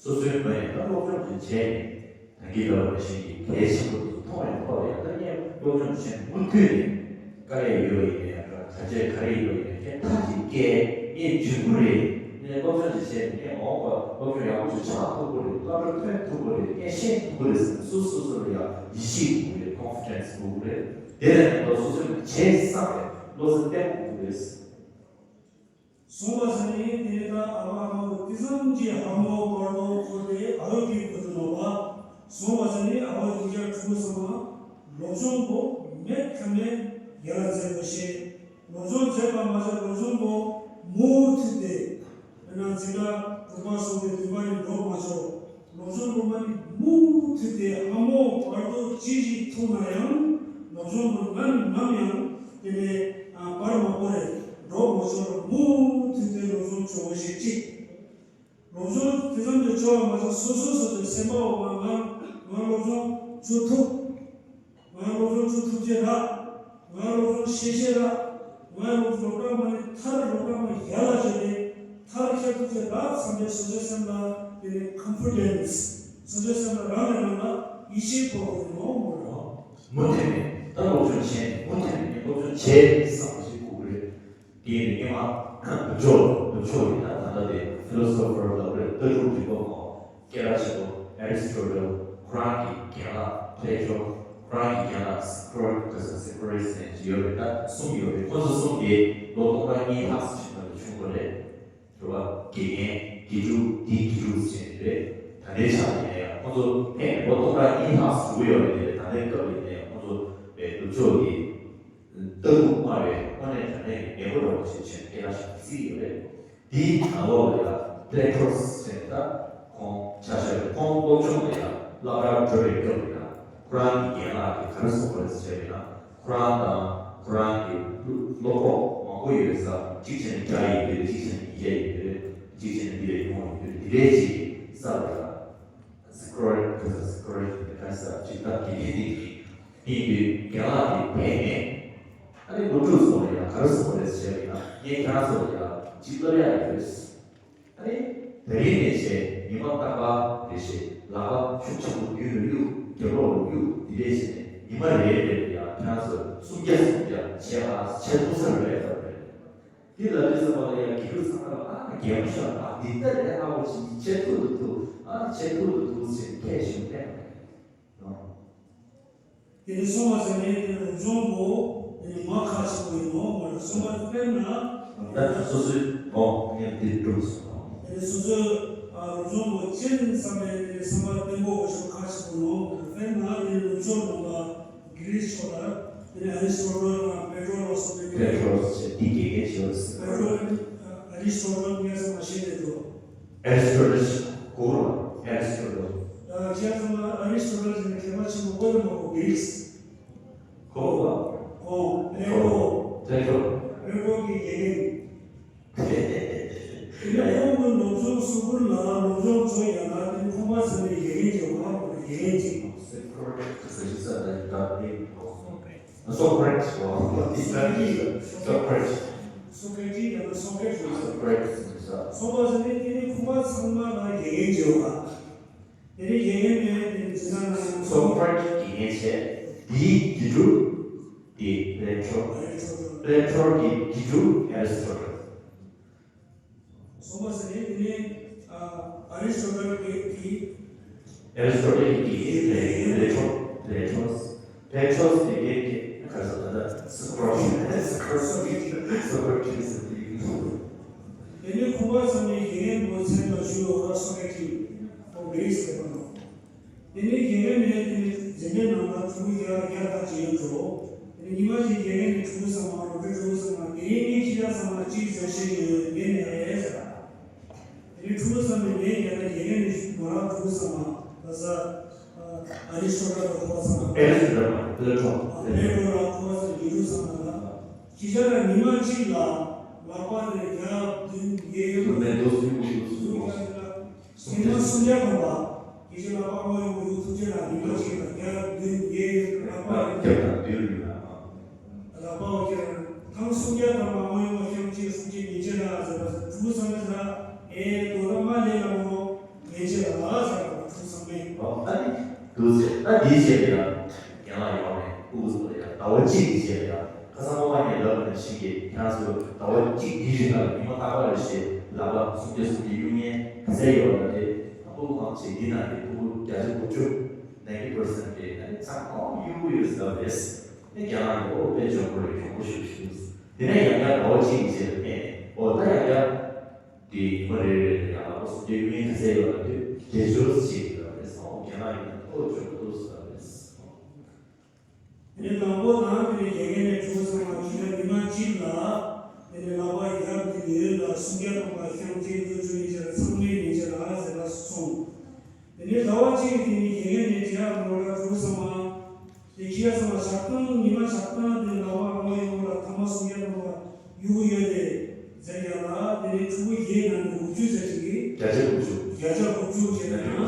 སོ་སོའི་མ་ཡིན་ན་སློབ་སྦྱོང་ཅིག་བྱས་ནས་ད་གིན་ལབ་པ་ནང་བཞིན་གྱི་གལ་ཆེན་པོ་འདི་ཚོ་མཐོང་བའི་ཐོག་ལ་ཡ་ད་ངས་སློབ་སྦྱོང་བྱས་ནས་མུ་མཐུད་ནས་དཀའ་ལས་ཡོད་པ་ཡིན་ན་ཡང་འདྲ་ག་ཚད་ག་རེ་ཡོད་པ་ཡིན་ན་ངས་མཐའ་གཅིག་བསྐྱལ་ངས་འཇོན་གྱི་རེད། ངས་སློབ་སྦྱོང་ཅིག་བྱས་ནས་ངས་འོང་བ་སློབ་སྦྱོང་ཡག་པོ་ཞིག་ཆགས་ཐུབ་ཀྱི་རེད། སློབ་གྲྭ་ཐོན་ཐུབ་ཀྱི་རེད། ངས་ཤེས་ཐུབ་ཀྱི་རེད་ཟེར་ནས་སོ་སོ་སོ་ལ་ཡང་ཡིད་ཆེས་དགོས་ཀྱི་རེད། ཀོན་ཕི་ཌེན་སི་དགོས་ཀྱི་རེད། དེ་ལས་ལྡོག་སོ་སོས་བྱས་བསམ་པའི་བློ་རྩ་བརྟན་པོ་དགོས་ཀྱི་རེད། སོང་བ་ས་ནས་དེ་ནས་ད་ཨ་བ་ཨ་མ་བོ་དེ་ཙམ་གྱི་ཧ་མོ་བར་དོ་འཁོར་ཏེ་ཨ་བོ་གི་ཁུ་ཚུར་ནོར་བ། སོང་བ་ས་ནས་ཨ་བོ་དེ་རྒྱ་ཕྲུ་གུ་ཚང་མ་སློབ་སྦྱོང་པོ་མེད་ཁ་མེད་ཡར་མཛད་དགོས་ཤེས། སློབ་སྦྱོང་མཛད་པ་མ་ཟད་སློབ་སྦྱོང་པོ་མུ་མཐུད་དེ་ཡང་ན་འཛིན་གྲྭ་དྲུག་པ་སོང་སྟེ་བདུན་པ་ནས་འགྲོ་མ་ཆོག་སློབ་སྦྱོང་སློབ་མ་ནི་མུ་མཐུད་དེ་ཧ་མོ་བར་དོ་ཅི་ཞིག་ཐུག་ན་ཡང་སློབ་སྦྱོང་སློབ་མ་ནི་ནམ་ཡང་དེ་ནས་བར་མ་སྤོ་རེ་འགྲོ་མ་ཆོག་ར་མུ་མཐུད་དེ་སློབ་སྦྱོང་བྱོས་ཤིག་ཅིག་སློབ་སྦྱོང་དེ་ཙམ་གྱི་བྱོས་པ་མ་ཟད་སོ་སོ་སོ་སོའི་སེམས་པའོ་ང་ང་ང་སློབ་སྦྱོང་བྱོས་ཐུབ། ང་སློབ་སྦྱོང་བྱོས་ཐུབ་ཅེས་ར། ང་སློབ་སྦྱོང་ཤེས་ཤེས་ར། ང་སློབ་སློབ་གྲྭ་མ་ནི་མཐར་སློབ་གྲྭ་མ་ཡར་ལ་བྱས་ཏེ་མཐར་ཁྱེར་ཐུབ་ཅེས་ར་བསམ་པའི་སོ་སོའི་སེམས་ལ་དེ་ནི་ཀོན་ཕི་ཌེན་སི། སོ་སོའི་སེམས་ལ་རང་ནས་རང་ལ་ཡིད་ཆེས་ཕོག་དགོས་ནོ་མོ་ར། མུ་མཐུད་ནས་ད་སློབ་སྦྱོང་བྱས་ནས་མུ་མཐུད་ནས་ངས་སློབ་སྦྱོང་བྱས་བསམ་པ་ཞིག་དགོས་ཀྱི་རེད། དེ་ཡིན་ནས་སྔོན་མ་ནུབ་ཕྱོགས་ནུབ་ཕྱོགས་ཀྱི་ད་ད་ལྟ་དེ་ཕི་ལོ་སོ་ཕར་ལབ་རེད། ལྟ་གྲུབ་རིག་པ་མོ་སྐད་གྲགས་ཆེན་པོ་ཨེ་རི་སི་ཊོ་ཊལ། ཁོ་རང་གི་རྒན་ལགས་པི་ལེ་ཊོ། ཁོ་རང་གི་རྒན་ལགས་སོ་ཀྲ་ཊི་སི་ཟེར་སོ་ཀྲ་ཊི་སི་ཟེར་ཅིག་ཡོད་རེད། ད་གསུམ་ཡོད་རེད། ཁོ་ཚོ་གསུམ་དེ་ལོ་སྟོང་ཕྲག་གཉིས་ལྷག་ཙམ་ཕྱིན་པ་ལ་བྱུང་བ་རེད། རེད་བ། དགེ་རྒན་དགེ་ཕྲུག་དེའི་དགེ་ཕྲུག་ཟེར་རེད། ད་ལྟའི་ཆ་ལ་ཡིན་ན་ཡང་ཁོ་ཚོ་ཕན་ སྟོང་ཕྲག་གཉིས་ལྷག་ཟུག་ཡོད་རེད། དེ་ད་ལྟའི་སྐབས་ཡིན་ནའི་ཁོང་ཚོ་བའི་ནུབ་ཕྱོགས་ཀྱི་ལྟ་གྲུབ་སྨྲ་བའི་དངོས་གནས་དྲང་གནས་ཀྱི་མེས་པོ་རེད་པ་ཞེས་བྱས་སྐད་ཆ་ཞིག་བརྩི་ཡོད་རེད། དེའི་ནང་ལོགས་ལ་ཡང་པེ་ལེ་ཊོ་ཟེར་ནས་ད་ཁོང་ཆ་བཞག་པའི་ཁོང་སློབ་སྦྱོང་ལ་ཡང་སློབ་གྲྭར་འགྲོ་བའི་སྐབས་ལ་ཡང་ཁོ་རང་གི་རྒན་ལགས་ཀྱིས་ག་རེ་གསུངས་པ་རེད་ཟེར་བ་ཡིན་ན། ཁོ་རང་དང་ཁོ་རང་གི་བློ་ཁོག་མང་པོ་ཡོད་ས་གཅིག་བྱས་ནས་རྒྱ་ཡིན་པ་རེད། གཅིག་བྱས་ནས་ཉིས་ཀ་ཡིན་པ་རེད། གཅིག་བྱས་ནས་འདི་ལས་ཉུང་བ་ཡིན་པ་རེད། འདི་འདྲའི་ཅིག་གི་ས་ལ་ཡང་སི་ཀོ་རེ་ཊི། ཁ་སང་སི་ཀོ་རེ་ཊི་ནི་ཁ་སང་ཅིག་ད་དགེ་རྒན་དེ་གི་དེ་ཡིན་དུས་རྒན་ལགས་དེ་བས་ནས་ཨ་ནི་སློབ་ཕྲུག་ཚོ་ལ་ཡང་ག་རེ་གསུངས་པ་རེད་ཟེར་བ་ཡིན་ན། ངས་ཁྱེད་རང་ཚོ་ལ་ཡང་ཅིག་སློབ་ཡག་ཡོད་རེད། ཨ་ནི་དེ་རིང་ནས་བྱས་ཉི་མ་རྟག་པར་དེ་བཞིན་ལག་པ་ཤུགས་ཆེན་པོ་མདུན་ལ་གཡུག་རྒྱབ་ལོགས་ལ་གཡུག་འདི་འདྲས་བྱས་ནས་ཉི་མ་རེ་རེ་ལ་ཡང་ཁྱེད་རང་ཚོ་སུམ་བརྒྱ་སུམ་བརྒྱ་བྱས་ཨ་བྱས་ཐུབ་ས་རེད་ལབ་རེད། དེ་ལ་དེ་ཚོ་བ་ལ་ཡང་དགེ་ཕྲུག་ཚང་མ་ལ་ཨ་རྒན་པོ་ཤོག་ཨ་འདི་ལྟ་རེད། ཨ་བོ་ཅིག་བྱེད་ཐུབ་ཐུབ་ཐུབ་ཨ་བྱེད་ཐུབ་ཐུབ་ཐུབ་ཟེར་ཐད་ཞུ་ཐད་མ་རེད། དེ་ནས་སོང་བ་ཟེར་ནས་དེ་ནས་སློབ་སྦྱོང་པོ་དེ་ནས་མ་ཁག་ཆེ་བོ་ཡིན་ནོ་མ་རེད། སོང་བ་དཔེར་ན་ད་སོ་སོའི་ཨོ་ངས་འདི་སྒྲུབ་སོང་། དེ་ནས་སོ་སོའི་ཨ་སློབ་སྦྱོང་པོ་ཅན་བསམ་པའི་དེ་ནས་བསམ་པ་བརྟན་པོ་བོ་ཞིག་ཁག་ཆེ་བོ་ནོ་མ་རེད། དཔེར་ན་དེ་ནས་སློབ་སྦྱོང་ནང་ལ་གྷི་རིས་ཕྱོགས་ལ་དེ་ནས་ཨ་རི་སི་ཊོ་ཊལ་དང་པེ་ཊོ་ལ་སོགས་པའི་པེ་ཊོ་ལ་སོགས་པའི་དེ་དགེ་རྒན་ཆེ་བ་ཟེར། པེ་ཊོ་ལ་ཨ་རི་སི་ཊོ་ཊལ་ངས་ཚང་མ་ཤེས་ནས་འགྲོ། ཨེ་རི་སི་ཊོ་ཊལ་གོ་ར་ཨེ་རི་སི་ཊོ་ཊལ། ཁྱེད་ཚང་མ་ཨ་རི་སི་ཊོ་ཊལ་ཟེར་ནས་མཁས་པ་ཆེན་པོ་གོ་རེ་མ་གོ། གྷི་རིས་གོ་ར་གོ་པེ་ཊོ་པེ་ཊོ་པེ་ཊོ་གི་དགེ་རྒན། དེ་ནས་ཁོང་གི་སློབ་སྦྱོང་གསུམ་པོ་ལ་སློབ་སྦྱོང་བྱོས་ཡ་ལ་དེ་ཁོང་པ་ཚོ་ནས་དགེ་རྒན་གྱི་བ་དགེ་རྒན་གྱི། སོ་ཀ་རེ་ཊི་སི་བ། སོ་ཀ་རེ་ཊི་སི། སོ་ཀ་རེ་ཊི་སི་ཡང་ན་སོ་ཀ་རེ་ཊི་སི། སོ་ཀ་རེ་ཊི་སི་ནས་ས། སོ་པ་ཟེར་ནས་དེ་ནི་ཁོང་པ་ཚང་མ་ལ་དགེ་རྒན་བྱེད་པ། དེ་ནི་དགེ་རྒན་ནས་དེ་ནི་ཇི་ལྟར་ན་ཡང་སོ་ཀ་རེ་ཊི་སི་དགེ་རྒན་བྱས། དེའི་དགེ་ཕྲུག་དེ་པེ་ཊོ། པེ་ཊོ་གི་དགེ་ཕྲུག་ཨེ་རི་སི་ཊོ་ཊལ། སོ་པ་ཟེར་ནས་དེ་ནི་ཨ་རི་སི་ཊོ་ཊལ་གྱི་ཨེ་རི་སི་ཊོ་ཊལ་གྱི་པེ་ཊོ་པེ་ཊོ་པེ་ཊོ་སི་པེ་ཊོ་སི་དེ་གའི་གི་ཁ་ས་ད་ལྟ་སོ་ཀ་རེ་ཊི་སི་སོ་ཀ་རེ་ཊི་སི་སོ་ཀ་རེ་ཊི་སི་དེ་ཡིན། དེ་ནི་ཁོང་པ་ཚང་མའི་དགེ་རྒན་པོ་མཚན་དང་ཞུ་བ་སོ་ཀ་རེ་ཊི་སི་ཨོ་གྷི་རིས་ཟེར་བ་ནོ། དེ་ནས་དགེ་རྒན་ནས་དེ་ནས་འཛིན་གྲྭའི་ནང་ལ་ཕྲུ་གུ་བརྒྱ་བརྒྱ་ལྷག་ཅིག་ཡོད་འགྲོ། དེ་ནས་ཉི་མ་གཅིག་དགེ་རྒན་ནས་ཕྲུ་གུ་ཚང་མ་སློབ་གྲྭའི་ཕྲུ་གུ་ཚང་མ་དེ་རིང་ངས་ཁྱེད་ཅག་ཚང་མ་གཅིག་བཟོས་ཤེས་ཡོད་ངས་ནས་ཨེ་ཟེར། དེ་ནས་ཕྲུ་གུ་ཚང་མས་ལན་རྒྱག་ན་དགེ་རྒན་ནས་ང་རང་ཕྲུ་གུ་ཚང་མ་ལ་ས་ཨ་རི་སོ་ད་ལ་ཁོ་ཚང་མ་ཨེ་རི་སོ་ད་ལ་ཁོ་ཚང་མ་ཨ་ཕེ་ཏྲོ་ལ་ཁོ་ཚང་མ་ཡུལ་གྲུ་ཚང་མ་ལ་ཁྱེད་ཅག་ལ་ཉི་མ་གཅིག་ལ་ལག་པ་དེ་བརྒྱ་བདུན་བརྒྱད་ཡོད་དུ་མེད་དུ་སུ་ཡོད་དུ་སུ་ཡོད། ཉི་མ་སུམ་བརྒྱ་ཐམ་པ། དགེ་བཤེས་ལག་པ་དབང་ཡོད་ཡོད་ཐུགས་རྗེ་ལ་ཉི་མ་གཅིག་ལ་བརྒྱ་བདུན་བརྒྱད་ཡོད་ལག་པ་བརྒྱ་དང་བདུན་ཡོད་ལག་པ། ལག་པ་འོ་ཁྱེད་རང་ཐང་སུམ་བརྒྱ་ཐམ་པ་དབང་ཡོད་ཤམ་གཅིག་སུམ་གཅིག་ཉིན་བྱེད་ལ་ཟེར་བ་ཟེར་གྲུ་བསམ་མེད་ཟེར་ཨེ་དོ་ར་མ་ལས་ལ་མོ་ཉིན་བྱེད་ལ་ཟེར་བ་གྲུ་བསམ་མེད། ཨ་ནི་དུ་ཟེར་ཨ་དེའི་ཆེད་ལ་ཡང་རྒན་ལགས་ཡོང་ནས་སྐུ་གཟུགས་ལ་ཡང་ཟླ་བ་གཅིག་གི་ཆེད་ལ་ཡང་། ཁ་སང་མ་ཕར་ནས་ལབ་པ་ནང་བཞིན་གྱི་ཁྱེད་རང་ཚོ་ཟླ་བ་གཅིག་འདིའི་རིང་ལ་ཉི་མ་རྟག་པར་རེ་བཞིན་ལག་པ་སུམ་བརྒྱ་སུམ་བརྒྱ་གཡུག་མཁན་ག་ཚད་ཡོད་ལབ་དེ་ཕྲུ་གུ་མང་ཆེ་འདི་ནང་གི་ཕྲུ་གུ་བརྒྱ་ཆ་དགུ་བཅུ་ninety percent དེ་ནི་ཚང་མ་གཡུག་གི་ཡོད་ཟེར་བ་རེད། ཨེ་རྒན་ལགས་ནི་ཨོ་དཔེ་འཇོན་པོ་རེད། གྱོང་པོ་ཞེ་པོ་ཞིག་འདུག་དེ་ནས་ཡང་བསྐྱར་ཟླ་བ་གཅིག་གི་རྗེས་ལ་ཕེབས་ནས་ཨོ་ད་ཡང་བསྐྱར་དེ་ཉི་མ་རེ་རེ་ལ་ཡང་ལག་པ་སུམ་བརྒྱ་གཡུག་མཁན་ག་ཚད་ཡོད་ལབ་དུས་དགེ་སྦྱོར་ཞིག་ལབ་རེད། ཨོ་རྒན་ལགས་ཡིན་ན་ཨོ་འཇོན་པོ་འདུག་ཟེར་བ་རེད། དེ་ནས་དང་པོ་དང་དེ་ནས་དགེ་རྒན་ནས་ཕྲུ་གུ་ཚང་མ་ཁྱེད་རང་ཉི་མ་གཅིག་ལ་དེ་ནས་ལག་པ་ཡར་དེ་ནས་ཡོད་ལ་སུམ་བརྒྱ་ཐམ་པ་ཤམ་གཅིག་འདུག་ཆུ་ཡིན་ཆེ་ལ་ཚང་མས་ཡིན་ཆེ་ལ་ཟེར་ལ་སོང་། དེ་ནས་ཟླ་བ་གཅིག་གི་དེ་ནས་དགེ་རྒན་ནས་དེ་ཡར་མོ་ལ་ཕྲུ་གུ་ཚང་མ་དེ་ཁྱེད་རང་ཚང་མ་ཞག་དང་ཉི་མ་ཞག་དང་དེ་ནས་ལག་པ་རང་ཡོང་ལ་ཐ་མ་སུམ་བརྒྱ་ཐམ་པ་གཡུག་ཡོད་དེ་ཟེར་ཡ་ལ་དེ་ནས་ཕྲུ་གུ་བརྒྱད་ནང་གི་དགུ་བཅུ་ཟེར་ཅིག་གིས་བརྒྱ་ཆ་དགུ་བཅུ་བརྒྱ་ཆ་དགུ་བཅུ་བྱས་ན་ང་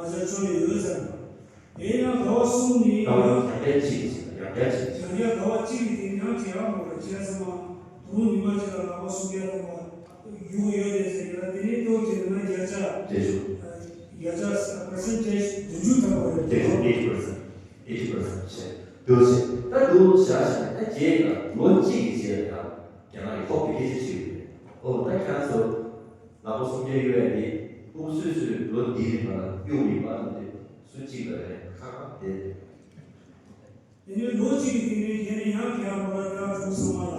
ཚོ་ཆོ་ཡོད་ཟེར། དེ་ཡང་ཟླ་བ་གསུམ་ནི་ཟླ་བ་ཡང་བསྐྱར་གཅིག་ཡང་བསྐྱར་གཅིག་ཡང་བསྐྱར་ཟླ་བ་གཅིག་གི་དེ་ཡང་བྱེད་ཡག་མོ་ར་བྱས་ཙང་མ་དུང་ཉི་མ་གཅིག་ལ་ལག་པ་སུམ་བརྒྱ་ཐམ་པ་ཡོང་གི་ཡོད་རེད་ཟེར་གྱི་ལ་དེ་ནས་ཏོག་ཙམ་ན་བརྒྱ་ཆ་བརྒྱད་ཅུ་བརྒྱ་ཆ་percentage་བདུན་ཅུ་ཐམ་པ་རེད། བརྒྱད་ཅུ་eighty percent eighty percent་བྱས་འདུག་ཟེར། ད་འདུག་བཞག་བཞག་ད་རྗེས་ལ་ལོ་གཅིག་གི་རྗེས་ལ་ཡང་རྒན་ལགས་ཀྱི་ཧོབ་དེ་སྐད་ཆ་དྲིས་ཡོད་རེད། ཨོ་ད་ཁྱེད་རང་ཚོ་ལག་པ་སུམ་བརྒྱ་གཡུག་ཡ་དེ་ཕྲུ་གུ་སུས་སུས་ལོ་འདིའི་རིང་ལ་གཡུག་མིན་པ་དང་དེ་སུ་གཅིག་ལ་རེད་ཁག་ཁག་དེ། དེ་ནས་ལོ་གཅིག་གི་རིང་ལ་ཡང་ནས་ཡང་རྒན་མོ་ལ་ཡང་ཕྲུ་གུ་ཚང་མ་ལ་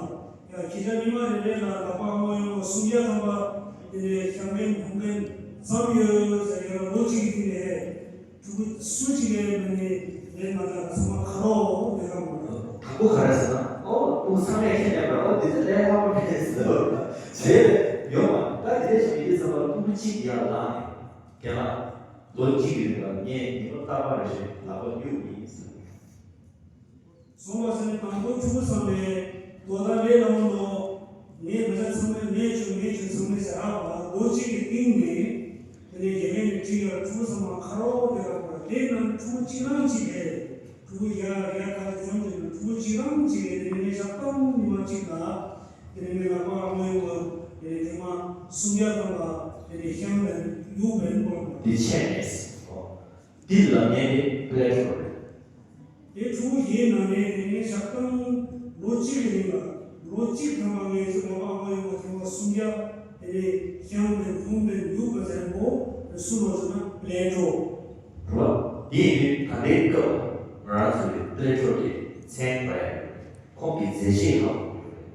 ཡང་ཁྱེད་ཅག་ཉི་མ་རེ་རེ་ལ་ལག་པ་དབང་ཡོད་སུམ་བརྒྱ་ཐམ་པ་དེ་ནས་ཤམ་མཁན་འཐུང་མཁན་ཙམ་ཡོད་ཟེར་ཡང་ལོ་གཅིག་གི་རིང་ལ་ཧེ་ཕྲུ་ སུ་གཅིག་ལས་མི་ནི་ལས་མ་འདྲ་ཚང་མ་ཁ་རོག་ལས་ཀ་མ་འདྲ། དང་པོ་ག་རེ་ཟེར་ན། ཨོ་ཁོང་ཚང་མས་ཁྱེད་ལས་པར་ཨོ་འདི་ཚོ་ལས་ལྷག་པ་མེད་ཟེར་བ་རེད། བྱས་ཡོང་བ་ད་འདི་འདྲ་ཞིག་མི་འདི་ཟེར་བ་ཕྲུ་གུ་གཅིག་ཡར་ལངས་ནས་རྒན་ལགས་ལོ་གཅིག་གི་རིང་ལ་ངས་ཉི་མ་རྟག་པར་རེ་རེ་ལག་པ་གཡུག་ཡིན་ཟེར། སོང་བ་ཟེར་ནས་དང་པོ་ཕྲུ་གུ་ཚང་མས་དོ་ད་ལས་ལ་མོ་ནོ། ངས་མི་ཚང་མས་ངས་ཆུ་ངས་ཆུ་ཚང་མས་ཟེར་ཨ་བ་ལོ་གཅིག་གི་སྟེང་ནས་དེ་ནས་རྒྱ་མི་ནས་ཁྲིད་ཡོད་ཕྲུ་གུ་ཚང་མ་ཁ་རོག་དེ་ར་བ་དེ་ནང་ཕྲུ་གུ་གཅིག་རང་གཅིག་རེད། ཕྲུ་གུ་ཡ་ཡ་ཁ་ལ་འཛོམས་དེ་ནང་ཕྲུ་གུ་གཅིག་རང་གཅིག་རེད། དེ་ནས་ངས་ཞག་གཏམ་ཉི་མ་གཅིག་ལ་དེ་ནས་ངས་ལག་པ་ཨ་མོ་ཡོང་བ་དེ་ནས་དེ་མ་སུམ་བརྒྱ་ཐམ་པ་དེ་ནས་ཤང་ལ་ཡུག་བན་པ་དེ་ཆད་མེད་ཟེར། འདི་ལ་ངས་ནི་པི་ལེ་ཊོ་རེད། དེ་ཕྲུ་གུ་ཡིན་ན་ནས་དེ་ངས་ཞག་གཏམ་ལོ་གཅིག་གི་རིང་ལ་ལོ་གཅིག་ཐམ་པ་ངས་ཚོ་ལག་པ་ཨ་མ་ཡོང་བ་ཐེངས་མ་སུམ་བརྒྱ་དེ་ནས་ཤང་བན་ཧུང་བན་ཡུག་པ་ཟེར་གོ་སུ་ལོ་ཟེར་ན་པི་ལེ་ཊོ་རེད་བ། དེ་ཡིན་དུས་ད་ལྟའི་སྐབས་ང་རང་ཚོའི་པི་ལེ་ཊོ་གི་མཚན་པ་ཡ་ཁོང་གི་མཛད་རྗེས་ཧ་གོ་གི་རེད།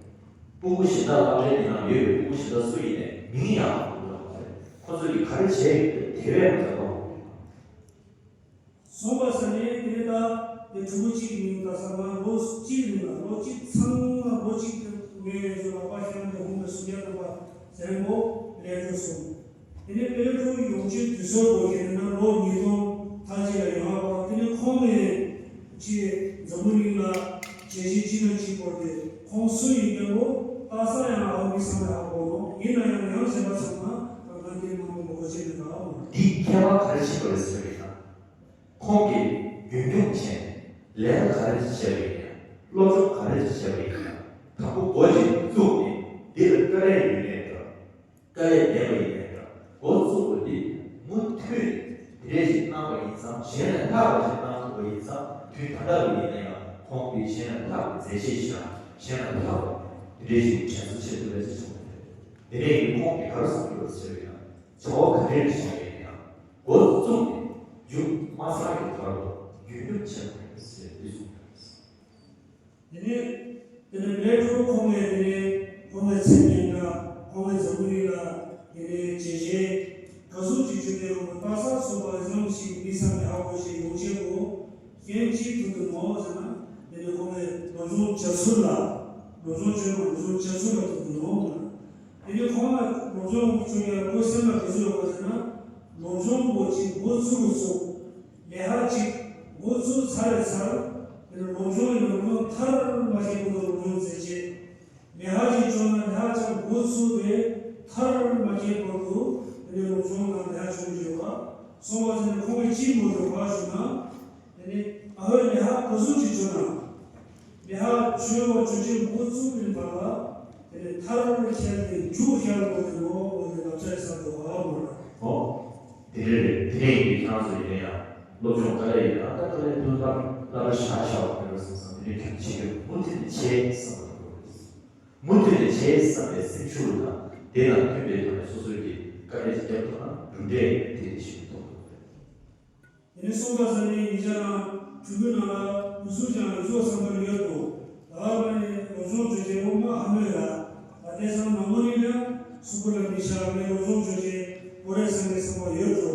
སྤུ་གུ་གཞན་དག་སློབ་གྲྭའི་ནང་ཡོད་པའི་སྤུ་གུ་གཞན་དག་སུ་ཡིན་ནའི་མིང་ཡང་ཧ་གོ་གི་རེད། ཁོ་ཚོ་གིས་ག་རེ་བྱས་ཡོད་པ་དེ་བས་མ་ཧ་གོ་གི་རེད། སོང་བ་ས་ནས་དེ་ནས་ད་དེ་ཕྲུ་གུ་གཅིག་མིང་ད་ས་མ་ལོ་གཅིག་མིང་ལ་ལོ་གཅིག་ཚང་མ་ལོ་གཅིག་དེ་ངའི་ཚོ་ལག་པ་ཤང་དེ་ཧུང་དེ་སུམ་བརྒྱ་ཐམ་པ་ཟེར་མོ་ལས་འགྲོ་སོང་། དེ་ནས་པེ་ལེ་ཕྲུ་གུ་ཡོང་ཆེད་དུས་ཚོད་འགོར་གྱི་ཡིན་ན་ལོ་ཉིས་སྟོང་ཐ་ཅི་ལ་ཡོང་བ་དེ་ནས་ཁོང་ནས་ཅི་འཛམ་བུ་གླིང་ལ་བྱས་རྗེས་ཅི་དང་ཅི་བོར་ཏེ་ཁོང་སུ་ཡིན་མཁན་པོ་ལྟ་ས་ཡང་ཨའོ་མི་སང་ལ་ཧ་གོ་ནོ་ཡིན་ན་ཡང་ཡང་གཞན་པ་ཚང་མ་ང་འདི་མང་པོ་མ་གོ་ཆེད་དུ་ད་ཨའོ་མ། འདི་ཁྱད་པར་ག་རེ་ཕྱིན་པ་རེད་ཟེར་བ་ཡིན་ན། ཁོང་གིས་རྒྱུན་འཁྱོངས་བྱས་ནས་ལས་ཀ་ག་རེ་བྱས་པ་ཡིན་ཡང་སློབ་སྦྱོང་ག་རེ་བྱས་པ་ཡིན་ཡང་དང་པོ་འགོ་ཅིག་བཙུགས་ནས་འདི་ལ་དཀའ་ལས་ཡོད་ནའི་འདྲ། དཀའ་ལས་མེད་པ་ཡིན་ནའི་འདྲ། འགོ་བཙུགས་པ་འདི་མུ་མཐུད་དེ་དེ་འདྲས་ཞིག་གནང་བ་ཡིན་ཙང་གཞན་ལས་ལྷག་པ་ཞིག་གནང་ཐུབ་པ་ཡིན་ཙང་དུས་ད་ལྟ་བ་ཡིན་ན་ཡང་ཁོང་གིས་གཞན་ལས་ལྷག་པའི་མཛད་རྗེས་ཤིག་དང་གཞན་ལས་ལྷག་པ་དེ་འདྲས་ཞིག་དྲན་གསོ་བྱེད་ཐུབ་པའི་བརྩི་བྱུང་བ་རེད། དེ་ནས་ཡིན་ཁོང་གིས་ག་རེ་གསུངས་ཡོད་ཟེར་བ་ཡིན་ན། བྱ་བ་ག་འདྲས་བྱས་པ་ཡིན་ན་ཡང་འགོ་བཙུགས་ནས་མཇུག་མ་ཚར་བའི་བར་དུ་རྒྱུན་སྐྱོང་བྱེད་དགོས་ཟེར་འདི་གསུངས་ཡོད། དེ་ནས་དེ་ནས་མེ་ཀྲོ་ཁོང་ནས་དེ་ནས་ཁོང་ནས་མཚན་སྙན་གྲགས་ཁོང་ནས་འཛམ་བུ་གླིང་ལ་དེ་ནས་བྱས་རྗེས་ག་ཟུག་ཅིག་བྱུང་ནས་ཁོང་གི་ལྟ་ས་སོགས་པ་ཙམ་ཞིག་མི་ཚང་མས་ཧ་གོ་ཞིག་ཡོང་ཆེད་དུ་རྐྱེན་གཅིག་ཐུག་གི་མོ་ཟེར་ན་དེ་ནས་ཁོང་ནས་སློབ་སྦྱོང་བྱ་ཚུལ་ལ་སློབ་སྦྱོང་བྱས་ན་སློབ་སྦྱོང་བྱ་ཚུལ་ལ་ཐུག་གི་མོ། དེ་ནས་ཁོང་ལ་སློབ་སྦྱོང་བྱུང་ཡང་ཁོའི་སེམས་ལ་ག་ཚོད་ཡོད་པ་ཟེར་ན། སློབ་སྦྱོང་པོ་ཅིག་འགོ་བཙུགས་རུ་ཚུགས། ལས་ཀ་ཅིག་འགོ་བཙུགས་ཚར་རེ་ཚར། དེ་ནས་སློབ་སྦྱོང་ཡི་སློབ་སྦྱོང་མཐར་མ་སྐྱེལ་བར་དུ་སློབ་སྦྱོང་མཛད་རྗེས། ལས་ཀ་ཅིག་བྱུང་ན་ལས་ཀ་ཅིག་འགོ་བཙུགས་ཏེ་མཐར་མ་སྐྱེལ་བར་དུ་དེ་ནས་སློབ་སྦྱོང་དང་ལས་ཀ་བྱུང་ཡོད་པ། སོང་བ་ཟེར་ནས་ཁོང་གིས་ཅི་མོལ་འདུག་ག་ཞུ་ན། དེ་ནས་ཨ་ཧོའི་ལས་ཀ་ག་ཚོད་ཅིག་བྱུང་ན། ལས་ཀ་བྱུང་བ་བྱུང་རྗེས་འགོ་བཙུགས་པའི་བར་ལ། དེ་ནས་མཐར་འཁྱོལ་ཏེ་མཇུག་བསྐྱལ་དགོས་ཏེ་ནོ་འོ་དེ་ལབ་ཚར་ས་འདུག་ག་མོ་ར། ཨོ། དེ་འདྲ་རེད། དེ་འདྲ་ཡིན་དུས་ཁྱེད་རང་ཚོ་ཡིན་ན་ཡང་སློབ་སྦྱོང་དཀའ་ལས་ཡིན་ན་ད་དཀའ་ལས་ཐོན་ཐབས་སླ་པོ་བཞག་བཞག་པ་དེ་འདྲ་སོང་ཙང་དེ་འདྲའི་གལ་ཆེ་གི་མུ་མཐུད་ནས་བྱེད་བསམ་པ་དགོས་རེད། མུ་མཐུད་ནས་བྱེད་བསམ་པའི་སེམས་ཤུགས་དང་དེ་དང་མཐུན་པའི་ཐོག་ནས་སོ་སོས་ཀྱི་དཀའ་ལས་ཅིག་བརྒྱབ་ཐུབ་ན་གྲུབ་འབྲས་དེ་དེ་བཞིན་ཐོབ་ཐུབ་རེད། དེ་ནས་སོང་པ་ས་ནས་ཉིན་ཞག་རང་ཕྲུ་གུའི་ནང་ལ་དུས་ཚོད་ཀྱང་ཡོད་ཚོད་བསམ་པར་ཡོད་དོ། ད་བར་མ་ནས་སློབ་སྦྱོང་བྱེད་བྱེད་འོ་མ་ཧ་མོས་ལ་ད་ལྟའི་སང་མ་མོ་ནི་ལ་སུ་ཁུ་ལ་མི་ཤ་མེ་སློབ་སྦྱོང་བྱེད་བྱེད་གོ་རེ་སང་གི་བསམ་པ་ཡོད་དོ།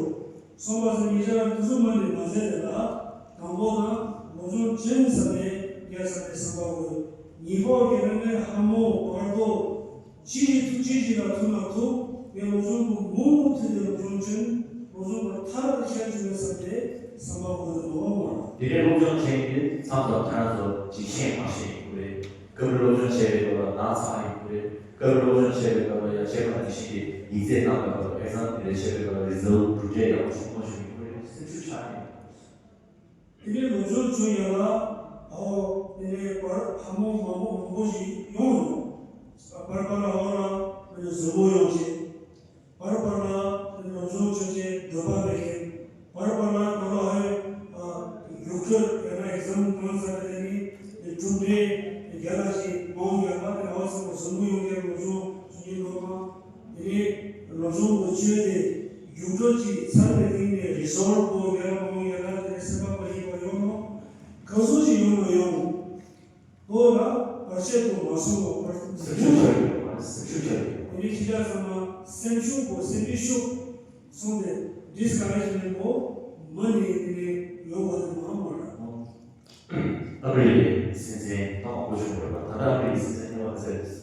སོང་པ་ས་ཉིན་ཞག་རང་དུས་ཚོད་མ་ནས་མ་ཟད་དེ་ལ་དང་པོ་དང་སློབ་སྦྱོང་ཅན་ས་ནས་རྒྱ་ས་ནས་བསམ་པ་འོ་ཉིན་པོ་གི་རང་ནས་ཧ་མོ་བར་དོ། ཅི་ཞིག་ཐུག་ཅི་ཞིག་ལ་ཐུག་ན་ཐུག་ངས་སློབ་སྦྱོང་པོ་མུ་མཐུད་དེ་སློབ་སྦྱོང་བྱོན། སློབ་སྦྱོང་པོ་མཐར་ཁྱེར་བཅུག་པའི་ས་དེ་བསམ་པ་གོ་དུ་ནོར་བ། དེ་འདྲའི་སློབ་སྦྱོང་བྱེད་མཁན་དེ་མཚམས་མཚམས་ཁྱེད་རང་ཚོ་ཅིག་ཤེས་མ་ཤེས་ཡིན་དགོས་རེད། སྐབས་རེ་སློབ་སྦྱོང་བྱས་པའི་སྐབས་ལ་ནག་ཚགས་ཡིན་དགོས་རེད། སྐབས་རེ་སློབ་སྦྱོང་བྱས་པའི་སྐབས་ལ་ཡ་བྱས་པ་ནང་བཞིན་གྱི་ཡིག་ཚད་གནང་བའི་སྐབས་ལ་ཨེག་ཛམ་དེ་འདྲ་བྱས་པའི་སྐབས་ལ་རི་ཛལ་གྲུབ་འབྲས་ཡག་པོ་བྱུང་མ་བྱུང་ཡིན་དགོས་རེད། སེམས་ཤུགས་ཆག་ཡིན། དེ་ནས་ལོ་ཆུང་ཆུང་ཡ་ལ་ཨོ་དེ་ནས་བར་ཕ་མོ་མང་པོ་མང་པོ་ཞིག་ཡོང་ནོ། བར་བར་ལ་ཨོ་ར་དེ་ནས་བཟོ་བོ་ཡོང་ཆེ། བར་བར་ལ་དེ་ནས་ལོ་ཆུང་ཆུང་ཆེ་འདོད་པ་མེད་མཁན། བར་བར་ལ་ད་ལོ་ཧའི་ཡུག་ཁྲོད་ཡ་ན་ཨེག་ཛམ་གང་ཚར་དེ་ནས་དེ་གྲུབ་འབྲས་རྒྱ་ལ་ཞིག་མང་ཡ་ལ་དེ་ཨོ་སི་བཟོ་བོ་ཡོང་མཁན་ལོ་ཆུང་ཆུང་ཆེ་འདོད་པ། དེ་ནས་སློབ་སྦྱོང་གི་ཆོས་དེ་རྒྱུགས་སྤྲོད་ཀྱི་ཚར་བའི་སྟེང་ནས་རི་སོལ་བོ་ཡར་མང་ཡར་དེ་སེམས་པ་མ་ཡིན་པ་ཡོང་ནོ། ག་ཚོད་ཅིག་ཡོང་ནོ་ཡོང་། ལོ་ལ་བར་ཆད་དུ་མ་སོང་བ་བར་སེམས་ཤུགས་ཆག་ཡོད་པ་སེམས་ཤུགས་ཆག་ཡོད། དེ་ནས་ཁྱི་ཅག་ཚང་མ་སེམས་ཤུགས་པོ་སེམས་པའི་ཤུགས་སོང་སྟེ་ཌིས་ཀ་རེཇ་མེན་ཊི་པོ། མ་ནི་དེ་ནས་ཡོང་བ་དེ་མང་མོད་ལ། ཨ་མི་རི་ཀའི་སྲིད་འཛིན་ད་མང་པོ་བྱུང་བ་རེད་པ། ད་ལྟ་ཨ་མི་རི་ཀའི་སྲིད་འཛིན་ཐེངས་མ་ཚད་རེད།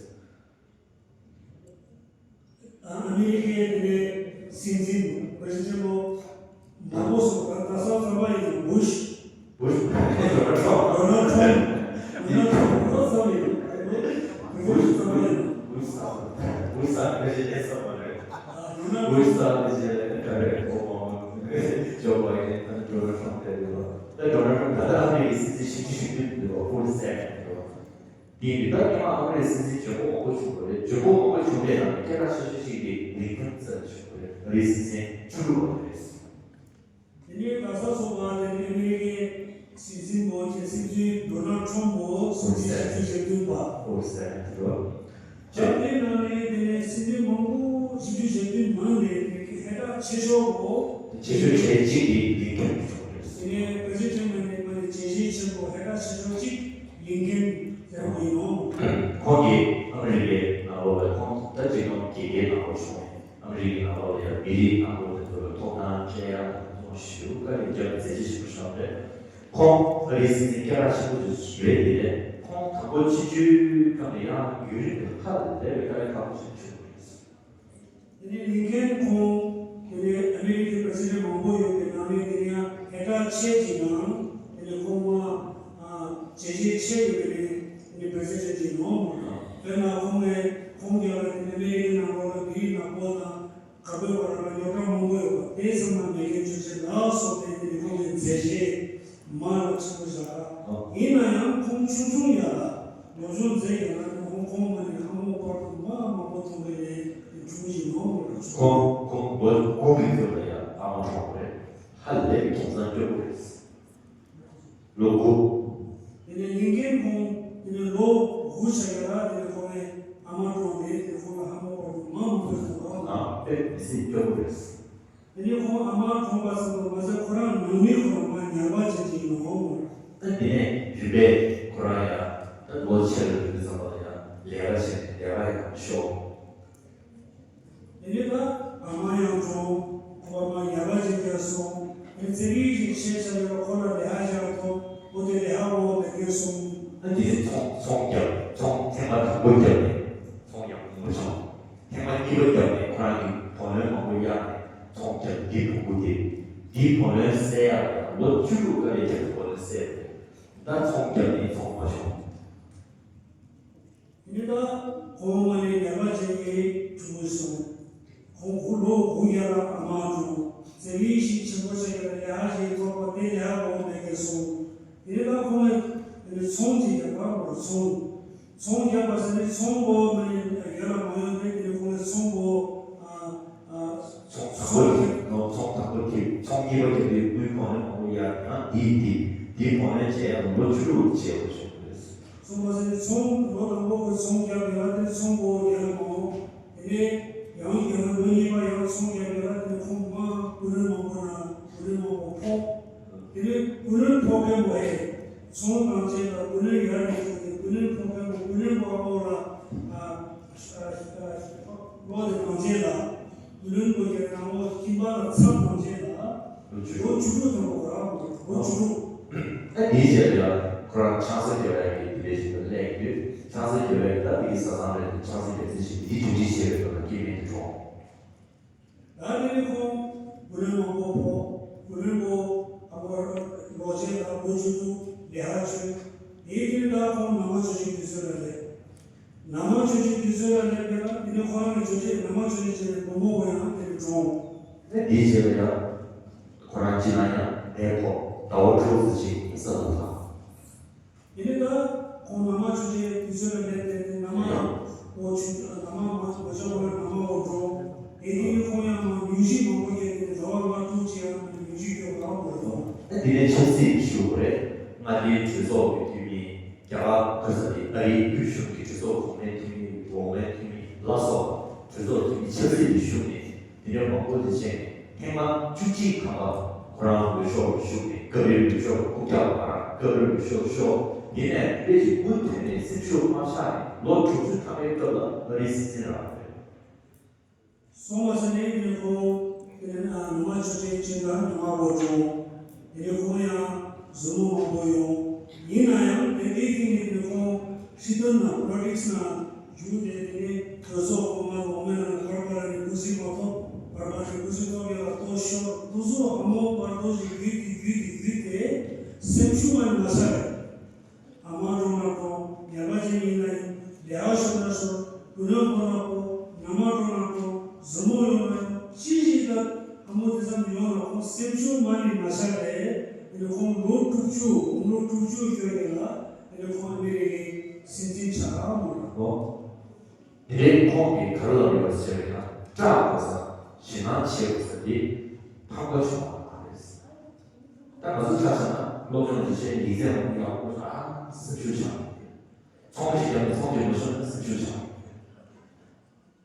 ཨ་མི་རི་ཀའི་དེ་ནས་སྲིད་འཛིན་པྲེ་སི་ཌེན་ཊི་མང་པོ་སོང་། ད་ལྟ་ས་མཚམས་པ་ཡིན་ན་བུ་ཤ། བུ་ཤ། ཌོ་ནལ་ཊམ། ཌོ་ནལ་ཊམ། ཌོ་ནལ་ཊམ་ལོ་ཙམ་ཡིན་ན། བུ་ཤ་ཙམ་ཡིན་ན། བུ་ཤ་ཙམ། བུ་ཤ་ཙམ་ཞེས་བྱ་ཙམ་མ་རེད། ཌོ་ནལ་ཊམ། བུ་ཤ་ཙམ་ཞེས་བྱ་ག་རེ། ཨོ་བྷ་མ། ཇོ་བྷའི་ཌེན། ཌོ་ནལ་ཊམ་དེ་རེད་པ། ད་ཌོ་ནལ་ཊམ་ད་ལྟ་ཨ་མི་རི་ཀའི་སྲིད་འཛིན་བཞི་བཅུ་ཞེ་བདུན་འདུག་པ། ཕོར་ཊི་སེ་ཀན་འདུག་པ། དེ་ཡིན་དུས་ད་སྔོན་མ་ཨ་མི་རི་ཀའི་སྲིད་འཛིན་འཇོན་པོ་མང་པོ་བྱུང་བ་རེད། འཇོན་པོ་མང་པོ་བྱུང་བའི་ནང་ནས་སྐད་གྲགས་ཆེ་ཤོས་གཅིག་དེ་ལིན་ཁན་ཟེར་བ་ཞིག་ཡོད་པ་རེད། ཨ་རིའི་སྲིད་འཛིན་བཅུ་དྲུག་པ་དེ་རེད། དེ་ནས་ད་ལྟ་སོང་བ་དེ་ནས་ཨ་མི་རི་ཀའི་སྲིད་འཛིན་པོ་ཆེ་སྲིད་འཛིན་ཌོ་ནལ་ཊམ་པོ་སྲིད་འཛིན་བཞི་བཅུ་ཞེ་བདུན་པ། ཨོ་སེ་ཨེ་ཌི་ཡོད། ད་དེའི་ནང་ནས་དེ་ནས་སྲིད་འཛིན་མང་པོ་བཞི་བཅུ་ཞེ་བདུན་ནང་ནས་དེ་གི་ཧེ་ད་ཆེ་ཤོས་པོ། ཆེ་ཤོས་གལ་ཆེ་དེ་ལིན་ཁན་བྱུང་རེད། དེ་ནས་པྲེ་སི་ཌེན་ཊི་ནང་ནས་མ་ནས་བྱས་རྗེས་ཆེན་པོ་ཧེ་ད་ཆེ་ཤོས་གཅིག་ལིན་ཁན་ཟེར་བ་ཡིན་ནོ། ཁོང་གིས་ཨ་མི་རི་ཀའི་ནང་ལོགས་ལ་ཁོང་ད་ཅིག་ནང་རྒྱལ་ཁའི་ནང་ལོགས་བྱུང་བས། ཨ་མི་རི་ཀའི་ནང་ལོགས་ལ་ཡང་མི་རིགས་ནང་ལོགས་དེ་ཚོ་ལ་ཐོབ་ཐང་སྤྲད་ཡག་དང་ཁོང་ཞེ་པོ་དཀའ་ལས་བརྒྱབ་མཛད་རྗེས་ཆེན་པོ་བཞག་པ་རེད། ཁོང་ཨ་རིའི་སྲིད་འཛིན་སྐད་གྲགས་ཆེན་པོ་ཞིག་རེད་དེ། ཁོང་དང་པོ་ཕྱི་ཕྱིར་སྐབས་ནས་ཡང་ཡུན་རིང་དུ་ཧ་ལས་པའི་དཀའ་ལས་ཁག་པོ་ཞིག་བྱུང་བ་རེད། དེ་ནས་ལིན་ཁན་ཁོང་དེ་ནས་ཨ་མི་རི་ཀའི་པྲེ་སི་ཌེན་ཊི་མང་པོ་ཡོད་པའི་ནང་ནས་དེ་ནས་ཡང་ཧེ་ད་ཆེ་གི་ནང་དེ་ནས་ཁོང་མ་བྱས་རྗེས་ཆེ་ཡོད་པའི་དེ་ནས་པྲེ་སི་ཌེན་ཊི་ཡིན་ནོ། དཔེར་ན་ཁོང་ནས་ཁོང་རྒྱབ་ལ་དེ་ནས་ཨ་མི་རི་ཀའི་ནང་ལོགས་ལ་མི་རིགས་ནག་པོ་དང་། ག་པའི་བར་ལ་རྙོག་དྲ་མང་པོ་ཡོད་པ་དེ་ཚང་མ་མེད་མཁན་བྱུང་ཆེད་ལ་སོགས་པའི་དེ་ནི་ཁོང་གི་མཛད་རྗེས་མ་ལ་ཆེན་པོ་བཞག་ཡིན་ན་ཡང་ཁོང་ཆུང་ཆུང་ཡ་ལ་ལོ་ཆུང་མཛད་ཡོད་ན་ཁོང་ཁོང་མ་ནི་ཧ་མོ་བར་དུ་མ་མང་པོ་མཐོང་གི་རེད། དེ་ཆུང་ཆུང་ཡིན་ནོ་མ་ལ་ཆུང་ཁོང་ཁོང་ལོ་དགུ་གི་སྐབས་ལ་ཡ་ཨ་མ་གྲོངས་པ་རེད། ཧ་ལས་པའི་ཁྱིམ་ཚང་སྐྱོ་པོ་རེད། ལོ་དགུ། དེ་ནས་ལིན་ཁན་ཁོང་དེ་ནས་ལོ་དགུ་ཆགས་ཡོད་ལ། དེ་ནས་ཁོང་ནས་ཨ་མ་གྲོངས་ཏེ་དེ་ཁོང་ལ་ཧ་མོ་བར་དུ་མ་མང་པོ་ཐོན་པ། ཨ་དཔེ་མི་སྲིད་སྐྱོ་པོ་རེད། དེ་ནས་ཁོང་ཨ་མ་གྲོངས་པ་ཙམ་དུ་མ་ཟད་ཁོ་རང་ནང་མི་ཁོ་རང་མ་ཉར་པ་བྱེད་ཀྱི་ཡིན་ནོ་ཧོ་མོ། ཨ་དེ་ནས་རིམ་པས་ཁོ་རང་ཡང་ད་ལོ་ཆེ་རུ་འགྲོ་དུས་ཙམ་པ་ལ་ཡང་ལས་ཀ་བྱས་ནས་ལས་ཀ་ཡང་ཤོར། དེ་ནས་ད་ཨ་མ་ཡང་གྲོངས། ཁོ་པ་མ་ཉར་པ་བྱེད་མཁན་སོང་། དེ་ཚེ་རིལ་ཞིག་ཆད་ཆ་ཡོད་ལ་ཁོ་ལ་ལས་ཀ་ཞིག་ཐོབ། ཁོ་དེ་ལས་ཀ་འོག་མེད་མཁན་སོང་། ཨ་དེ་ཚོང་ཚོང་བརྒྱབ། ཚོང་ཐེངས་མ་དང་པོ་བརྒྱབ་ནས་ཚོང་ཡག་པོ་མ་བྱུང་། ཐེངས་མ་གཉིས་པ་བརྒྱབ་ནས་ཁོ་རང་གིས་བུ་ལོན་མང་པོ་གཡར་ནས་ཚོང་བརྒྱབ། དེའི་བུ་གུ་དེ་དེའི་བུ་ལོན་སེལ་ཡག་ལ་ལོ་བཅུ་དྲུག་དཀའ་ལས་བརྒྱབ་ནས་བུ་ལོན་སེལ་བས། ད་ཚོང་བརྒྱབ་ནས་ཚོང་མ་བྱུང་། དེ་ནས་ད་ཁོང་མ་ནས་ཉར་པ་བྱས་ཏེ་གྲོངས་སོང་། ཁོང་དགུ་ལོ་དགུ་ཡར་ཨ་མ་གྲོངས། ཚེ་རིལ་ཞིག་ཆེན་པོ་ཆགས་ཡོད་ལ་ལས་ཀ་ཞིག་ཐོབ་པ་དེ་ལས་ཀ་འོག་མེད་མཁན་སོང་། དེ་ནས་ད་ཁོང་ནས་དེ་ནས་ཚོང་ཅིག་རྒྱག་པ་རེད། ཚོང་ཚོང་རྒྱག་པ་ཟེར་ནས་ཚོང་པོ་མ་ནས་ཡར་ལ་མ་ཡོང་དུས་དེ་ནས་ཁོང་ནས་ཚོང་པོ་ཨ་ཨ་ཚོང་དང་པོ་ཚོང་དང་པོ་དེ་ཚོང་གཉིས་པ་དེ་དུས་དབུལ་ཕོངས་ལས་མང་པོ་ཡར་ཡང་དེའི་དེ་དེའི་ཕོངས་ལས་བྱས་ཡང་ལོ་བཅུ་དྲུག་བྱས་པ་བྱུང་རེད། ཚོང་པ་ཟེར་ནས་ཚོང་ལོ་དང་པོ་གི་ཚོང་རྒྱག་དགོས་ལ་དེ་ཚོང་པོ་རྒྱག་ལ་མ་འོང་། དེ་ནས་ཡང་ཡང་ལོ་གཉིས་པ་ཡང་ཚོང་རྒྱག་དགོས་ལ་དེ་ནས་ཁོང་མ་བུ་ལོན་མང་པོ་ན་བུ་ལོན་མང་པོ་ཕོག་དེ་ནས་བུ་ལོན་ཕོག་མཁན་པོ་ཨེ་ཚོང་དང་བཅས་ལ་བུ་ལོན་ཡར་ནས་བྱུང་སྟེ་བུ་ལོན་ཕོག་མཁན་པོ་བུ་ལོན་པོ་ཨ་མོ་ལ་ཨ་ཨ་ཨ་ལོ་དེ་དང་བཅས་ལ། བུ་ལོན་དགོས་ཀྱི་རང་དབང་ཁྱིམ་པ་ལ་ཚབ་དང་བཅས་ལ་ལོ་བཅུ་དྲུག་དང་པོ་རང་ལོ་བཅུ་དྲུག་ཨ་དེའི་རྗེས་ལ་ཡང་ཁོ་རང་ཆང་ས་རྒྱག་ཡ་གི་དེ་འདྲའི་ཞིག་ལ་སླེབས་ཡོད། ཆང་ས་རྒྱག་ཡ་གི་ད་དེ་གི་ས་ཚང་རེད། ཆང་ས་རྒྱག་ཚེ་ཞིག་དེ་གྲུབ་འབྲས་ཆེ་བའི་སྐབས་ལ་སྐྱེ་དམན་དུ་གྲོངས། ད་དེ་ནས་ཁོང་བུ་ལོན་མང་པོ་ཕོག་བུ་ལོན་པོ་ཨ་ཁོ་ལོ་ཆེན་ལ་ལོ་བཅུ་དྲུག་ལས་ཀ་བྱོས། དེའི་རྗེས་ལ་ཁོང་ནང་མ་ཆོས་ཀྱི་དུས་ཚོད་ལ་སླེབས། ནང་མ་ཆོས་ཀྱི་དུས་ཚོད་ལ་སླེབས་པས་ན་དེ་ནས་ཁོ་རང་གི་ཆོས་ཆས་ནང་མ་ཆོས་ཀྱི་བྱས་ནས་བུ་མོ་བོ་ཡང་དེ་ནས་གྲོངས། ཨ་དེའི་རྗེས་ལ་ཡང་ཁོ་རང་ཅི་ན་ཡང་ནད་ཕོག་ཟླ་བ་དྲུག་ཙམ་ཅིག་ཡིན་ས་ལ་ལྷག་དེ་ནས་ད་ཁོང་ནང་མ་ཆོས་ཀྱི་དུས་ཚོད་ལ་སླེབས་ཏེ་དེ་ནང་མ་ཡང་འོ་ཆུ་ནང་མ་མ་ཆོས་པ་ལ་ནང་མ་འོ་འགྲོ། དེ་དེ་ནས་ཁོང་ཡང་མ་ཉུང་ཤས་མང་པོ་སྐྱེས་ཏེ་ཟླ་བ་ལྔ་དྲུག་ཅིག་ཡང་ཉུང་ཤས་སྐྱེས་པ་རང་དགོས་སོང་། ཨ་དེ་ནས་ཆབ་སྲིད་ཞུ་དགོས་རེད། མངའ་སྡེའི་གྲོས་ཚོགས་ཀྱི་འཐུས་མི། རྒྱ་གར་ག་ས་དེ་ཨ་རིའི་དབུས་གཞུང་གི་གྲོས་ཚོགས་གོང་མའི་འཐུས་མི། འོག་མའི་འཐུས་མི་ལ་སོགས་གྲོས་ཚོགས་འཐུས་མི་ཆབ་སྲིད་ལ་ཞུགས་ནས་དེ་འདྲའི་མང་པོ་དེ་བྱས་ནས་ཐེངས་མ་བཅུ་གཅིག་ཐམ་པ་ཁོ་རང་འོས་ཤོག་ལ་ཞུགས་ནས་སྐབས་རེ་འོས་ཤོག་ལ་རྐུབ་བཀྱག་མར་སྐབས་རེ་འོས་ཤོག་ཤོར། དེ་ནས་དཔེ་ཅིག་མུ་མཐུད་ནས་སེམས་ཤུགས་མ་ཆག་ནས་ལོ་དྲུག་ཅུ་ཐམ་པའི་སྐབས་ལ་ཨ་རིའི་སྲིད་འཛིན་རག་པ་རེད། སོང་བ་ཟེར་ནས་དེ་ནས་ཁོང་ ནང་མ་ཆོས་ཅན་ཅན་དང་ཉི་མ་བོ་ཀྲོང་། དེ་ནས་ཁོང་ཡང་ཟུར་མོ་མང་པོ་ཡོང་། ཡིན་ན་ཡང་དེ་དེའི་སྟེང་ནས་ཁོང་སྲིད་དོན་ནང་པོ་ལི་ཊིག་སི་ནང་རྒྱུགས་ཏེ། དེ་ནས་གྲོས་ཚོགས་གོང་མ་འོག་མའི་ནང་ལ་བར་བར་ནས་ཀུན་གཟིགས་མ་ཐོབ། བར་བར་ནས་ཀུན་གཟིགས་ཐོབ་ཡག་ལ་ལྟོ་ཤོར། དེ་ཚོ་ཧ་མོ་བར་དོ་ཞིག་བརྒྱུད་དེ་བརྒྱུད་དེ་བརྒྱུད་དེ་སེམས་ཤུགས་མ་ནས་མ་ཆག་རེད། ཨ་མ་འགྲོ་ན་འགྲོ། ཉལ་པ་ཅན་ཡིན་ན་ཡིན། ལས་ཀ་ཤོར་ན་ཤོར། བུ་ལོན་ཕོག་ན་ཕོག། ཉ་མ་འགྲོ་ན་འགྲོ། ཟུར་མོ་ཡོང་ན་ཡོང་། ཅི་ཞིག་ད་ཨ་མོ་དེ་ཙམ་ཡོང་ན་ཁོང་སེམས་ཤུགས་མ་ནས་མ་ཆག་རེད། དེ་ནས་ཁོང་ལོ་དྲུག་ཅུ། དགུང་ལོ་དྲུག་ཅུ་སྐྱོར་ཡོད་ལ། དེ་ནས་ཁོང་ཨ་མི་རི་ཀའི་སྲིད་འཛིན་ཆགས་མོ་ལ། ཨོ། དེ་རིང་ཁོང་གིས་ག་རེ་ལབ་ཡོད་ཟེར་བ་ཡིན་ན། སྐྲག་དགོས་ས། ཞེད་སྣང་བྱེད་དགོས་ས་དེ་ཕམ་ཁ་བྱུང་བ་མ་རེད། ད་ང་ཚོ་ཆ་བཞག་ན་སློབ་སྦྱོང་བྱེད་ཆེད་ཡིག་ཚད་མང་པོ་ཡག་པོ་ཨ་སེམས་ཤུགས་ཆག་ཡོང་གི། ཚོང་ཞིག་རྒྱབ་ནས་ཚོང་ཞིག་མ་ཤོར་ན་སེམས་ཤུགས་ཆག་ཡོང་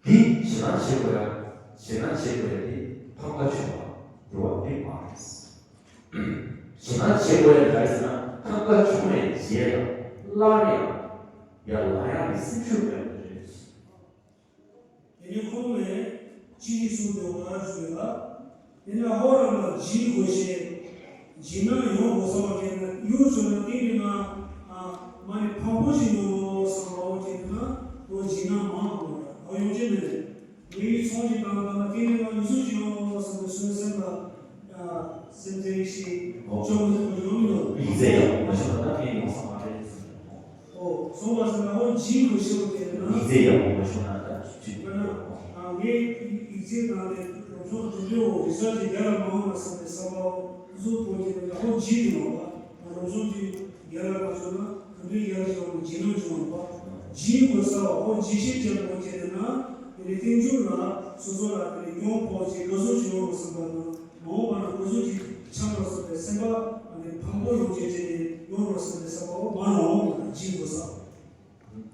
གི། འདི་ཞེད་སྣང་བྱེད་དགོས་ཡ། ཞེད་སྣང་བྱེད་དགོས་ཡ་འདི་ཕམ་ཁ་བྱུང་བ་འགྲོ་བ་འདི་མ་རེད། ཞེད་སྣང་བྱེད་དགོས་ཡ་ག་རེ་ཟེར་ན། ཕམ་ཁ་བྱུང་བའི་རྗེས་ལ་སླར་ཡང་ཡར་ལངས་ཡག་གི་སེམས་ཤུགས་སྤྲད་དགོས་རེད། དེ་ནས་ཁོང་ནས་ཅི་ཞིག་གསུངས་འདུག་ག་ཞུས་ལ། དེ་ནས་ཧོ་རང་ལ་འཇིགས་དགོས་ཤེས། འཇིགས་སྣང་ཡོང་དགོས་བསམ་པ་དེ་ནི་གཡུར་བྱུང་ན་གཏིང་ནས་ང་ཨ་མ་ནི་ཕངས་པོ་ཞིག་ཡོང་ངོ་བསམ་པའོ་དེ་ན་ཁོ་འཇིགས་སྣང་མང་དགོས་ར། ཨ་ཡོང་ཅེས་མེད། ངའི་ཚོང་ཅིག་བཏང་བཏང་ན་གཏིང་ནས་ང་ཡུལ་སུ་ཞིག་ཡོང་ངོ་བསམ་པའི་སེམས་ལ་ཨ་སེམས་ཁྲལ་ཞིག་ཨོ། བཅོམ་མི་ཐུབ་པ་ཡོང་མི་འདུག་ཡིག་ཚད་ཡག་པོ་མ་ཤེས་པ་ད་ངས་ཡོང་ས་མ་རེད་ཟེར། ཨོ། སོང་བ་ཟེར་ན་ཨོ་འཇིགས་དགོས་ཤེས་པོ་དེ་ན། ཡིག་ཚད་ཡག་པོ་མ་ཤེས་ན་ད་ཅི་དཔེར་ན་ཨ་ངས་ཡིག་ཚད་ནང་ནས་རོགས་ཚོགས་དུ་འདྲེའོ་རི་སར་ཅིག་རྒྱ་ལ་མ་འོང་ན་བསམ་པའི་བསམ་པའོ་བཟོ་དགོས་ཀྱི་རེད། ཨོ་འཇིགས་དགོས་པ། རོགས་ཚོགས་ཀྱི་རྒྱ་ལ་མ་བྱུང་ན་ག་འདྲའི་རྒྱ་ལ་བྱུང་ན་འཇིགས་སྣང་བྱུང་བ། འཇིགས་དགོས་ས་བ་ཨོ་འཇིགས་ཤེས་ཅན་དགོས་ཀྱི་རེད་ན། དེ་ནས་རྟིང་མཇུག་ལ་སོ་སོ་ལ་དེ་ནས་སྐྱོན་ཕོག་ཅིག་ག་ཚོད་ཅིག་ཡོང་རོགས་བསམ་པ་དང་། མ་འོངས་པ་ན་ཁོ་ཚོ་གཅིག་ཆགས་རོགས་ཟེར་བའི་སེམས་པ་ཨ་ནི་ཕངས་པོ་ཡོང་བྱས་བྱས་ནས་ཡོང་རོགས་ཟེར་བའི་སེམས་པ་འོ་མ་ནོ་འཇིགས་དགོས་ས།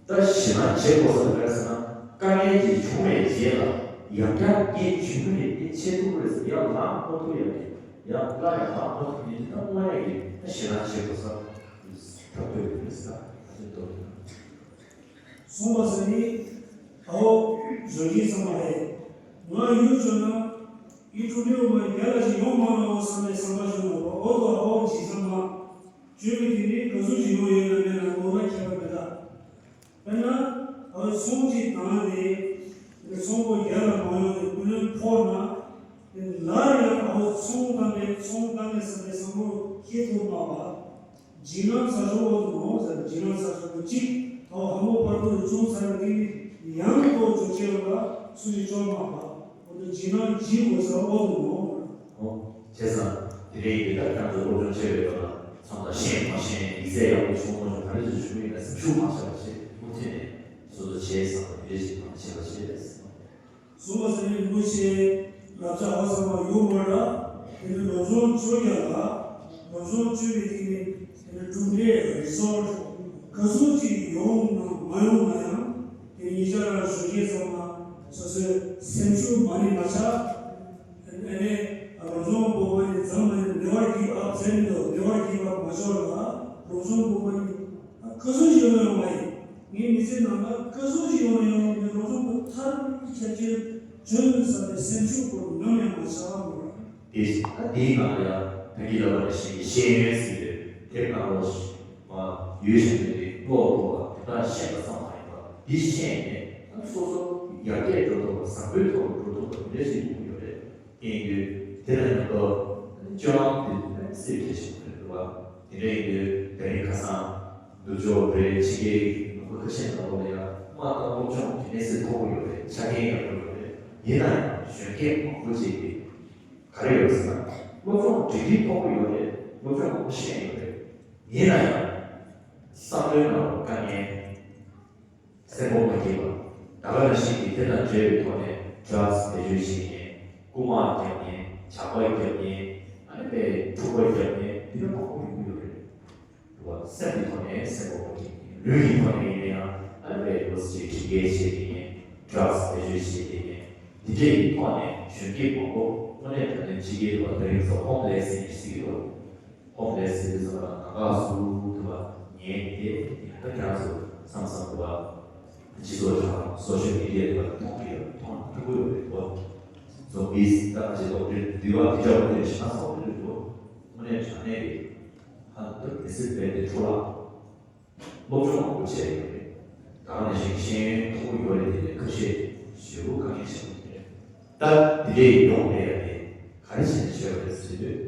ད་ཞེད་སྣང་བྱེད་དགོས་ས་ག་རེ་ཟེར་ན། དཀའ་ངལ་ཅིག་བྱུང་བའི་རྗེས་ལ་ཡང་བསྐྱར་ངས་བྱུང་གི་རེད། ངས་བྱེད་ཐུབ་ཀྱི་རེད་ཟེར་ཡང་ལངས་མ་ཐུབ་ཡག་གི། ཡང་སླར་ཡང་ལངས་མ་ཐུབ་མཁན་དེ་ད་དངོས་གནས་ཀྱི་ད་ཞེད་སྣང་བྱེད་དགོས་ས་ཐབས་བཀོད་ཡོད་རེད་ཟེར་ད་དེ་འདོད་ཀྱི་ན། གསུངས་པ་ཟེར་ནི། ཨའོ། གཞོན་སྐྱེས་ཚང་མ་རེད། ང་ཡུལ་ཆོས་ན། ཡིད་འཕྲོག་འདྲེའུ་མ་རྒྱ་ལ་ཞིག་ཡོང་མ་རུང་བ་བསམ་པའི་བསམ་པ་བྱུང་བ་པ་འོ་དོ་ཨའོ་ཇི་ཚང་མ། བཅོས་མི་དེ་ནི་ག་ཚོད་ཅིག་ཡོང་ཡོད་ན་མེད་ན་ངོ་མ་ཁྱད་པར་མེད་ད། དཔེར་ན། ཨའོ་ཚོང་ཅིག་བཏང་ནས། ཚོང་པོ་རྒྱ་ལ་མ་ཡོང་ནས་བུ་ལོན་ཕོག་ན། སླར་ཡང་ཨའོ་ཚོང་བཏང་ནས་ཚོང་བཏང་ནས་བསམ་པའི་བསམ་བློ་སྐྱེ་ཐུབ་མ་པ། འཇིགས་སྣང་ཚ་ཤོས་འོ་དུ་མོ་ཟེར། འཇིགས་སྣང་ཚ་ཤོས་པོ་གཅིག་ཨའོ་ཧ་མོ་བར་དུ་རུ་ཆུང་ཚ་བའི་སྟེང་ནས་ཡང་ལྟོ་བཅོ་ཆེ་བ་ལ་སུ་ཞིག་བཅོ་མ་པ། འོ་དུ་འཇིགས་སྣང་འཇིགས་དགོས་ས་འོ་དུ་མོ། ཨོ། བྱས་ཙང་དེ་རིང་འདི་ལྟར་ཁྱེད་ཚོ་སློབ་སྦྱོང་བྱེད་པའི་སྐབས་ལ་ཚང་མ་ཤེས་མ་ཤེས་ཡིག་ཚད་ཡག་པོ་བྱུང་མ་བྱུང་ག་རེ་བྱུང་བྱུང་ཡིན་ན་སེམས་ཤུགས་མ་ཆག་པ་བྱེད། མུ་མཐུད་ནས་སོ་སོ་བྱས་ཙང་དེ་འདྲས་ཞིག་མ་བྱེད་པ་བྱེད། གསུངས་པ་ཟེར་ནས་རིན་པོ་ཆེ་ལབ་ཚ་ཧ་ས་མ་ཡོད་མ་ར། དེ་ནི་སློབ་སྦྱོང་བཅོ་རྒྱ་ལ། སློབ་སྦྱོང་བཅོ་བའི་དེ་ནི་དེ་ནི་གྲུབ་འབྲས་རི་སོར་ག་ཚོད་ཅིག་ཡོང་ན་མ་ཡོང་ན་ཡང་དེ་ཉིད་ཅག་རང་གཞོན་སྐྱེས་ཚང་མ་སོ་སོའི་སེམས་ཤུགས་མ་ནི་མ་ཆག་ཨ་ནི་སློབ་སྦྱོང་པོ་མ་ནི་ཙམ་མ་ནི་never give up ཟེར་མི་འདུག never give up མ་ཆོག་ལ་སློབ་སྦྱོང་པོ་མ་ནི་ག་ཚོད་ཅིག་ཡོང་ན་ཡོང་བ་ཡིན། ངའི་མི་ཚེ་ནང་ལ་སྐུ་གཟུགས་ཤིག་ཡོང་ན་ཡང་ངའི་སློབ་སྦྱོང་པོ་མཐར་ཁྱབ་ཆེར་བྱོན་ཟེར་བའི་སེམས་ཤུགས་པོ་ནམ་ཡང་མ་ཆག་པ་རེད། དེ་ད་དེའི་ནང་ལ་ཡང་ད་གིན་ལབ་པ་ནང་བཞིན་གྱི་ཤེས་ཡོན་ཟེར་དུས་དེབ་ནང་ལོགས་ཤིག་མ་ཡོད་བཞིན་དུ་དེ་ཀློག་ཀློག་པ་དེ་དག་ཤེས་པ་ཙམ་མ་ཡིན་པ་འདི་ཤེས་ནས་ད་སོ་སོ་ཡར་རྒྱས་འགྲོ་ཐུབ་པ་བཟང་པོའི་ཐོག་ཏུ་འགྲོ་ཐུབ་པ་དེ་འདྲ་ཞིག་ཡོང་གི་ཡོད་རེད། ཡིན་དུས་དེ་ལ་ཉམས་རྟོགས་སྤྱོད་ལམ་དེ་ནི་སེམས་ཁྲལ་ཞིག་རེད་འདུག་བ། དེ་འདྲ་ཡིན་དུས་དེ་རིང་ཁ་སང་ནུབ་ཕྱོགས་རེད་ཕྱི་རྒྱལ་གྱི་ནང་པ་ཁ་ཤས་ནང་ལོགས་ལ་ཡང་མ་ལྟ་སློབ་སྦྱོང་གི་གནས་ཚད་མཐོ་པོ་ཡོད་རེད། ཆ་རྐྱེན་ཡག་པོ་ཡོད་རེད། ཡིན་ན་ཡང་གཞོན་སྐྱེས་མང་པོ་ཅིག་གིས་ག་རེ་ཡོད་ཟེར་ན་སློབ་སྦྱོང་འགྲིག་འགྲིག་མཐོ་པོ་ཡོད་རེད། སློབ་སྦྱོང་མང་པོ་ཤེས་ཡོད་རེད། ཡིན་ན་ཡང་བསམ་བློའི་ནང་ལ་དཀའ་ངལ། སེམས་ཁོང་མ་སྐྱིད་པ། ད་ག་ནང་བཞིན་གྱི་དེ་དང་འབྲེལ་བའི་ཐོག་ནས་ཌྲག་སི་བེད་སྤྱོད་བྱེད་མཁན། རྐུ་མ་རྒྱག་མཁན། ཇག་པ་རྒྱག་མཁན། ཨ་ནི་པའི་འཁྲུག་པ་རྒྱག་མཁན་འདི་འདྲ་མང་པོ་ཡོང་གི་ཡོད་རེད། འདུག་བ། སེམས་ཀྱི་ཐོག་ནས་སེམས་ཁོང་མ་སྐྱིད་མཁན། ལུས་ཀྱི་ཐོག་ནས་ཡིན་ན་ཡང་ཨ་ནི་པའི་ལོ་ཙཱ་ཅིག་དྲིན་སྐྱེལ་བྱེད་མཁན། ཌྲག་སི་བེད་སྤྱོད་བྱེད་མཁན། འདི་འདྲའི་ཐོག་ནས་གཞོན་སྐྱེས་མང་པོ་དངོས་གནས་དྲང་གནས་ཕྱི་རྒྱལ་དུ་བ་དེ་རིང་ཚོ་ཧོམ་ལེ་སི་ཟེར་གྱི་འདུག་ཧོམ་ལེ་སི་ཟེར་དུས་ཙམ་པ་ལ་ནང་འགག་ཟུག་འདུག་བ། ཉལ་བསྡད་ཡང་ད་ཁྱེད་རང་ཚོ་བསམ་བསམ་འདུག་བ། སྤྱི་ཚོགས་ཁྲོད་སོ་ཤལ་མི་ཌི་ཡ་འདུག་བ་མཐོང་གི་ཡོད། མཐོང་ཐུབ་ཀྱི་ཡོད་རེད་འདུག་བ། ཚོགས་པའི་ད་ཁ་ཤས་ལོག་འགྲེལ་འདུལ་བ་འདི་འདྲ་བོ་དེ་ཞེ་ན་སོགས་འདི་འདུག་དངོས་གནས་དྲང་གནས་ཀྱི་ཧ་ལས་པའི་མི་སེར་དཔེ་དེ་འཕྲོ་བརླག་སློབ་སྦྱོང་མང་པོ་བྱས་ཡོད་རེད། ད་ག་ནང་བཞིན་ཤེས་ཡོན་མཐོ་པོ་ཡོད་རེད། དེ་ལས་ཁ་ཤས་ཞེ་པོ་དཀའ་ངལ་ཆེན་པོ་རེད། ད་དེ་འདྲའི་ཡོང་བསྡད་ཡ་དེ་ག་རེ་བྱས་ནས་བྱས་པ་རེད་ཟེར་དུས།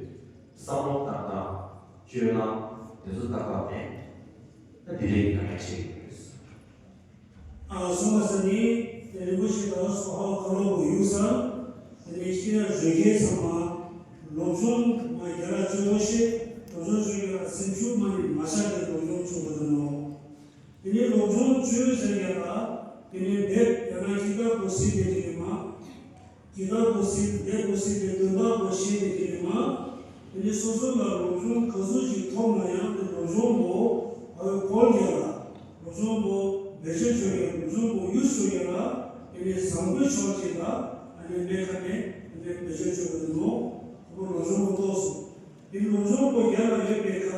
བསམ་བློ་བཏང་སྟངས། སྤྱོད་ལམ་དེ་ཚོ་ཏག་ཏག་མེད། ད་དེ་འདྲའི་དཀའ་ངལ་ཆེ་གི་རེད། ཨ་སོང་བ་ས་ནི་རིན་པོ་ཆེ་དང་སོ་ཧ་ཁ་ལོ་བོ་ཡུག་ས་དེ་ནས་ཤེས་ཡ་བཟོད་མཁན་ཚང་མ་སློབ་སྦྱོང་མ་རྒྱ་ར་བཅོལ་ཤེས། སློབ་སྦྱོང་བཅོལ་རྒྱ་ར་སེམས་ཤུགས་མ་ནི་མ་ཆག་གི་སློབ་སྦྱོང་བཅོལ་བ་དང་ནོ། དེ་ནས་སློབ་སྦྱོང་བཅོལ་ཟེར་རྒྱ་ར་དེ་ནས་འདེབས་རྒྱ་ན་ཁྱི་ཀ་གོ་སི་དེ་དེ་མ། དེ་ལྟར་གོ་སྲིད་དེ་གོ་སྲིད་དེ་དོན་དག་གོ་ཤེས་དེ་དེ་མ། དེ་ནི་སོ་སོ་ལ་སློབ་སྦྱོང་ག་ཚོད་ཅིག་ཐོབ་ན་ཡང་དེ་སློབ་སྦྱོང་པོ་ཨ་བའི་སྐོར་གྱི་ལ། སློབ་སྦྱོང་པོ་བེད་སྤྱོད་ཆོག་ཡ། སློབ་སྦྱོང་པོ་ཡུས་ཆོག་ཡ་ལ། དེ་ནི་བཟང་པོའི་ཕྱོགས་ཅིག་ལ་ཨ་ནི་མེད་ཁ་ནས་དེ་ནི་བེད་སྤྱོད་ཆོག་གི་འདུག་ནོ། ཁོ་པོ་སློབ་སྦྱོང་པོ་ཏོག་སོ། དེ་སློབ་སྦྱོང་པོ་རྒྱ་ལ་ཡོད་པའི་ཁ་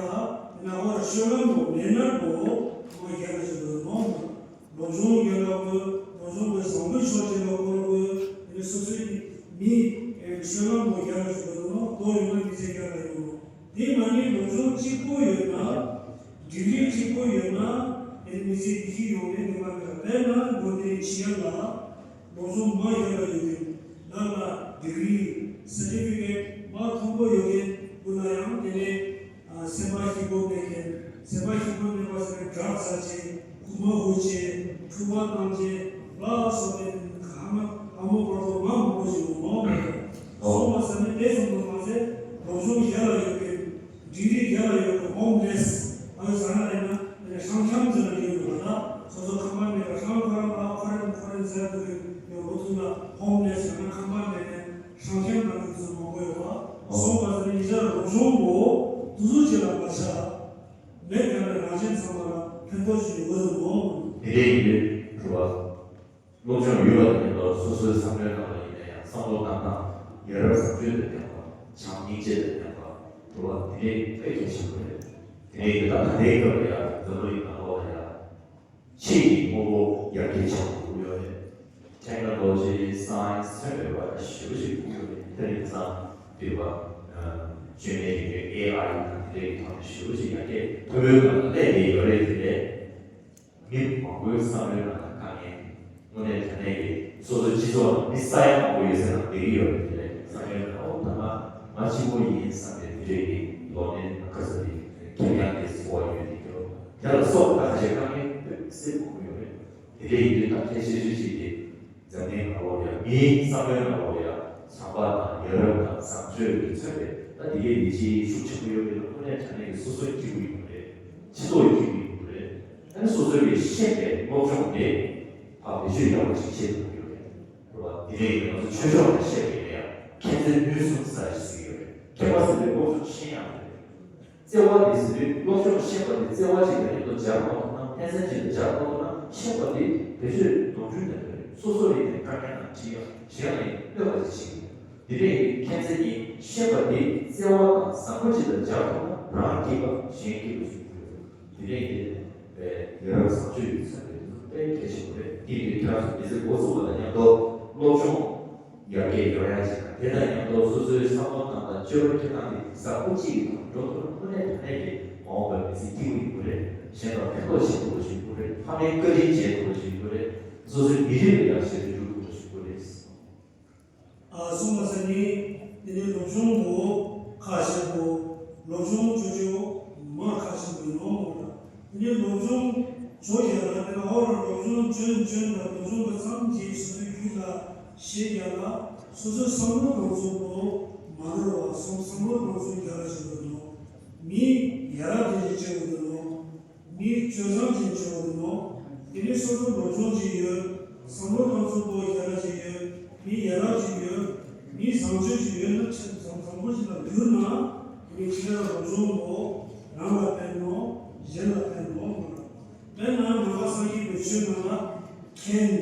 དེ་ན་ཨོ་ར་ཤོད་ལམ་པོ་མེད་ན་པོ་ཨོ་རྒྱ་ལ་ཞིག་འདུག་ནོ། སློབ་སྦྱོང་རྒྱལ་ལ་དགོས། སློབ་སྦྱོང་དགོས། བཟང་པོའི་ཕྱོགས་དེ་ལ་འཁོར་དགོས། དེ་ནས་སོ་སོའི་མི་ཨེ་ཤོད་ལམ་པོ་རྒྱལ་ལ་ཞུ་དགོས་ནོ། དོ་ཡོང་ན་མི་ཚེ་རྒྱལ་ལ་ཡོང་ནོ། དེ་མ་ཉིད་སློབ་སྦྱོང་གཅིག་པོ་ཡོད་ན། ཌིག་རི་གཅིག་པོ་ཡོད་ན། དེ་མི་ཚེ་བདེ་སྐྱིད་ཡོང་ནས་ངེས་པ་མེད། དཔེར་ན་མགོ་དེ་ཕྱི་ཡ་ལ་སློབ་སྦྱོང་མ་རྒྱལ་ལ་ཡོད་དུས་ལ་ལ་ཌིག་རི་སར་ཊི་ཕི་ཀེཊ་མ་མཐོན་པོ་ཡོད་མཁན་ཀུན་ལ་ཡང་དེ་ནས། སེམས་པ་སྐྱིད་པོ་མེད་མཁན། སེམས་པ་སྐྱིད་པོ་མེད་པ་ཟེར་ན་ཌྲག་ཟ་བྱས། རྐུ་མ་འབུ་བྱས། འཁྲུག་པ་བཏང་བྱས་ལ་སོགས་པའི་ཧ་མ་ཧ་མོ་བར་དུ་མ་མང་པོ་ཞིག་ཡོང་ནོ། སོང་བ་ཟེར་ནས་དེ་ཙམ་དུ་མ་ཟད་སློབ་སྦྱོང་རྒྱ་ལ་ཡོད་མཁན། ཌིག་རི་རྒྱ་ལ་ཡོད་མཁན་ཧོམ་ལེ་སི། ཨ་ཡོ་ཟ་ན་ཡིན་ན་དེ་ནས་ཧྲང་ཁྱམ་ཟེར་ན་ཡོད་ཡོད་པ། ད་སོ་སོ་ཁང་པ་མེད་པ་ཧྲང་ཁོ་རང་ཨ་ཁོ་རང་ཁོ་རང་ཟེར་དུ་ཡོད་ལོ་ཚུགས་ལ་ཧོམ་ལེ་སི་ཡང་ན་ཁང་པ་མེད་མཁན། ཧྲང་ཧྲང་ལ་དུས་ཚོད་མང་པོ་ཡོད་པ། སོང་བ་ཟེར་ནས་ཉི་ཤར་སློབ་སྦྱོང་པོ་དུས་ཚོད་ཅིག་ལ་མ་ཆག་མེད་ཀྱང་ནས་རང་གཞན་ཚང་མ་ལ་ཕན་ཐོགས་ཤིག་ཡོད་དགོས་འདུག་མོ། དེ་འདྲའི་ཡིན་དུས་རུ་བ། སློབ་སྦྱོང་ཡོད་པ་དང་མཉམ་དུ་སོ་སོའི་བསམ་བློའི་ནང་ལ་ཡིན་ན་ཡང་བསམ་བློ་བཏང་སྟངས་ཡ་རབས་བཟང་སྤྱོད་དང་ལྡན་པ། བྱམས་སྙིང་རྗེ་དང་ལྡན་པ། རུ་བ་དེ་འདྲའི་དཔེ་གལ་ཆེན་པོ་རེད། དེ་འདྲའི་ཡོད་སྟངས་ད་ལྟའི་སྐབས་ལ་ཡང་འཛམ་བུ་གླིང་ནང་ལོགས་ལ་ཡང་། ཆེས་ཀྱི་དངོས་པོ་ཡར་རྒྱས་ཆེན་པོ་ཡོད་རེད། ཊེག་ནོ་ལོ་ཇི་སའེན་སི་ཐོན་པའི་བར་ཞེ་པོ་ཅིག་ཕུགས་ཡོད་རེད། དེ་རིང་སང་དུས་བ་སྤྱོད་མེད་ཀྱི་ཨེ་ཨའི་དང་དེ་འདྲའི་ཐོག་ནས་ཞེ་པོ་ཅིག་ཡར་རྒྱས་མཐོན་པོའི་ངང་ལ་སླེབས་བསྡད་ཡོད་རེད། དེ་ལས་མི་མང་པོའི་བསམ་བློའི་ནང་ལ་དཀའ་ངལ་དངོས་གནས་དྲང་གནས་ཀྱི་སོ་སོའི་སྤྱི་ཚོགས་ནང་མི་ས་ཡ་མང་པོ་ཡོད་ས་ནང་བསྡད་ཀྱི་ཡོད་རེད། དེ་ལས་བསམ་བློའི་ནང་ཨོ་ད་ང་ང་གཅིག་པོ་ཡིན་བསམ་པའི་དེ་འདྲའི་གི་ལོག་ནས་ཁ་ས་དེ་ཁེར་རྐྱང་དེ་སོ་བ་ཡོད་དེ་འདྲ་དེ་ལ་སོགས་པ་ད་ཁ་ཤས་དཀའ་ངལ་དཔེ་སེལ་དགོས་ཀྱི་ཡོད་རེད། དེ་འདྲའི་ཡིན་དུས་ད་ཁྱད་ཆེ་ཤོས་ཤིག་དེ་འཛམ་གླིང་ནང་ལོགས་ལ་ཡ་མིའི་བསམ་བློའི་ནང་ལོགས་ལ་ཡ་བྱམས་པ་དང་ཡ་རབས་དང་བཟང་སྤྱོད་ཀྱིས་མཚོན་པའི་ད་དེ་གའི་ལས་གཞི་ཤུགས་ཆེན་པོ་ཡོད་པའི་ནང་དངོས་གནས་དྲང་གནས་ཀྱི་སོ་སོའི་སྐྱིད་པོ་ཡིན་པ་རེད། སྤྱི་ཚོགས་ཀྱི་སྐྱིད་པོ་ཡིན་པ་རེད། ཨ་ནི་སོ་སོའི་གི་ཤེས་པའི་སློབ་སྦྱོང་དེ་ཕར་བེད་སྤྱོད་ཡག་པོ་ཞིག་བྱེད་ཐུབ་ཀྱི་ཡོད་རེད། རེད་བ། དེ་འདྲའི་ང་ཚོ་ཆོས་ཕྱོགས་ནས་བཤད་པ་ཡིན་ན་ཡང་མཁྱེན་བརྩེ་ནུས་གསུམ་ཟེར་ཞིག་ཡོད་རེད། མཁྱེན་པ་ཟེར་བའི་སློབ་སྦྱོང་ཤེས་ཡག་རེད། བརྩེ་བ་དེ་ཟེར་དུས་སློབ་སྦྱོང་ཤེས་པ་དེ་བརྩེ་བ་ཅིག་ལ་ཡིན་དུ་སྦྱར་མ་ཐུབ་ན། ཕན་སེམས་ཅིག་ལ་སྦྱར་མ་ཐུབ་ན་ཤེས་པ་དེ་བེད་སྤྱོད་ནོར་འཁྲུལ་ནས་ཡོད་རེད། སོ་སོ་ཡིན་ནའི་དཀའ་ངལ་ནང་ཁྲིད་ཡག་གཞན་ལ་ཡིན་གནོད་པ་ཅིག་བྱེད་ཀྱི་འདུག་དེ་འདྲའི་མཁྱེན་བརྩེ་ནི་ཤེས་པ་དེ་བརྩེ་བ་དང་བཟང་པོ་ཅིག་ལ་སྦྱར་ཐུབ་ན་རང་སྐྱིད་པ་གཞན་སྐྱིད་པ་ཞིག་ཡོད་རེད། དེ་འདྲའི་ཡིན་ནའི་ཡ་རབས་བཟང་སྤྱོད་ཡོད་ཚད་དེ་དཔེ་གལ་ཆེན་པོ་རེད། དེ་ཡིན་དུས་ཁྱེད་རང་ཚོ་མི་ཚེ་འགོ་བཙུགས་པ་དང་མཉམ་དུ་སློབ་སྦྱོང་ཡར་རྒྱས་ཡོང་ཡ་ཅིག་དང་། དེ་དང་མཉམ་དུ་སོ་སོའི་བསམ་བློ་བཏང་སྟངས་སྤྱོད་པ་འཁྱེར་སྟངས་དེ་བཟང་པོ་གཅིག་གི་ཐོག་འགྲོ་ཐུབ་ན་དངོས་གནས་དྲང་གནས་ཀྱི་མ་འོངས་པའི་མི་ཚེ་སྐྱིད་པོ་ཡོང་གི་རེད། གཞན་དང་ཕན་ཐོགས་བྱེད་ཐུབ་པ་ཞིག་ཡོང་གི་རེད། ཕ་མའི་བཀའ་དྲིན་འཇལ་ཐུབ་པ་ཞིག་ཡོང་གི་རེད། སོ་སོའི་མི་རིགས་ལ་ཡང་ཞབས་ཕྱི་སྒྲུབ་ཐུབ་པ་ཞིག་ཡོང་གི་རེད། ཨ་སོང་བ་ས་ནི་དེ་ནི་སློབ་སྦྱོང་པོ་ཁག་ཆེན་པོ། སློབ་སྦྱོང་ཅོ་ཅོ་མ་ཁག་ཆེན་པོ་ཡིན་ནོ་མོ་ལ། དེ་ནི་སློབ་སྦྱོང་ཅོ་ཡ་ལ་དེ་ལ་ཧོ་ར་སློབ་སྦྱོང་ཅོན་ཅོན་ལ་སློབ་སྦྱོང་པ་ཙམ་གྱིས་སོ་སོའི་རྒྱུད་ལ་ཤེས་ཡ་ལ་སོ་སོའི་བསམ་བློ་གང་ཚོད་པོ་མ་ནོར་བ་སོང་བསམ་བློ་གང་ཚོད་རྒྱ་ལ་ཞིག་དགོས་ནོ། མི་ཡ་ར་དེ་ནི་ཅོ་དགོས་ནོ། མི་སྤྱོད་བཟང་ཅན་བྱུང་བ་ནོ། དེ་ནི་སོ་སོ་སློབ་སྦྱོང་ཅིག་ཡོད། བསམ་བློ་གཏོང་ཚུལ་པོ་རྒྱ་ལ་ཅིག་ཡོད། མི་ཡ་རབས་ཅིག་ཡོད། མི་བཟང་སྤྱོད་ཅིག་ཡོད་ན་ཆེས་བཟང་བཟང་པོ་ཅིག་ལ་འགྱུར་ན། དེ་ནི་ཕྱི་ལ་སློབ་སྦྱོང་པོ་རང་ལ་ཕན་ནོ། གཞན་ལ་ཕན་ནོ་མ་རེད། དཔེར་ན་ནང་པ་སངས་རྒྱས་པའི་ཆོས་ནང་ལ་མཁྱེན།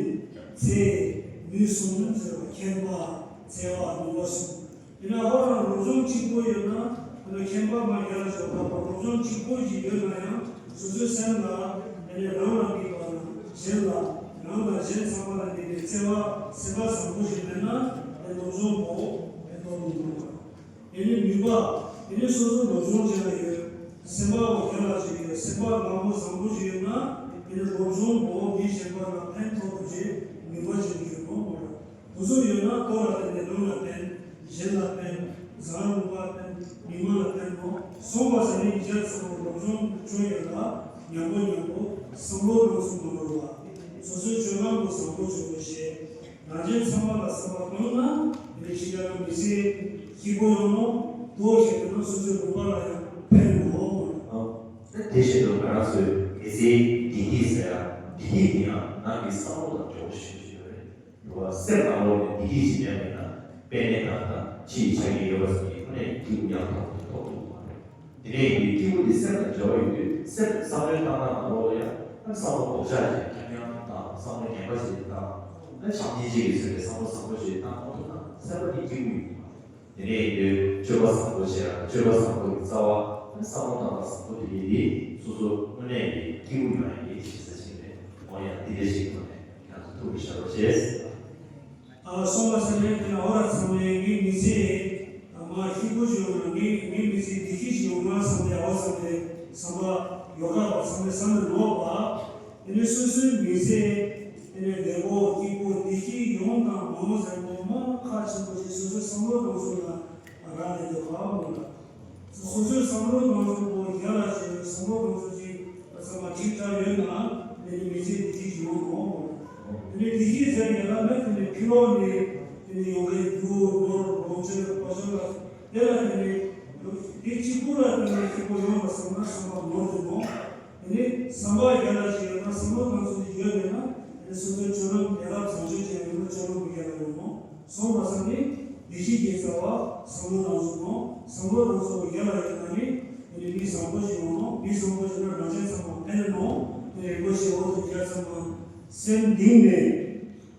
བརྩེ། ནུས་གསུམ་ཟེར་བ། མཁྱེན་པ། བརྩེ་བ། ནུས་པ་གསུམ། དེ་ན་ཧོ་རང་སློབ་སྦྱོང་གཅིག་པོ་ཡོད་ན། དེ་ན་མཁྱེན་པ་མ་རྒྱ་ལ་ཞོག་པ་སློབ་སྦྱོང་གཅིག་པོ་ཞིག་ཡོད་ན་ཡང་སོ་སོའི་སེམས་ལ་དེ་ནས་རང་ལ་དམིགས་པ་དང་གཞན་ལ། རང་དང་གཞན་ཚང་མ་ལ་དམིགས་པའི་བརྩེ་བ་སེམས་པ་བཟང་པོ་ཞིག་མེད་ན། ད་ སློབ་སྦྱོང་པོ་ཕན་ཐོགས་མི་འདུག་ཨེ་ནི་ནུས་པ། ཨེ་ནི་སོ་སོ་སློབ་སྦྱོང་བྱས་ན་ཡོད། སེམས་པ་བོ་རྒྱ་ལ་ཅིག་ཡོད། སེམས་པ་ནང་པོ་བཟང་པོ་ཞིག་ཡོད་ན། ཨེ་ནི་སློབ་སྦྱོང་པོ་མི་གཞན་པ་ལ་ཕན་ཐོགས་ཐུབ་ཅེས་ནུས་པ་ཅིག་ཡོད་མོ་མོ་ར། དེ་ཚོ་ཡོད་ན་ལྟོ་ལ་བརྟེན་ནས་ལུས་ལ་ཕན། གཞན་ལ་ཕན། བཟའ་ལུང་པ་ཕན། མི་མང་ལ་ཕན་ནོ། སོང་བ་ཟེར་ནས་ཡིག་ཆ་ཚང་མ་སློབ་སྦྱོང་བྱོས་ཡོད་ལ། ཉམ་པོ་ཉམ་པོ་བསམ་བློ་གཏོང་ཚུལ་མ་ནོར་བ། སོ་སོའི་སྤྱོད་ལམ་པོ་བཟང་པོ་བྱུང་བ་ཞེས། རང་གཞན་ཚང་མ་ལ་བསམ་པ་བཏང་ན། དེ་ནི་ཕྱི་རྒྱལ་ལ་མི་ཚེ་སྐྱིད་པོ་ཡོང་ནོ། ལྟོ་བཤད་དུས་ན་སོ་སོའི་ལུང་པ་ལ་ཡང་ཕན་ནོ། ཨ། དེ་བཞིན་དུ་ང་རང་ཚོའི་མི་ཚེའི་བདེ་སྐྱིད་ཟེར་ཡ་བདེ་སྐྱིད་དེ་ཡང་ནང་གི་བསམ་བློ་དང་འབྲེལ་བ་ཞེ་པོ་ཅིག་ཡོད་རེད། འདུག་བ། སེམས་ནང་ལོགས་ནས་བདེ་སྐྱིད་ཅིག་ཉར་མེད་ན་དཔེ་ནས་ནང་དང་ཕྱི་ཡི་ཆ་རྐྱེན་ཡོད་པ་ཟེར་གྱི་དངོས་གནས་སྐྱིད་པོ་ཡག་ཐོག་ཏུ་ཐོག་ཏུ་མ་རེད། དེ་ནས་ཡིན་དུས་སྐྱིད་པོ་དེ་སེམས་དང་འབྲེལ་བ་ཡོད་དུས་སེམས་བསམ་བློའི་བཏང་སྟངས་ནང་ལོགས་ལ་ཡང་བསམ་བློ་ལྡོག་ཆ་ཞིག་འཁྱམ་འཁྱམ་དང་བསམ་བློ་ངན་པ་ཞིག་དང་ཨ་བྱམས་སྙིང་རྗེ་གི་ཚུལ་ནས་བསམ་བློ་བཟང་པོ་ཞིག་བཏང་ཐུབ་ན་སེམས་པ་དེ་སྐྱིད་པོ་ཡོད་ཀྱི་མ་རེད། དེ་ནས་ཡིན་དུས་སྤྱོད་པ་བཟང་པོ་བྱས་ཡང་སྤྱོད་པ་བཟང་པོ་གི་རྩ་བ་བསམ་བློ་བཏང་སྟངས་བཟང་པོ་དེ་ཡིན་དུས་སོ་སོ་དངོས་གནས་ཀྱི་སྐྱིད་པོ་ཡོང་ཡ་གི་གཞི་རྩ་ཞིག་རེད། འོ་ཡང་འདི་འདྲ་ཞིག་ཐོག་ནས་ཁྱེད་ཚོ་ཐུགས་ཀྱི་བཞག་རོགས་བྱས། ཨ་སོང་བ་ཟེར་ནས་དེ་ནས་འོ་ར་ཚང་མས་ངའི་མི་ཚེ་མ་སྐྱིད་པོ་ཞིག་ཡོང་ན། ངའི་ངའི་མི་ཚེ་བདེ་སྐྱིད་ཞིག་ཡོང་ན་བསམ་སྟེ་འོ་བསམ་སྟེ་བསམ་པ་ཡོ་ག་བ་ཚང་མས་བསམ་ནས་ནོར་བ། དེ་ནས་སོ་སོའི་མི་ཚེ་དེ་ནས་བདེ་པོ་སྐྱིད་པོ་བདེ་སྐྱིད་ཡོང་དང་མ་ཡོང་ཟེར་ནས་མ་ཁ་ཆེན་པོ་ཞིག་སོ་སོའི་བསམ་བློ་གཏོང་ཚུལ་ལ་རག་ལས་དེ་བ་མོ་ལ། སོ་སོའི་བསམ་བློ་གཏོང་ཚུལ་པོ་རྒྱ་ལ་བྱས་བསམ་བློ་གཏོང་ཚུལ་ཅིག་ཚང་མ་ཁྲིག་ཁྲག་ཡོད་ན་དེ་ནི་མི་ཚེ་བདེ་སྐྱིད་ཡོང་ངོ་། དེ་ནི་བདེ་སྐྱིད་ཟེར་ཡོད་ན་མི་དེ་ནི་ཕི་ལོག་ནས་དེ་ནི་ཡོང་གི་རྒྱུ་ནོར་ལོངས་སྤྱོད་དཔལ་འབྱོར་ལ་དེ་ལ་དེ་ནི་དེ་གཅིག་པུ་ལ་དེ་ནི་སྐྱིད་པོ་ཡོང་བ་བསམ་ན་བསམ་པ་ནོར་དུ་ནོ། དེ་ནི་བསམ་པ་རྒྱ་ལ་ཞིག་ཡོད་ན་བསམ་བློ་གཏོང་ཚུལ་ཡོད་མེད་ན་དེ་ནི་སོ་སོའི་སྤྱོད་ལམ་རྒྱ་ལ་བཟང་སྤྱོད་ཅན་ཡོད་ན་སྤྱོད་ལམ་རྒྱ་ལ་ཡོང་ངོ། སོང་བ་ས་ནི་བདེ་སྐྱིད་ཀྱི་རྩ་བ་བསམ་བློ་ནང་བཟུང་ནོ། བསམ་བློ་ནང་བཟུང་བ་རྒྱ་ལ་ཡོད་ན་ནི་དེ་ནི་མི་བཟང་པོ་ཞིག་ཡོང་ནོ། མི་བཟང་པོ་ཞིག་ན་རང་ཅན་ཚང་མ་ཕན་ནོ། དེ་རིན་པོ་ཆེ་འོ་དེ་རྒྱ་ཚང་མ་སེམས་གཏིང་ནས་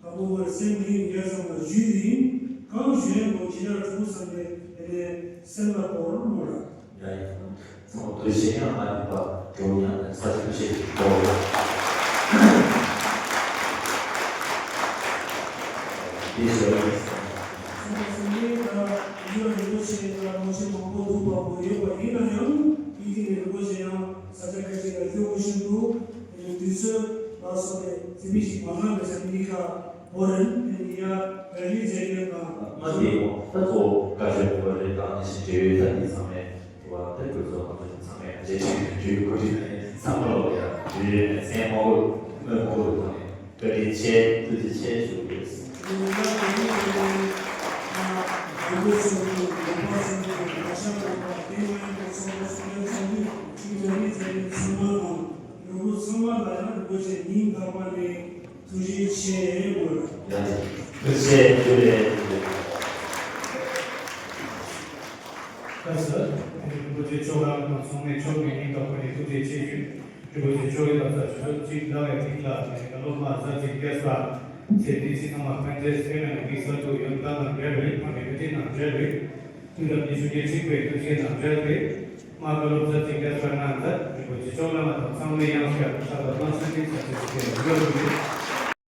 དང་པོ་བར་སེམས་གཏིང་རྒྱ་ཚང་མ་ཞུས་ཏེ་ཡིན། གང་ཞུ་ཡན་གོ་ཁྱི་ཡར་ཐུག་བསམ་ནས་དེ་ནས་སེམས་ལ་བོར་མོ་ར། ཡ་ཡ། ཚང་མ་བོད་ཆེན་ཡང་ང་ནི་པ་འགྲོ་ཡང་ས་ཆ་བོད་ཆེན་འགྲོ་ཡ། དེ་ཞོར་ཡིན་ཟེར། ཚང་མ་ཚང་མས་ད་ཡུལ་རིན་པོ་ཆེ་ལ་ངོ་ཤེས་མང་པོ་འདུག་པ་མོ་ཡོད་པ་ཡིན་ན་ཡང་ཡིན་གྱི་ནས་རིན་པོ་ཆེ་ཡང་ས་ཆ་ཁ་ཤས་ལ་ཡོད་དགོས་ཤིན་ཏུ་དེ་ནས་དུས་ཚོད་ལ་སོགས་པའི་རྩིས་མི་ཞིག་མ་གནང་བའི་ས་ནི་ཁ་བོ་རིན་དེ་ནི་ཡ་བེ་རི་མཛད་ཡོད་དང་། མ་དེ་ཡོང་ད་གཙོ་བོ་བཀའ་ཆོས་བོ་རིན་དང་ནི་ཞིག་འབྲེལ་ཡོད་ད་དེ་ཚང་མས། བ་དེ་ཁོ་ཚོ་ང་ཚོ་ཚང་མས་རྗེས་ཁྲིད་དུ་འཇུག་གོ་སྒྲིག་ནས་ཚང་མ་ལོག་ཡ་རེ་རེ་ནས་སེམས་མ་དགོས་སྨོན་མ་དགོས་ཐོག་ནས་བཀའ་དྲིན་ཆེ་ཐུགས་རྗེ་ཆེ་ཞུ་གི་ཡོད། ཐུགས་རྗེ་ཆེ། ཐུགས་རྗེ་ཆེ། ཁ་སང་རིན་པོ་ཆེ་མཆོག་རང་དང་ཚང་མས་མཆོག་གི་སྙིང་ཐག་པ་ནས་ཐུགས་རྗེ་ཆེ་ཞུ། རིན་པོ་ཆེ་མཆོག་གི་ལག་ས་ཆུ་ཚོད་གཅིག་ཟླ་བའི་རིང་ལ་ནས་བཀའ་སློབ་མ་གཟའ་གཅིག་རྒྱལ་ས་ཚེ་འདི་ཕྱི་ཚང་མ་ཕན་ཚེ་སེམས་ནང་གི་ས་དུ་ཡོན་ཏན་དང་འབྲེལ་བའི་ཕ་མའི་བཀའ་དྲིན་དང་འབྲེལ་བའི་དུས་རབས་ཉི་ཤུ་རྩ་གཅིག་པའི་དུས་ཆེན་དང་འབྲེལ་ཏེ་མ་བཀའ་སློབ་གཟའ་གཅིག་རྒྱལ་ས་གནང་མཛད་རིན་པོ་ཆེ་མཆོག་བླ་མ་དང་ཚང་མས་ཡང་བསྐྱར་ཕྱག་དང་སྣང་ཆེན་གྱི་ཚ་ཚེ་ཞིག་སྐྱེལ་དགོས།